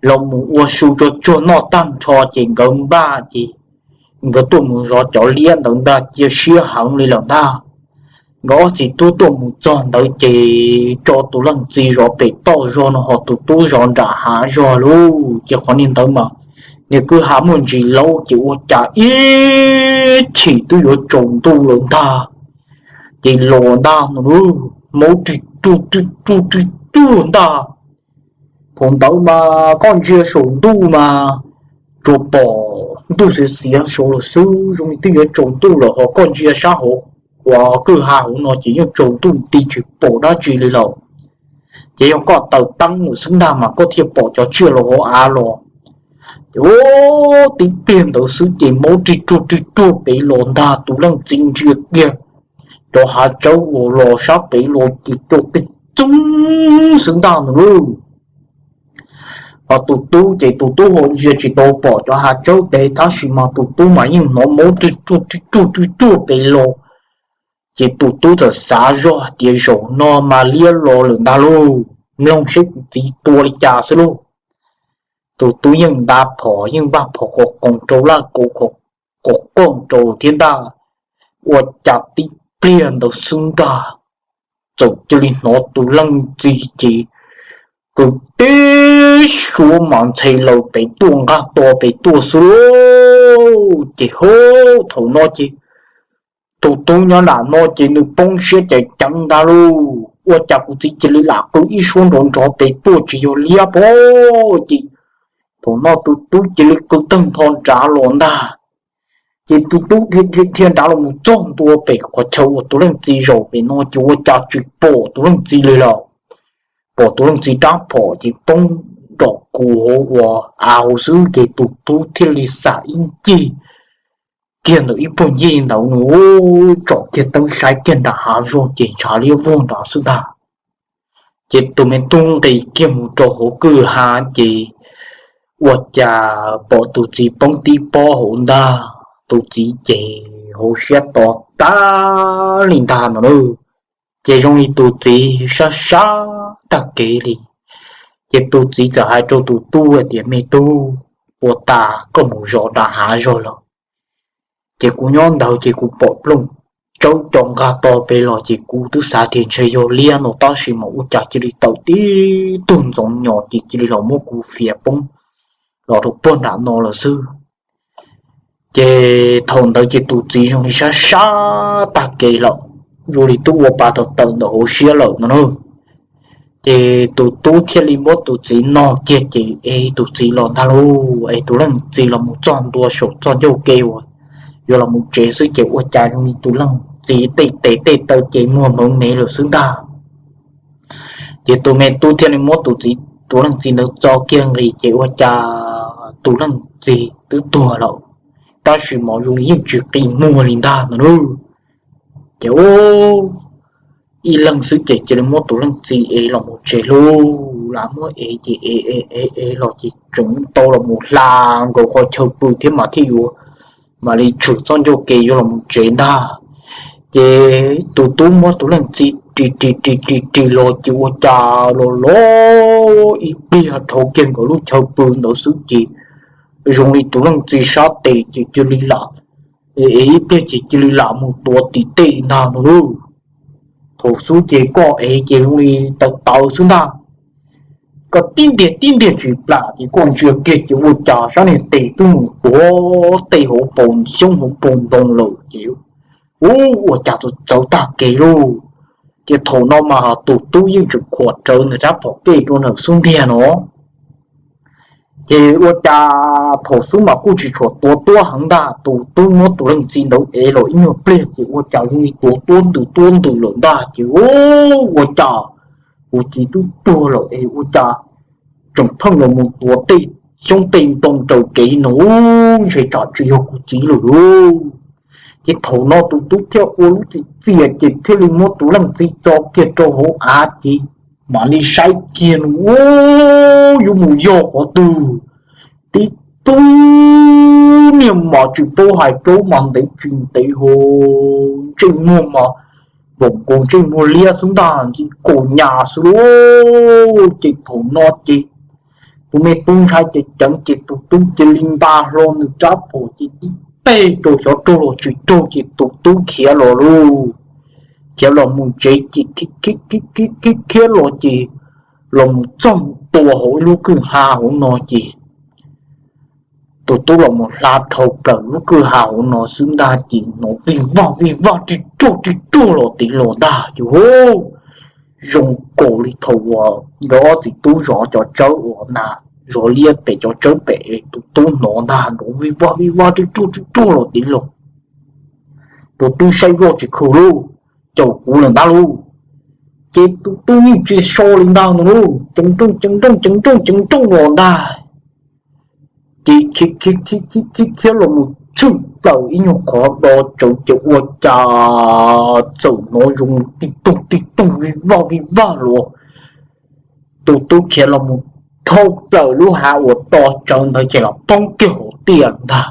los mus ua su tsuag tsuag noj tag nrho ces nkawd npaj ces nkawd tuaj mus zov cov liab ntawd ntag, cia siab heev li lawm ntag. Nkawd ob txiv tub tuaj mus txog ntawd ces tso tus leej txiv zov pem toj zog no ho tus tub zov nram hav zog lauj. Ces qhov niag ntawd mas niag kwj ha muaj ntsis laub ces ua cas ib chim twb yuav tsaus ntuj lawm ntag. Ces los ntag no, maub rig ruj rig ruj rig ruj ntag. Thaum ntawd mas koj ntsia saum ntuj mas tsuas pom ntuj xiav xiav saud lawm xwb, zoo li twb yuav tsaus ntuj lawm, ho koj ntsia sab hauv uas kwj ha hauv no ces yeej tsaus ntuj nti tsis pom dab tsi li lawm. Ces yog koj taws teeb lawm xwb ntag mas koj thiaj pom cov tsiaj los hauv av los. Ces tib pliag ntawd xwb ces maub rig ruj rig ruj pem los ntag, tus leej txiv ntsia kiag cov hav tsawb uas los sab pem los ces cua qig txoog xwb ntag no lauj. Ho tus tub ces tus tub ho ntsia tsis tau pom cov hav tsawb pem, tab sis mas tus tub mas yeej hnov maub rig ruj rig ruj rig ruj pem los. Ces tus tub txawm xav zoj tias, Zaum no mas liab los lawm ntag lauj, mloog seb kuv txiv tua li cas xwb lauj. Tus tub yeej nta phom, yeej npaj phom qos qoos rau laj kaus qos qoos rau thiab ntag. Ua cas tib pliag ntawd xwb ntag, txawm cia li hnov tus leej txiv ces kwv tib suab mas ntxhe lawm pem tuaj, nqaj to pem tuaj xwb lauj. Ces hauv thaum no ces tus tub nyob nram no ces nws poob siab ces ceev ntag lauj, ua cas kuv txiv cia li lam qw ib suab nrov nrov pem tuaj tsis yog liab pob. Ces thaum no tus tub cia li qw tawg ntho nrad los ntag. Ces tus tub dhia nrad los mus txog ntua pem qhov chaw uas tus leej txiv zaum pem no ces ua cas tsis pom tus leej txiv li lawm. Pom tus leej txiv rab phom ces poob nrom kuv hauv uas av hauv xwb, ces tus tub thiaj li xam ib ncig kiag ntawm ib puag ncig ntawd nws tsom kiag teeb saib kiag nram hav zoov ces ntshav liab vog nrad xwb ntag. Ces tus me tub nqis kiag mus rau hauv kwj ha ces ua cas pom tus txiv poob tib pob hauv ntag. Tus txiv ces hauv siab to tag li ntag no lauj. Ces zoo li tus txiv sab sab tag kev li. Ces tus txiv txawm hais rau tus tub hais tias, Me tub, ua tas koj mus zov nram hav zog lawm, ces kuv nyob ntawd ces kuv pom plooj tsawb co nqaj to pem los ces kuv twb xav tias ntshe yog liab no, tab sis mas ua cas cia li tawm tib tug ntxoov nyos ces cia li los muab kuv fiav poob los rau puag nram no lawm xwb. Ces thaum ntawd ces tus txiv zoo li sab sab tag kev lawm, zoo li twb ua pa tawm tawm ntawm hauv siab lawm no na. Ces tus tub thiaj li muab tus txiv no kiag ces ev tus txiv los ntag lauj. Es tus leej txiv los mus txog ntua saum txoj ncauj ke uas yuav los mus tsev xwb ces ua cas zoo li tus leej txiv tej tes tej taw ces muag npawv mev lawm xwb ntag. Ces tus me tub thiaj li muab tus txiv, tus leej txiv ntawd txo kiag nqis ces ua cas tus leej txiv twb tuag lawm, tab sis mas zoo li yeej tsis qi muag li ntag no lauj. Ces ib leeg xwb ces cia li muab tus leej txiv ev los mus tsev lauj. Lam muab ev ces ev ev ev ev los ces tseem tau los mus hla nkaus qhov chaw pw thiab mas thiaj yuav mam li tshwm txoj ncauj ke yuav los mus tsev ntag. Ces tus tub muab tus leej txiv ris ris ris ris ris los ces ua cas los los ib pliag dhau kiag nkawd lub chaw pw ntawd xwb ces zoo li tus leej txiv sab tes ces cia li lam, es ib pliag ces cia li lam mus tuav tim tej ntag no lauj. Thaum xub ces koj ev ces zoo li tawv tawv xwb ntag. Koj tib ntiag tib ntiag tsis plam ces koj ntsia kiag ces ua cas sab niag tes twb mus tuav tej hauv paus xyoob hauv paus ntoo lawm ces ua cas txawv tag kev lauj. Ces thaum no mas tus tub yeej tseem khuam rawv ntawm rab phom kej rau ntawm xub ntiag no. Ces ua cas thaum xub mas kuj tsis tshua tuav tuab heev ntag, tus tub muab tus leej txiv ntawd ev los ib nyuag pliag ces ua cas zoo li tuav tuab ntws tuab ntws lawm ntag ces ua cas kuv txiv twb tuag lawm es ua cas tseem pheej los mus tuav tej xyoob tej ntoo raws kev no, ntshe tsam tsis yog kuv txiv lawm lauj. Ces thaum no tus tub thiaj ua lub txiv txias ces thiaj li muab tus leej txiv tso kiag rau hauv av ces mam li saib kiag no, yuav mus yog qhov twg. Tib tug niag mos tsis paub hais plaub mas ntev tsis ntev ho, ntsej muag mas npaum nkaus ntsej muag liab xwb ntag, ntxim kaus nyas xwb lauj. Ces thaum no ces tus me tub ntshai ceev ceev ces tus tub cia li nta hlo nws rab phom ces tib teg rau xyov raug los tsis raug ces tus tub khiav los lauj. Khiav los mus tsev ces khiav los ces los mus txog ntua hauv ib lub kwj ha hauv no ces tus tub los mus hla dhau plaws lub kwj ha hauv no xwb ntag ces hnov vij voj vij voj rig ruag rig ruag los tiv los ntag ces zoo nkaus li thaum uas nkawd ob txiv tub zov cov tsawb uas na, zov liab pem cov tsawb pem tus tub hnov ntag, nrov vij voj vij voj rig ruag rig ruag los tiv los. Tus tub saib zoj tsis khw lauj, caum kuv lawm ntag lauj. Ces tus tub yeej tsis so li ntag no lauj, ceev nrooj ceev nrooj ceev nrooj ceev nrooj los ntag. Ces khiav khiav khiav khiav los mus tshwm plaws ib nyuag qhov do tsawv ces ua cas txawm hnov zoo tij tooj tij tooj vij voj vij voj los. Tus tub khiav los mus dhau plaws lub hav uas do tsawv ntawd ces los poob kiag hauv tiaj ntag.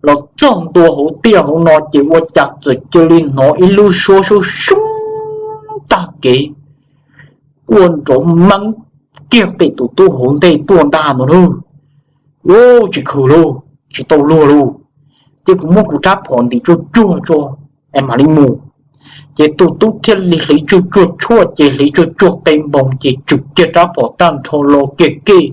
Los txog ntua hauv tiaj hauv no ces ua cas txawm cia li hnov ib lub suab soob soob tag kev quaj nrov meeb kiag pem tus tub hauv ntej tuaj ntag no lauj. Ub, tsis khw lauj, tsis tau luag lauj, ces kuv muab kuv rab phom ntim tsuag tsuag tso es mam li mus. Ces tus tub thiaj li hliv tsuag tsuag tshuaj ces hliv tsuag tsuag qe npoos ces tsum kiag rab phom tag nrho los kiag kej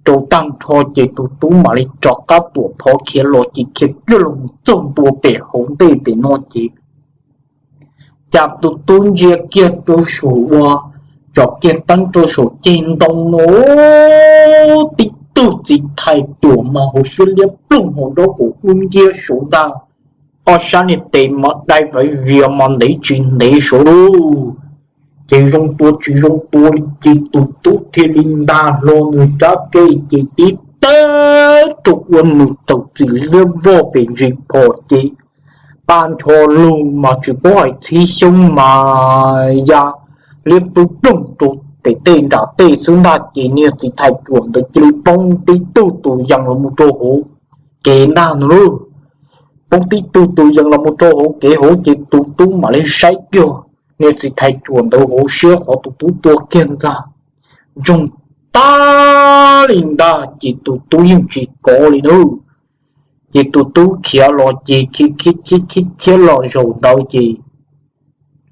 rau tag nrho ces tus tub mam li rov qab tuam phov khiav los ces khiav kiag los mus txog ntua pem hauv ntej pem no ces cas tus tub ntsia kiag rau saum ua, tsom kiag teeb rau saum ceg ntoo no, tib tug txiv thais ruam mas hauv siab liab ploog hauv nraub qaum dub nciab saud ntag, ob sab niag tes mas dai vaiv vias mas ntev tsis ntev saud lauj. Ces zoo tua tsis zoo tua li ces tus tub thiaj li nta hlo nws rab kej ces tib teg rau ua nws tawm txim liab vog pem ntsis phom ces nta ncho lug mas tsis paub hais txhib xyoob mas ya liab ploog ploog rau pem tej nram tej xwb ntag ces niag txiv thais ruam ntawd cia li poob tib tug tus yees los mus rau hauv kev ntag no lauj. Poob tib tug tus yees los mus rau hauv kev hauv ces tus tub mam li saib kiag niag txiv thais ruam ntawd hauv siab qhov tus tub tua kiag ntag, ntsoog tag li ntag ces tus tub yeej tsis kov li nawb. Ces tus tub khiav los ces khiav khiav khiav khiav los zaum ntawd ces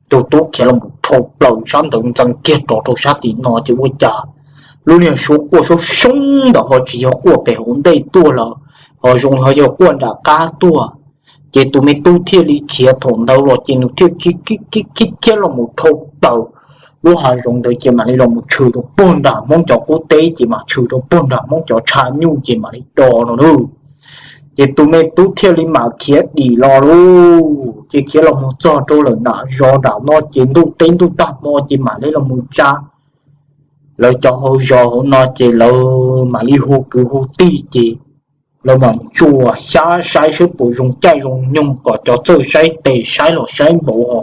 tus tub khiav los mus dhau plaws sab ntawd ntxeev kiag rov rau sab tim no ces ua cas lub niag suab quaj soob soob ntawd ho tsis yog quaj pem hauv ntej tuaj lawm, ho zoo ho yog quaj nram qab tuaj. Ces tus me tub thiaj li khiav thaum ntawd los ces nws thiaj khiav khiav khiav los mus dhau plaws lub hav zoov ntawd ces mam li los mus tshwm rau puag nram Hmoob cov qub teb ces mam tshwm rau puag nram Hmoob cov tshav nyuj ces mam li do no lauj. Ces tus me tub thiaj li mam khiav dim los lauj, ces khiav los mus txog rau lawm nram zos nram no ces ntuj teb ntuj tag hmo ces mam li los mus tsa lawv cov hauv zos hauv no ces lawv mam li hu kwv hu tij ces lawv mam ntsuas xyab saib saib puas zoo caij zoo nyoog kom cov txawj saib tes saib los saib npaum ho.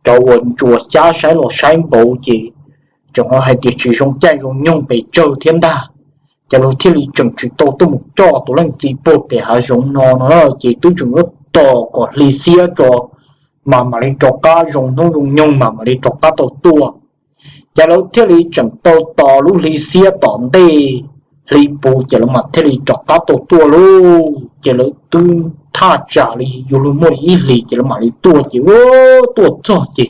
Cov uas ntsuas xyab saib los saib npaum ces tseem ho hais tias tsis zoo caij zoo nyoog pes tsawg thiab ntag. Ces lawv thiaj li tseem tsis tau tuaj mus coj tus leej txiv puag pem hav zoov no no ces twb tseem yuav tos kom hli xiab tso mas mam li rov qab zoo hnub zoo nyoog mas mam li rov qab tau tuaj. Ces lawv thiaj li tseem tau tos lub hli xiab tom ntej hli puv ces lawv mam thiaj li rov qab tau tuaj lauj. Ces lawv twb thaj tsam li yuav luag muaj li ib hlis ces lawv mam li tuaj ces tuaj txog ces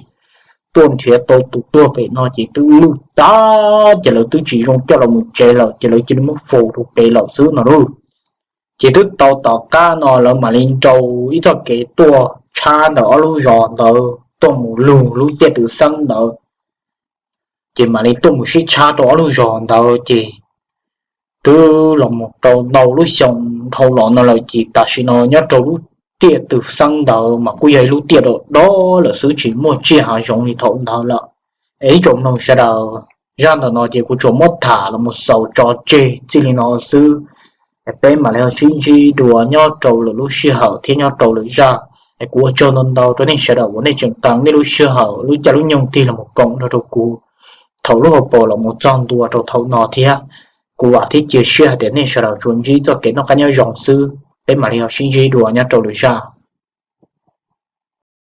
tuaj nrhiav tau tus tuag pem no ces twb lwj tag ces lawv twb tsis zoo coj los mus tsev lawm ces lawv cia li muab faus rau pem lawm xwb no lauj. Ces twb tau tom qab no lawv mam li nrau ib txoj kev tuaj tshab ntawm ob lub zos ntawd tuaj mus lug lub tiaj tws xeeb ntawd. Ces mam li tuaj mus sib tshab rau ob lub zos ntawd ces twb los mus rau ntau lub xyoo dhau los no lawm ces tam sim no nyob rau lub tiaj tws xeeb ntawd mas kuj yog ib lub tiaj dom dob lawm xwb tsis muaj tsiaj hav zoov li thaum ntawd lawm. Es ib tsoom mloog sawv daws, zaj ntawm no ces kuv tsuas muab tham los mus xaus tso tseg txij li no xwb. Peb mam li ho sib ntsib dua nyob rau lwm lub sij hawm thiab nyob rau lwm zaj. Es kuv ua tsaug ntau ntau rau nej sawv daws uas nej tseem tau nej lub sij hawm lub caij lub nyoog tig los mus koom nrog rau kuv thaum lub hauv paus los mus txog ntua rau thaum no thiab. Kuv vam thiab cia siab hais tias nej sawv daws tsuas ntsib txoj kev noj qab nyob zoo xwb. Peb mam li ho sib ntsib dua nyob rau lwm zaj.